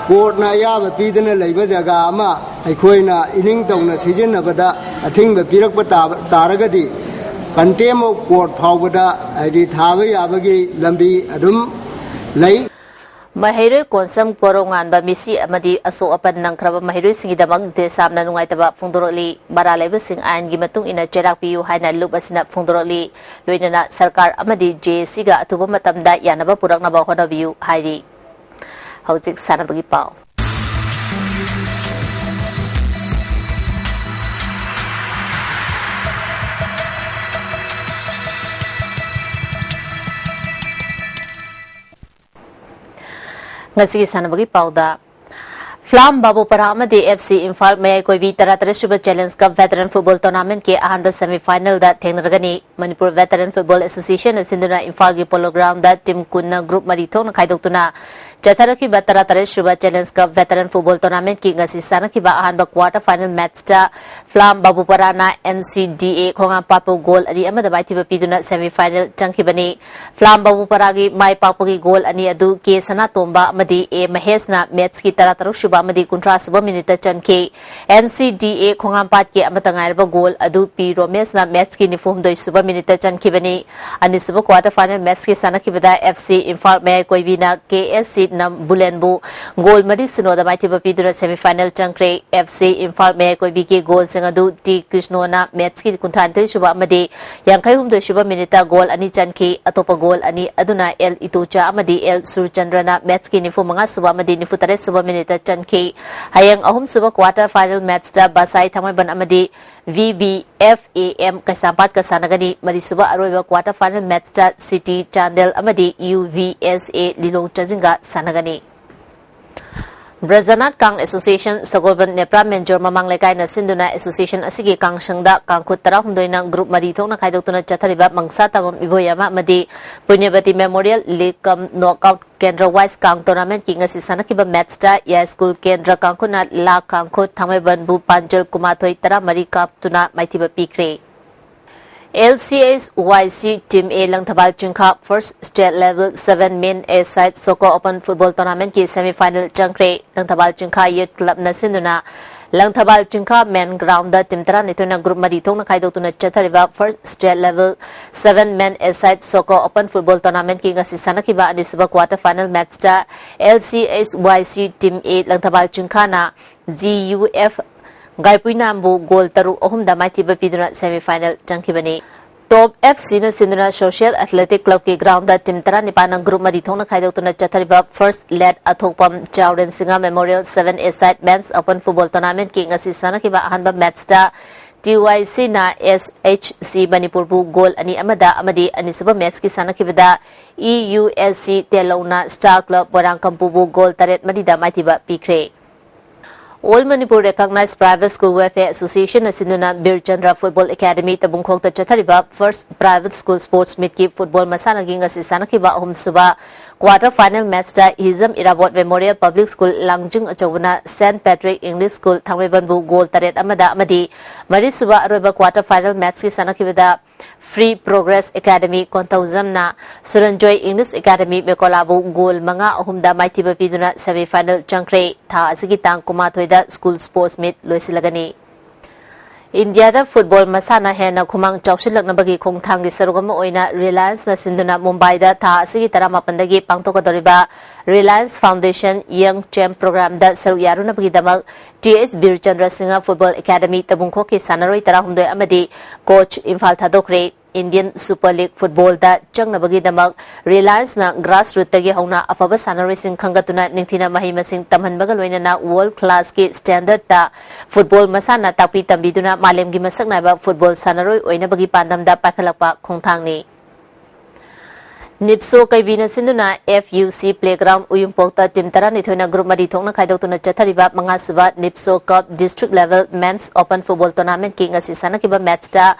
ꯀꯣꯔꯠꯅ ꯑꯌꯥꯕ ꯄꯤꯗꯨꯅ ꯂꯩꯕ ꯖꯒꯥ ꯑꯃ ꯑꯩꯈꯣꯏꯅ ꯏꯅꯤꯡ ꯇꯧꯅ ꯁꯤꯖꯤꯟꯅꯕꯗ ꯑꯊꯤꯡꯕ ꯄꯤꯔꯛꯄ ꯇꯥꯕ-, ꯇꯥꯔꯒꯗꯤ, contempt of court ꯐꯥꯎꯕꯗ, ꯍꯥꯏꯗꯤ, ꯊꯥꯕ ꯌꯥꯕꯒꯤ ꯂꯝꯕꯤ ꯑꯗꯨꯝ ꯂꯩ꯫ ꯃꯍꯩꯔꯣꯏ ꯀꯣꯟꯁꯝ ꯀꯣꯔꯧꯉꯥꯟꯕ ꯃꯤꯁꯤ ꯑꯃꯗꯤ ꯑꯁꯣꯛ ꯑꯄꯟ ꯅꯪꯈ꯭ꯔꯕ ꯃꯍꯩꯔꯣꯏꯁꯤꯡꯒꯤꯗꯃꯛ ꯗꯦꯁꯥꯝꯅ ꯅꯨꯡꯉꯥꯏꯇꯕ ꯐꯣꯡꯗꯣꯔꯛꯂꯤ꯫ ꯃꯔꯥꯜ ꯂꯩꯕꯁꯤꯡ ꯑꯥꯏꯟꯒꯤ ꯃꯇꯨꯡ ꯏꯟꯅ ꯆꯩꯔꯥꯛ ꯄꯤꯌꯨ ꯍꯥꯏꯅ ꯂꯨꯞ ꯑꯁꯤꯅ ꯐꯣꯡꯗꯣꯔꯛꯂꯤ꯫ ꯂꯣꯏꯅꯅ ꯁꯔꯀꯥꯔ ꯑꯃꯗꯤ ꯖꯦ ꯑꯦ ꯁꯤꯒ ꯑꯊꯨꯕ ꯃꯇꯝꯗ ꯌꯥꯅꯕ ꯄꯨꯔꯛꯅꯕ ꯍꯣꯠꯅꯕꯤꯌꯨ ꯍꯥꯏꯔꯤ꯫ ꯍꯧꯖꯤꯛ ꯁꯥꯟꯅꯕꯒꯤ ꯄꯥꯎ꯫ ꯉꯁꯤꯒꯤ ꯁꯥꯟꯅꯕꯒꯤ ꯄꯥꯎꯗ, ꯐ꯭ꯂꯥꯝ ꯕꯥꯕꯨꯄꯥꯔꯥ ꯑꯃꯗꯤ ꯑꯦꯐ ꯁꯤ ꯏꯝꯐꯥꯜ ꯃꯌꯥꯏ ꯀꯣꯏꯕꯤ ꯇꯔꯥꯇꯔꯦꯠ ꯁꯨꯕ ꯆꯦꯂꯦꯟꯖ ꯀꯞ ꯚꯦꯇꯔꯟ ꯐꯨꯠꯕꯣꯜ ꯇꯣꯔꯅꯥꯃꯦꯟꯠꯀꯤ ꯑꯍꯥꯟꯕ ꯁꯦꯃꯤ ꯐꯥꯏꯅꯦꯜꯗ ꯊꯦꯡꯅꯔꯒꯅꯤ꯫ ꯃꯅꯤꯄꯨꯔ ꯚꯦꯇꯔꯟ ꯐꯨꯠꯕꯣꯜ ꯑꯦꯁꯣꯁꯤꯌꯦꯁꯟꯅ ꯁꯤꯟꯗꯨꯅ ꯏꯝꯐꯥꯜꯒꯤ ꯄꯣꯂꯣ ꯒ꯭ꯔꯥꯎꯟꯗ ꯇꯤꯝ ꯀꯨꯟꯅ ꯒ꯭ꯔꯨꯞ ꯃꯔꯤ ꯊꯣꯛꯅ ꯈꯥꯏꯗꯣꯛꯇꯨꯅ ꯆꯠꯊꯔꯛꯈꯤꯕ ꯇꯔꯥꯇꯔꯦꯠ ꯁꯨꯕ ꯆꯦꯂꯦꯟꯖ ꯀꯞ ꯚꯦꯇꯔꯟ ꯐꯨꯠꯕꯣꯜ ꯇꯣꯔꯅꯥꯃꯦꯟꯠꯀꯤ ꯉꯁꯤ ꯁꯥꯟꯅꯈꯤꯕ ꯑꯍꯥꯟꯕ ꯀ꯭ꯋꯥꯔꯇꯔ ꯐꯥꯏꯅꯦꯜ ꯃꯦꯠꯆꯇ ꯐ꯭ꯂꯥꯝ ꯕꯥꯕꯨꯄꯥꯔꯥꯅ ꯑꯦꯟ ꯁꯤ ꯗꯤ ꯑꯦ ꯈꯣꯡꯍꯥꯝꯄꯥꯠꯄꯨ ꯒꯣꯜ ꯑꯅꯤ ꯑꯃꯗ ꯃꯥꯏꯊꯤꯕ ꯄꯤꯗꯨꯅ ꯁꯦꯃꯤ ꯐꯥꯏꯅꯦꯜ ꯆꯪꯈꯤꯕꯅꯤ꯫ ꯐ꯭ꯂꯥꯝ ꯕꯥꯕꯨꯄꯥꯔꯥꯒꯤ ꯃꯥꯏ ꯄꯥꯛꯄꯒꯤ ꯒꯣꯜ ꯑꯅꯤ ꯑꯗꯨ ꯀꯦ ꯁꯅꯥꯇꯣꯝꯕ ꯑꯃꯗꯤ ꯑꯦ ꯃꯍꯦꯁꯅ ꯃꯦꯠꯆꯀꯤ ꯇꯔꯥꯇꯔꯨꯛ ꯁꯨꯕ ꯑꯃꯗꯤ ꯀꯨꯟꯊ꯭ꯔꯥ ꯁꯨꯕ ꯃꯤꯅꯤꯠꯇ ꯆꯟꯈꯤ꯫ ꯑꯦꯟ ꯁꯤ ꯗꯤ ꯑꯦ ꯈꯣꯡꯍꯥꯝꯄꯥꯠꯀꯤ ꯑꯃꯠꯇ ꯉꯥꯏꯔꯕ ꯒꯣꯜ ꯑꯗꯨ ꯄꯤ ꯔꯣꯃꯦꯁꯅ ꯃꯦꯠꯆꯀꯤ ꯅꯤꯐꯨ ꯍꯨꯝꯗꯣꯏ ꯁꯨꯕ ꯃꯤꯅꯤꯠꯇ ꯆꯟꯈꯤꯕꯅꯤ꯫ ꯑꯅꯤꯁꯨꯕ ꯀ꯭ꯋꯥꯔꯇꯔ ꯐꯥꯏꯅꯦꯜ ꯃꯦꯠꯆꯀꯤ ꯁꯥꯟꯅꯈꯤꯕꯗ ꯑꯦꯐ ꯁꯤ ꯏꯝꯐꯥꯜ ꯃꯌꯥꯏ ꯀꯣꯏꯕꯤꯅ ꯀꯦ ꯑꯦꯁ ꯁꯤ ꯅꯝꯕꯨꯂꯦꯟꯕꯨ ꯒꯣꯜ ꯃꯔꯤ ꯁꯤꯅꯣꯗ ꯃꯥꯏꯊꯤꯕ ꯄꯤꯗꯨꯅ ꯁꯦꯃꯤ ꯐꯥꯏꯅꯦꯜ ꯆꯪꯈ꯭ꯔꯦ꯫ ꯑꯦꯐ ꯁꯤ ꯏꯝꯐꯥꯜ ꯃꯌꯥꯏ ꯀꯣꯏꯕꯤꯒꯤ ꯒꯣꯜꯁꯤꯡ ꯑꯗꯨ ꯇꯤ ꯀ꯭ꯔꯤꯁꯅꯣꯅ ꯃꯦꯠꯆꯀꯤ ꯀꯨꯟꯊ꯭ꯔꯥꯅꯤꯊꯣꯏ ꯁꯨꯕ ꯑꯃꯗꯤ ꯌꯥꯡꯈꯩ ꯍꯨꯝꯗꯣꯏ ꯁꯨꯕ ꯃꯤꯅꯤꯠꯇ ꯒꯣꯜ ꯑꯅꯤ ꯆꯟꯈꯤ꯫ ꯑꯇꯣꯞꯄ ꯒꯣꯜ ꯑꯅꯤ ꯑꯗꯨꯅ ꯑꯦꯜ ꯏꯇꯣꯆꯥ ꯑꯃꯗꯤ ꯑꯦꯜ ꯁꯨꯔꯆꯟꯗ꯭ꯔꯅ ꯃꯦꯠꯆꯀꯤ ꯅꯤꯐꯨ ꯃꯉꯥ ꯁꯨꯕ ꯑꯃꯗꯤ ꯅꯤꯐꯨ ꯇꯔꯦꯠ ꯁꯨꯕ ꯃꯤꯅꯤꯠꯇ ꯆꯟꯈꯤ꯫ ꯍꯌꯦꯡ ꯑꯍꯨꯝꯁꯨꯕ ꯀ꯭ꯋꯥꯔꯇꯔ ꯐꯥꯏꯅꯦꯜ ꯃꯦꯠꯆꯇ ꯕꯁꯥꯏ ꯊꯥꯡꯃꯩꯕꯟ ꯑꯃꯗꯤ V B F A M ꯀꯩꯁꯥꯝꯄꯥꯠꯀ ꯁꯥꯟꯅꯒꯅꯤ꯫ ꯃꯔꯤꯁꯨꯕ ꯑꯔꯣꯏꯕ ꯀ꯭ꯋꯥꯔꯇꯔ ꯐꯥꯏꯅꯦꯜ ꯃꯦꯠꯆꯇ ꯁꯤꯇꯤ ꯆꯥꯟꯗꯦꯜ ꯑꯃꯗꯤ ꯌꯨ ꯚꯤ ꯑꯦꯁ ꯑꯦ ꯂꯤꯂꯣꯡ ꯆꯥꯖꯤꯡꯒ ꯁꯥꯟꯅꯒꯅꯤ꯫ ꯕ꯭ꯔꯖꯅꯥꯊ ꯀꯥꯡ ꯑꯦꯁꯣꯁꯤꯌꯦꯁꯟ ꯁꯒꯣꯜꯕꯟ ꯅꯦꯄ꯭ꯔꯥ ꯃꯦꯟꯖꯣꯔ ꯃꯃꯥꯡ ꯂꯩꯀꯥꯏꯅ ꯁꯤꯟꯗꯨꯅ ꯑꯦꯁꯣꯁꯤꯌꯦꯁꯟ ꯑꯁꯤꯒꯤ ꯀꯥꯡꯁꯪꯗ ꯀꯥꯡꯈꯨꯠ ꯇꯔꯥꯍꯨꯝꯗꯣꯏꯅ ꯒ꯭ꯔꯨꯞ ꯃꯔꯤ ꯊꯣꯛꯅ ꯈꯥꯏꯗꯣꯛꯇꯨꯅ ꯆꯠꯊꯔꯤꯕ ꯃꯪꯁꯥ ꯇꯥꯕꯝ ꯏꯕꯣꯌꯥꯃ ꯑꯃꯗꯤ ꯄꯨꯅ꯭ꯌꯕꯇꯤ ꯃꯦꯃꯣꯔꯤꯌꯦꯜ ꯂꯤꯒ ꯀꯝ ꯅꯣꯛꯑꯥꯎꯠ ꯀꯦꯟꯗ꯭ꯔ ꯋꯥꯏꯁ ꯀꯥꯡ ꯇꯣꯔꯅꯥꯃꯦꯟꯠꯀꯤ ꯉꯁꯤ ꯁꯥꯟꯅꯈꯤꯕ ꯃꯦꯠꯁꯇ ꯌꯥꯏꯁ꯭ꯀꯨꯜ ꯀꯦꯟꯗ꯭ꯔ ꯀꯥꯡꯈꯨꯠꯅ ꯂꯥ ꯀꯥꯡꯈꯨꯠ ꯊꯥꯡꯃꯩꯕꯟꯕꯨ ꯄꯥꯟꯖꯜ ꯀꯨꯟꯃꯥꯊꯣꯏ ꯇꯔꯥꯃꯔꯤ ꯀꯥꯞꯇꯨꯅ ꯃꯥꯏꯊꯤꯕ ꯄꯤꯈ꯭ꯔꯦ꯫ L C S Y C team A Langthabal Chingkha first state level seven men a side soccer open football ꯇꯣꯔꯅꯥꯃꯦꯟꯠꯀꯤ ꯁꯦꯃꯤ ꯐꯥꯏꯅꯦꯜ ꯆꯪꯈ꯭ꯔꯦ꯫ ꯂꯪꯊꯕꯥꯜ ꯆꯤꯡꯈꯥ ꯌꯨꯠ ꯀ꯭ꯂꯕꯅ ꯁꯤꯟꯗꯨꯅ Langthabal Chingkha men ground team ꯇꯔꯥꯅꯤꯊꯣꯏꯅ ꯒ꯭ꯔꯨꯞ ꯃꯔꯤ ꯊꯣꯛꯅ ꯈꯥꯏꯗꯣꯛꯇꯨꯅ ꯆꯠꯊꯔꯤꯕ first state level seven men a side soccer open football ꯇꯣꯔꯅꯥꯃꯦꯟꯠꯀꯤ ꯉꯁꯤ ꯁꯥꯟꯅꯈꯤꯕ ꯑꯅꯤꯁꯨꯕ ꯀ꯭ꯋꯥꯇꯔ ꯐꯥꯏꯅꯦꯜ ꯃꯦꯠꯁꯇ L C S Y C team A Langthabal ꯆꯤꯡꯈꯥꯅ ꯖꯤ ꯌꯨ ꯑꯦꯐ ꯒꯥꯏꯄꯨꯏꯅꯥꯝꯕꯨ ꯒꯣꯜ ꯇꯔꯨꯛ ꯑꯍꯨꯝꯗ ꯃꯥꯏꯊꯤꯕ ꯄꯤꯗꯨꯅ ꯁꯦꯃꯤ ꯐꯥꯏꯅꯦꯜ ꯆꯪꯈꯤꯕꯅꯤ꯫ ꯇꯣꯞ ꯑꯦꯐ ꯁꯤꯅ ꯁꯤꯟꯗꯨꯅ ꯁꯣꯁꯤꯌꯦꯜ ꯑꯦꯊꯂꯦꯇꯤꯛ ꯀ꯭ꯂꯕꯀꯤ ꯒ꯭ꯔꯥꯎꯟꯗ ꯇꯤꯝ ꯇꯔꯥꯅꯤꯄꯥꯟꯅ ꯒ꯭ꯔꯨꯞ ꯃꯔꯤ ꯊꯣꯛꯅ ꯈꯥꯏꯗꯣꯛꯇꯨꯅ ꯆꯠꯊꯔꯤꯕ ꯐꯥꯔꯁ ꯂꯦꯠ ꯑꯊꯣꯛꯄꯝ ꯆꯥꯎꯔꯦꯟ ꯁꯤꯡꯍ ꯃꯦꯃꯣꯔꯤꯌꯦꯜ ꯁꯚꯦꯟ ꯑꯦ ꯁꯥꯏꯠ ꯃꯦꯟꯁ ꯑꯣꯄꯟ ꯐꯨꯠꯕꯣꯜ ꯇꯣꯔꯅꯥꯃꯦꯟꯠꯀꯤ ꯉꯁꯤ ꯁꯥꯟꯅꯈꯤꯕ ꯑꯍꯥꯟꯕ ꯃꯦꯠꯁꯇ ꯇꯤ ꯋꯥꯏ ꯁꯤꯅ ꯑꯦꯁ ꯑꯦꯆ ꯁꯤ ꯃꯅꯤꯄꯨꯔꯕꯨ ꯒꯣꯜ ꯑꯅꯤ ꯑꯃꯗ ꯑꯃꯗꯤ ꯑꯅꯤꯁꯨꯕ ꯃꯦꯠꯁꯀꯤ ꯁꯥꯟꯅꯈꯤꯕꯗ ꯏ ꯌꯨ ꯑꯦꯁ ꯁꯤ ꯇꯦꯂꯧꯅ ꯁ꯭ꯇꯥꯔ ꯀ꯭ꯂꯕ ꯃꯣꯏꯔꯥꯡꯀꯝꯄꯨꯕꯨ ꯒꯣꯜ ꯇꯔꯦꯠ ꯃꯔꯤꯗ ꯃꯥꯏꯊꯤꯕ ꯄꯤꯈ꯭ꯔꯦ꯫ All Manipur Recognized Private School Welfare Association ꯑꯁꯤꯟꯗꯨꯅ ꯕꯤꯔ ꯆꯟꯗ꯭ꯔ ꯐꯨꯠꯕꯣꯜ ꯑꯦꯀꯥꯗꯃꯤ ꯇꯕꯨꯡꯈꯣꯛꯇ ꯆꯠꯊꯔꯤꯕ ꯐꯥꯔꯁ ꯄ꯭ꯔꯥꯏꯚꯦꯠ ꯁ꯭ꯀꯨꯜ ꯁ꯭ꯄꯣꯔꯠꯁ ꯃꯤꯠꯀꯤ ꯐꯨꯠꯕꯣꯜ ꯃꯁꯥꯟꯅꯒꯤ ꯉꯁꯤ ꯁꯥꯟꯅꯈꯤꯕ ꯑꯍꯨꯝꯁꯨꯕ ꯀ꯭ꯋꯥꯇꯔ ꯐꯥꯏꯅꯦꯜ ꯃꯦꯠꯁꯇ Hijam Irabot memorial public school Langjing ꯑꯆꯧꯕꯅ ꯁꯦꯟꯠ ꯄꯦꯇ꯭ꯔꯤꯛ ꯏꯪꯂꯤꯁ ꯁ꯭ꯀꯨꯜ ꯊꯥꯡꯃꯩꯕꯟꯕꯨ ꯒꯣꯜ ꯇꯔꯦꯠ ꯑꯃꯗ ꯑꯃꯗꯤ ꯃꯔꯤꯁꯨꯕ ꯑꯔꯣꯏꯕ ꯀ꯭ꯋꯥꯇꯔ ꯐꯥꯏꯅꯦꯜ ꯃꯦꯠꯁꯀꯤ ꯁꯥꯟꯅꯈꯤꯕꯗ ꯐ꯭ꯔꯤ ꯄ꯭ꯔꯣꯒ꯭ꯔꯦꯁ ꯑꯦꯀꯥꯗꯃꯤ ꯀꯣꯟꯊꯧꯖꯝꯅ ꯁꯨꯔꯟꯖꯣꯏ ꯏꯪꯂꯤꯁ ꯑꯦꯀꯥꯗꯃꯤ ꯃꯦꯀꯣꯂꯥꯕꯨ ꯒꯣꯜ ꯃꯉꯥ ꯑꯍꯨꯝꯗ ꯃꯥꯏꯊꯤꯕ ꯄꯤꯗꯨꯅ ꯁꯦꯃꯤ ꯐꯥꯏꯅꯦꯜ ꯆꯪꯈ꯭ꯔꯦ꯫ ꯊꯥ ꯑꯁꯤꯒꯤ ꯇꯥꯡ ꯀꯨꯟꯃꯥꯊꯣꯏꯗ ꯁ꯭ꯀꯨꯜ ꯁ꯭ꯄꯣꯔꯠꯁ ꯃꯤꯠ ꯂꯣꯏꯁꯤꯜꯂꯒꯅꯤ꯫ ꯏꯟꯗꯤꯌꯥꯗ ꯐꯨꯠꯕꯣꯜ ꯃꯁꯥꯟꯅ ꯍꯦꯟꯅ ꯈꯨꯃꯥꯡ ꯆꯥꯎꯁꯤꯜꯂꯛꯅꯕꯒꯤ ꯈꯣꯡꯊꯥꯡꯒꯤ ꯁꯔꯨꯛ ꯑꯃ ꯑꯣꯏꯅ ꯔꯤꯂꯥꯌꯟꯁꯅ ꯁꯤꯟꯗꯨꯅ ꯃꯨꯝꯕꯥꯏꯗ ꯊꯥ ꯑꯁꯤꯒꯤ ꯇꯔꯥꯃꯥꯄꯟꯗꯒꯤ ꯄꯥꯡꯊꯣꯛꯀꯗꯧꯔꯤꯕ ꯔꯤꯂꯥꯌꯟꯁ ꯐꯥꯎꯟꯗꯦꯁꯟ ꯌꯪ ꯆꯦꯝꯞ ꯄ꯭ꯔꯣꯒ꯭ꯔꯥꯝꯗ ꯁꯔꯨꯛ ꯌꯥꯔꯨꯅꯕꯒꯤꯗꯃꯛ T S Birchandra Singh football academy ꯇꯕꯨꯡꯈꯣꯛꯀꯤ ꯁꯥꯟꯅꯔꯣꯏ ꯇꯔꯥꯍꯨꯝꯗꯣꯏ ꯑꯃꯗꯤ ꯀꯣꯆ ꯏꯝꯐꯥꯜ ꯊꯥꯗꯣꯛꯈ꯭ꯔꯦ꯫ ꯏꯟꯗꯤꯌꯟ ꯁꯨꯄꯔ ꯂꯤꯒ ꯐꯨꯠꯕꯣꯜꯗ ꯆꯪꯅꯕꯒꯤꯗꯃꯛ ꯔꯤꯂꯥꯌꯟꯁꯅ ꯒ꯭ꯔꯥꯁ ꯔꯨꯠꯇꯒꯤ ꯍꯧꯅ ꯑꯐꯕ ꯁꯥꯟꯅꯔꯣꯏꯁꯤꯡ ꯈꯟꯒꯠꯇꯨꯅ ꯅꯤꯡꯊꯤꯅ ꯃꯍꯩ ꯃꯁꯤꯡ ꯇꯝꯍꯟꯕꯒ ꯂꯣꯏꯅꯅ ꯋꯥꯔꯜꯗ ꯀ꯭ꯂꯥꯁꯀꯤ ꯁ꯭ꯇꯦꯟꯗꯔꯗꯇ ꯐꯨꯠꯕꯣꯜ ꯃꯁꯥꯟꯅ ꯇꯥꯛꯄꯤ ꯇꯝꯕꯤꯗꯨꯅ ꯃꯥꯂꯦꯝꯒꯤ ꯃꯁꯛ ꯅꯥꯏꯕ ꯐꯨꯠꯕꯣꯜ ꯁꯥꯟꯅꯔꯣꯏ ꯑꯣꯏꯅꯕꯒꯤ ꯄꯥꯟꯗꯝꯗ ꯄꯥꯏꯈꯠꯂꯛꯄ ꯈꯣꯡꯊꯥꯡꯅꯤ꯫ ꯅꯤꯞꯁꯣ ꯀꯩꯕꯤꯅ ꯁꯤꯟꯗꯨꯅ F U C playground ꯎꯌꯨꯝꯄꯣꯛꯇ team ꯇꯔꯥꯅꯤꯊꯣꯏꯅ group ꯃꯔꯤ ꯊꯣꯛꯅ ꯈꯥꯏꯗꯣꯛꯇꯨꯅ ꯆꯠꯊꯔꯤꯕ ꯃꯉꯥꯁꯨꯕ ꯅꯤꯞꯁꯣ cup district level men's open football tournament ꯀꯤ ꯉꯁꯤ ꯁꯥꯟꯅꯈꯤꯕ match ꯇ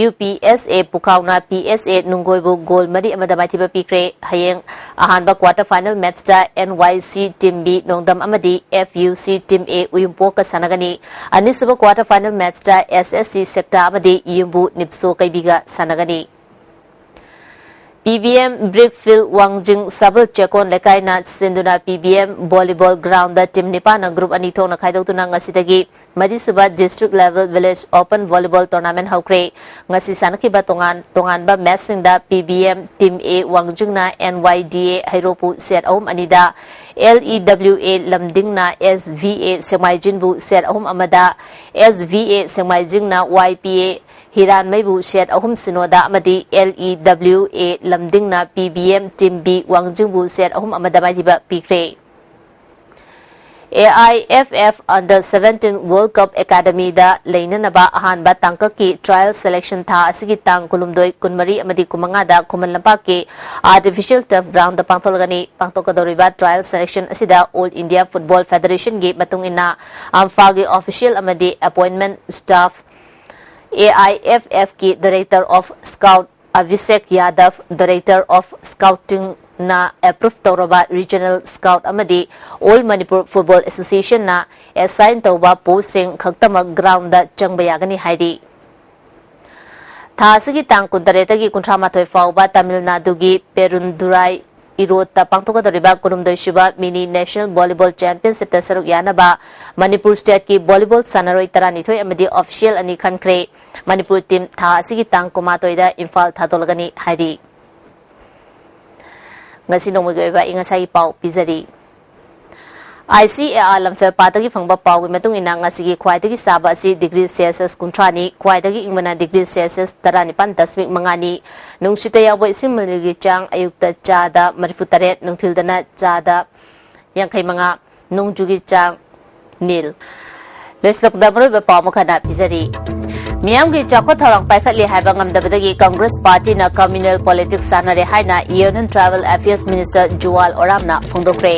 U P S A ꯄꯨꯈꯥꯎꯅ P S A ꯅꯨꯡꯒꯣꯏꯕꯨ goal ꯃꯔꯤ ꯑꯃꯗ ꯃꯥꯏꯊꯤꯕ ꯄꯤꯈ꯭ꯔꯦ꯫ ꯍꯌꯦꯡ ꯑꯍꯥꯟꯕ quarter final match ꯇ N Y C team B ꯅꯣꯡꯗꯝ ꯑꯃꯗꯤ F U C team A ꯎꯌꯨꯝꯄꯣꯛꯀ ꯁꯥꯟꯅꯒꯅꯤ꯫ ꯑꯅꯤꯁꯨꯕ quarter final match ꯇ S S C ꯁꯦꯛꯇꯥ ꯑꯃꯗꯤ ꯌꯨꯝꯕꯨ ꯅꯤꯞꯁꯣ ꯀꯩꯕꯤꯒ ꯁꯥꯟꯅꯒꯅꯤ꯫ P B M Brickfield ꯋꯥꯡꯖꯤꯡ ꯁꯕꯜ ꯆꯦꯀꯣꯟ ꯂꯩꯀꯥꯏꯅ ꯁꯤꯟꯗꯨꯅ P B M volleyball ground ꯗ team ꯅꯤꯄꯥꯟꯅ group ꯑꯅꯤ ꯊꯣꯛꯅ ꯈꯥꯏꯗꯣꯛꯇꯨꯅ ꯉꯁꯤꯗꯒꯤ ꯃꯔꯤꯁꯨꯕ district level village open volleyball tournament ꯍꯧꯈ꯭ꯔꯦ꯫ ꯉꯁꯤ ꯁꯥꯟꯅꯈꯤꯕ ꯇꯣꯉꯥꯟ ꯇꯣꯉꯥꯟꯕ match ꯁꯤꯡꯗ P B M team A ꯋꯥꯡꯖꯤꯡꯅ N Y D A ꯍꯩꯔꯣꯛꯄꯨ set ꯑꯍꯨꯝ ꯑꯅꯤꯗ, L E W A ꯂꯝꯗꯤꯡꯅ S V A ꯁꯦꯛꯃꯥꯏꯖꯤꯟꯕꯨ set ꯑꯍꯨꯝ ꯑꯃꯗ, S V A ꯁꯦꯛꯃꯥꯏꯖꯤꯡꯅ Y P A ꯍꯤꯔꯥꯟꯃꯩꯕꯨ set ꯑꯍꯨꯝ ꯁꯤꯅꯣꯗ ꯑꯃꯗꯤ L E W A ꯂꯝꯗꯤꯡꯅ P B M team B ꯋꯥꯡꯖꯤꯡꯕꯨ set ꯑꯍꯨꯝ ꯑꯃꯗ ꯃꯥꯏꯊꯤꯕ ꯄꯤꯈ꯭ꯔꯦ꯫ A I F F Under seventeen World Cup Academy ꯗ ꯂꯩꯅꯅꯕ ꯑꯍꯥꯟꯕ ꯇꯥꯡꯀꯛꯀꯤ trial selection ꯊꯥ ꯑꯁꯤꯒꯤ ꯇꯥꯡ ꯀꯨꯟꯍꯨꯝꯗꯣꯏ, ꯀꯨꯟꯃꯔꯤ ꯑꯃꯗꯤ ꯀꯨꯟꯃꯉꯥꯗ ꯈꯨꯃꯟ ꯂꯝꯄꯥꯛꯀꯤ Artificial Turf Ground ꯗ ꯄꯥꯡꯊꯣꯛꯂꯒꯅꯤ꯫ ꯄꯥꯡꯊꯣꯛꯀꯗꯧꯔꯤꯕ trial selection ꯑꯁꯤꯗ All India Football Federation ꯒꯤ ꯃꯇꯨꯡ ꯏꯟꯅ ꯑꯝꯐꯥꯒꯤ official ꯑꯃꯗꯤ appointment staff, A I F F ꯀꯤ Director of Scout ꯑꯚꯤꯁꯦꯛ ꯌꯥꯗꯕ, Director of Scouting ꯅ approve ꯇꯧꯔꯕ regional scout ꯑꯃꯗꯤ All Manipur Football Association ꯅ assign ꯇꯧꯕ post ꯁꯤꯡ ꯈꯛꯇꯃꯛ ground ꯗ ꯆꯪꯕ ꯌꯥꯒꯅꯤ ꯍꯥꯏꯔꯤ꯫ ꯊꯥ ꯑꯁꯤꯒꯤ ꯇꯥꯡ ꯀꯨꯟꯇꯔꯦꯠꯇꯒꯤ ꯀꯨꯟꯊ꯭ꯔꯥꯃꯥꯊꯣꯏ ꯐꯥꯎꯕ ꯇꯥꯃꯤꯜ ꯅꯥꯗꯨꯒꯤ ꯄꯦꯔꯨꯟꯗꯨꯔꯥꯏ ꯏꯔꯣꯠꯇ ꯄꯥꯡꯊꯣꯛꯀꯗꯧꯔꯤꯕ ꯀꯨꯟꯍꯨꯝꯗꯣꯏꯁꯨꯕ Mini National Volleyball Championship ꯇ ꯁꯔꯨꯛ ꯌꯥꯅꯕ ꯃꯅꯤꯄꯨꯔ state ꯀꯤ volleyball ꯁꯥꯟꯅꯔꯣꯏ ꯇꯔꯥꯅꯤꯊꯣꯏ ꯑꯃꯗꯤ official ꯑꯅꯤ ꯈꯟꯈ꯭ꯔꯦ꯫ ꯃꯅꯤꯄꯨꯔ team ꯊꯥ ꯑꯁꯤꯒꯤ ꯇꯥꯡ ꯀꯨꯟꯃꯥꯊꯣꯏꯗ ꯏꯝꯐꯥꯜ ꯊꯥꯗꯣꯛꯂꯒꯅꯤ ꯍꯥꯏꯔꯤ꯫ ꯉꯁꯤ ꯅꯣꯡꯃꯒꯤ ꯑꯣꯏꯕ ꯑꯏꯪ ꯑꯁꯥꯒꯤ ꯄꯥꯎ ꯄꯤꯖꯔꯤ꯫ I C A R ꯂꯝꯐꯦꯜ ꯄꯥꯠꯇꯒꯤ ꯐꯪꯕ ꯄꯥꯎꯒꯤ ꯃꯇꯨꯡ ꯏꯟꯅ, ꯉꯁꯤꯒꯤ ꯈ꯭ꯋꯥꯏꯗꯒꯤ ꯁꯥꯕ ꯑꯁꯤ degree Celsius ꯀꯨꯟꯊ꯭ꯔꯥꯅꯤ, ꯈ꯭ꯋꯥꯏꯗꯒꯤ ꯏꯪꯕꯅ degree Celsius ꯇꯔꯥꯅꯤꯄꯥꯟ ꯗꯁꯃꯤꯛ ꯃꯉꯥꯅꯤ꯫ ꯅꯨꯡꯁꯤꯠꯇ ꯌꯥꯎꯕ ꯏꯁꯤꯡ ꯃꯅꯤꯜꯒꯤ ꯆꯥꯡ ꯑꯌꯨꯛꯇ ꯆꯥꯗ ꯃꯔꯤꯐꯨꯇꯔꯦꯠ, ꯅꯨꯡꯊꯤꯜꯗꯅ ꯆꯥꯗ ꯌꯥꯡꯈꯩ ꯃꯉꯥ, ꯅꯣꯡꯖꯨꯒꯤ ꯆꯥꯡ ꯅꯤꯜ꯫ ꯂꯣꯏꯁꯤꯜꯂꯛꯄꯗ ꯃꯔꯨꯑꯣꯏꯕ ꯄꯥꯎ ꯑꯃꯨꯛ ꯍꯟꯅ ꯄꯤꯖꯔꯤ꯫ ꯃꯤꯌꯥꯝꯒꯤ ꯆꯥꯎꯈꯠ ꯊꯧꯔꯥꯡ ꯄꯥꯏꯈꯠꯂꯤ ꯍꯥꯏꯕ ꯉꯝꯗꯕꯗꯒꯤ Congress Partyꯅ communal politics ꯁꯥꯟꯅꯔꯦ ꯍꯥꯏꯅ Union Tribal Affairs Minister ꯖꯨꯋꯥꯜ ꯑꯣꯔꯥꯝꯅ ꯐꯣꯡꯗꯣꯛꯈ꯭ꯔꯦ꯫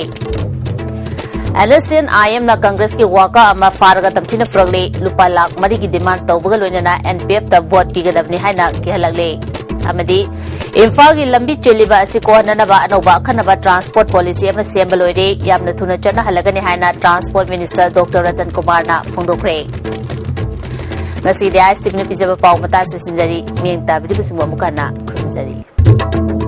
NSCN-IMꯅ Congressꯀꯤ worker ꯑꯃ ꯐꯥꯔꯒ ꯇꯝꯊꯤꯅ ꯐꯨꯔꯛꯂꯦ꯫ ꯂꯨꯄꯥ ꯂꯥꯈ ꯃꯔꯤꯒꯤ demand ꯇꯧꯕꯒ ꯂꯣꯏꯅꯅ NPFꯇ vote ꯄꯤꯒꯗꯕꯅꯤ ꯍꯥꯏꯅ ꯀꯤꯍꯜꯂꯛꯂꯦ꯫ ꯑꯃꯗꯤ ꯏꯝꯐꯥꯜꯒꯤ ꯂꯝꯕꯤ ꯆꯦꯜꯂꯤꯕ ꯑꯁꯤ ꯀꯣꯛꯍꯟꯅꯅꯕ ꯑꯅꯧꯕ ꯑꯈꯟꯅꯕ transport policy ꯑꯃ ꯁꯦꯝꯕ ꯂꯣꯏꯔꯦ꯫ ꯌꯥꯝꯅ ꯊꯨꯅ ꯆꯠꯅꯍꯜꯂꯒꯅꯤ ꯍꯥꯏꯅ Transport Minister Doctor ꯔꯇꯟ ꯀꯨꯃꯥꯔꯅ ꯐꯣꯡꯗꯣꯛꯈ꯭ꯔꯦ꯫ ꯉꯁꯤꯗꯤ ꯑꯥꯏ ꯑꯦꯁ ꯇꯤ ꯚꯤꯅ ꯄꯤꯖꯕ ꯄꯥꯎ ꯃꯇꯥꯡ ꯂꯣꯏꯁꯤꯟꯖꯔꯤ꯫ ꯃꯤꯠꯌꯦꯡ ꯇꯥꯕꯤꯔꯤꯕꯁꯤꯡꯕꯨ ꯑꯃꯨꯛ ꯍꯟꯅ ꯈꯨꯔꯨꯝꯖꯔꯤ꯫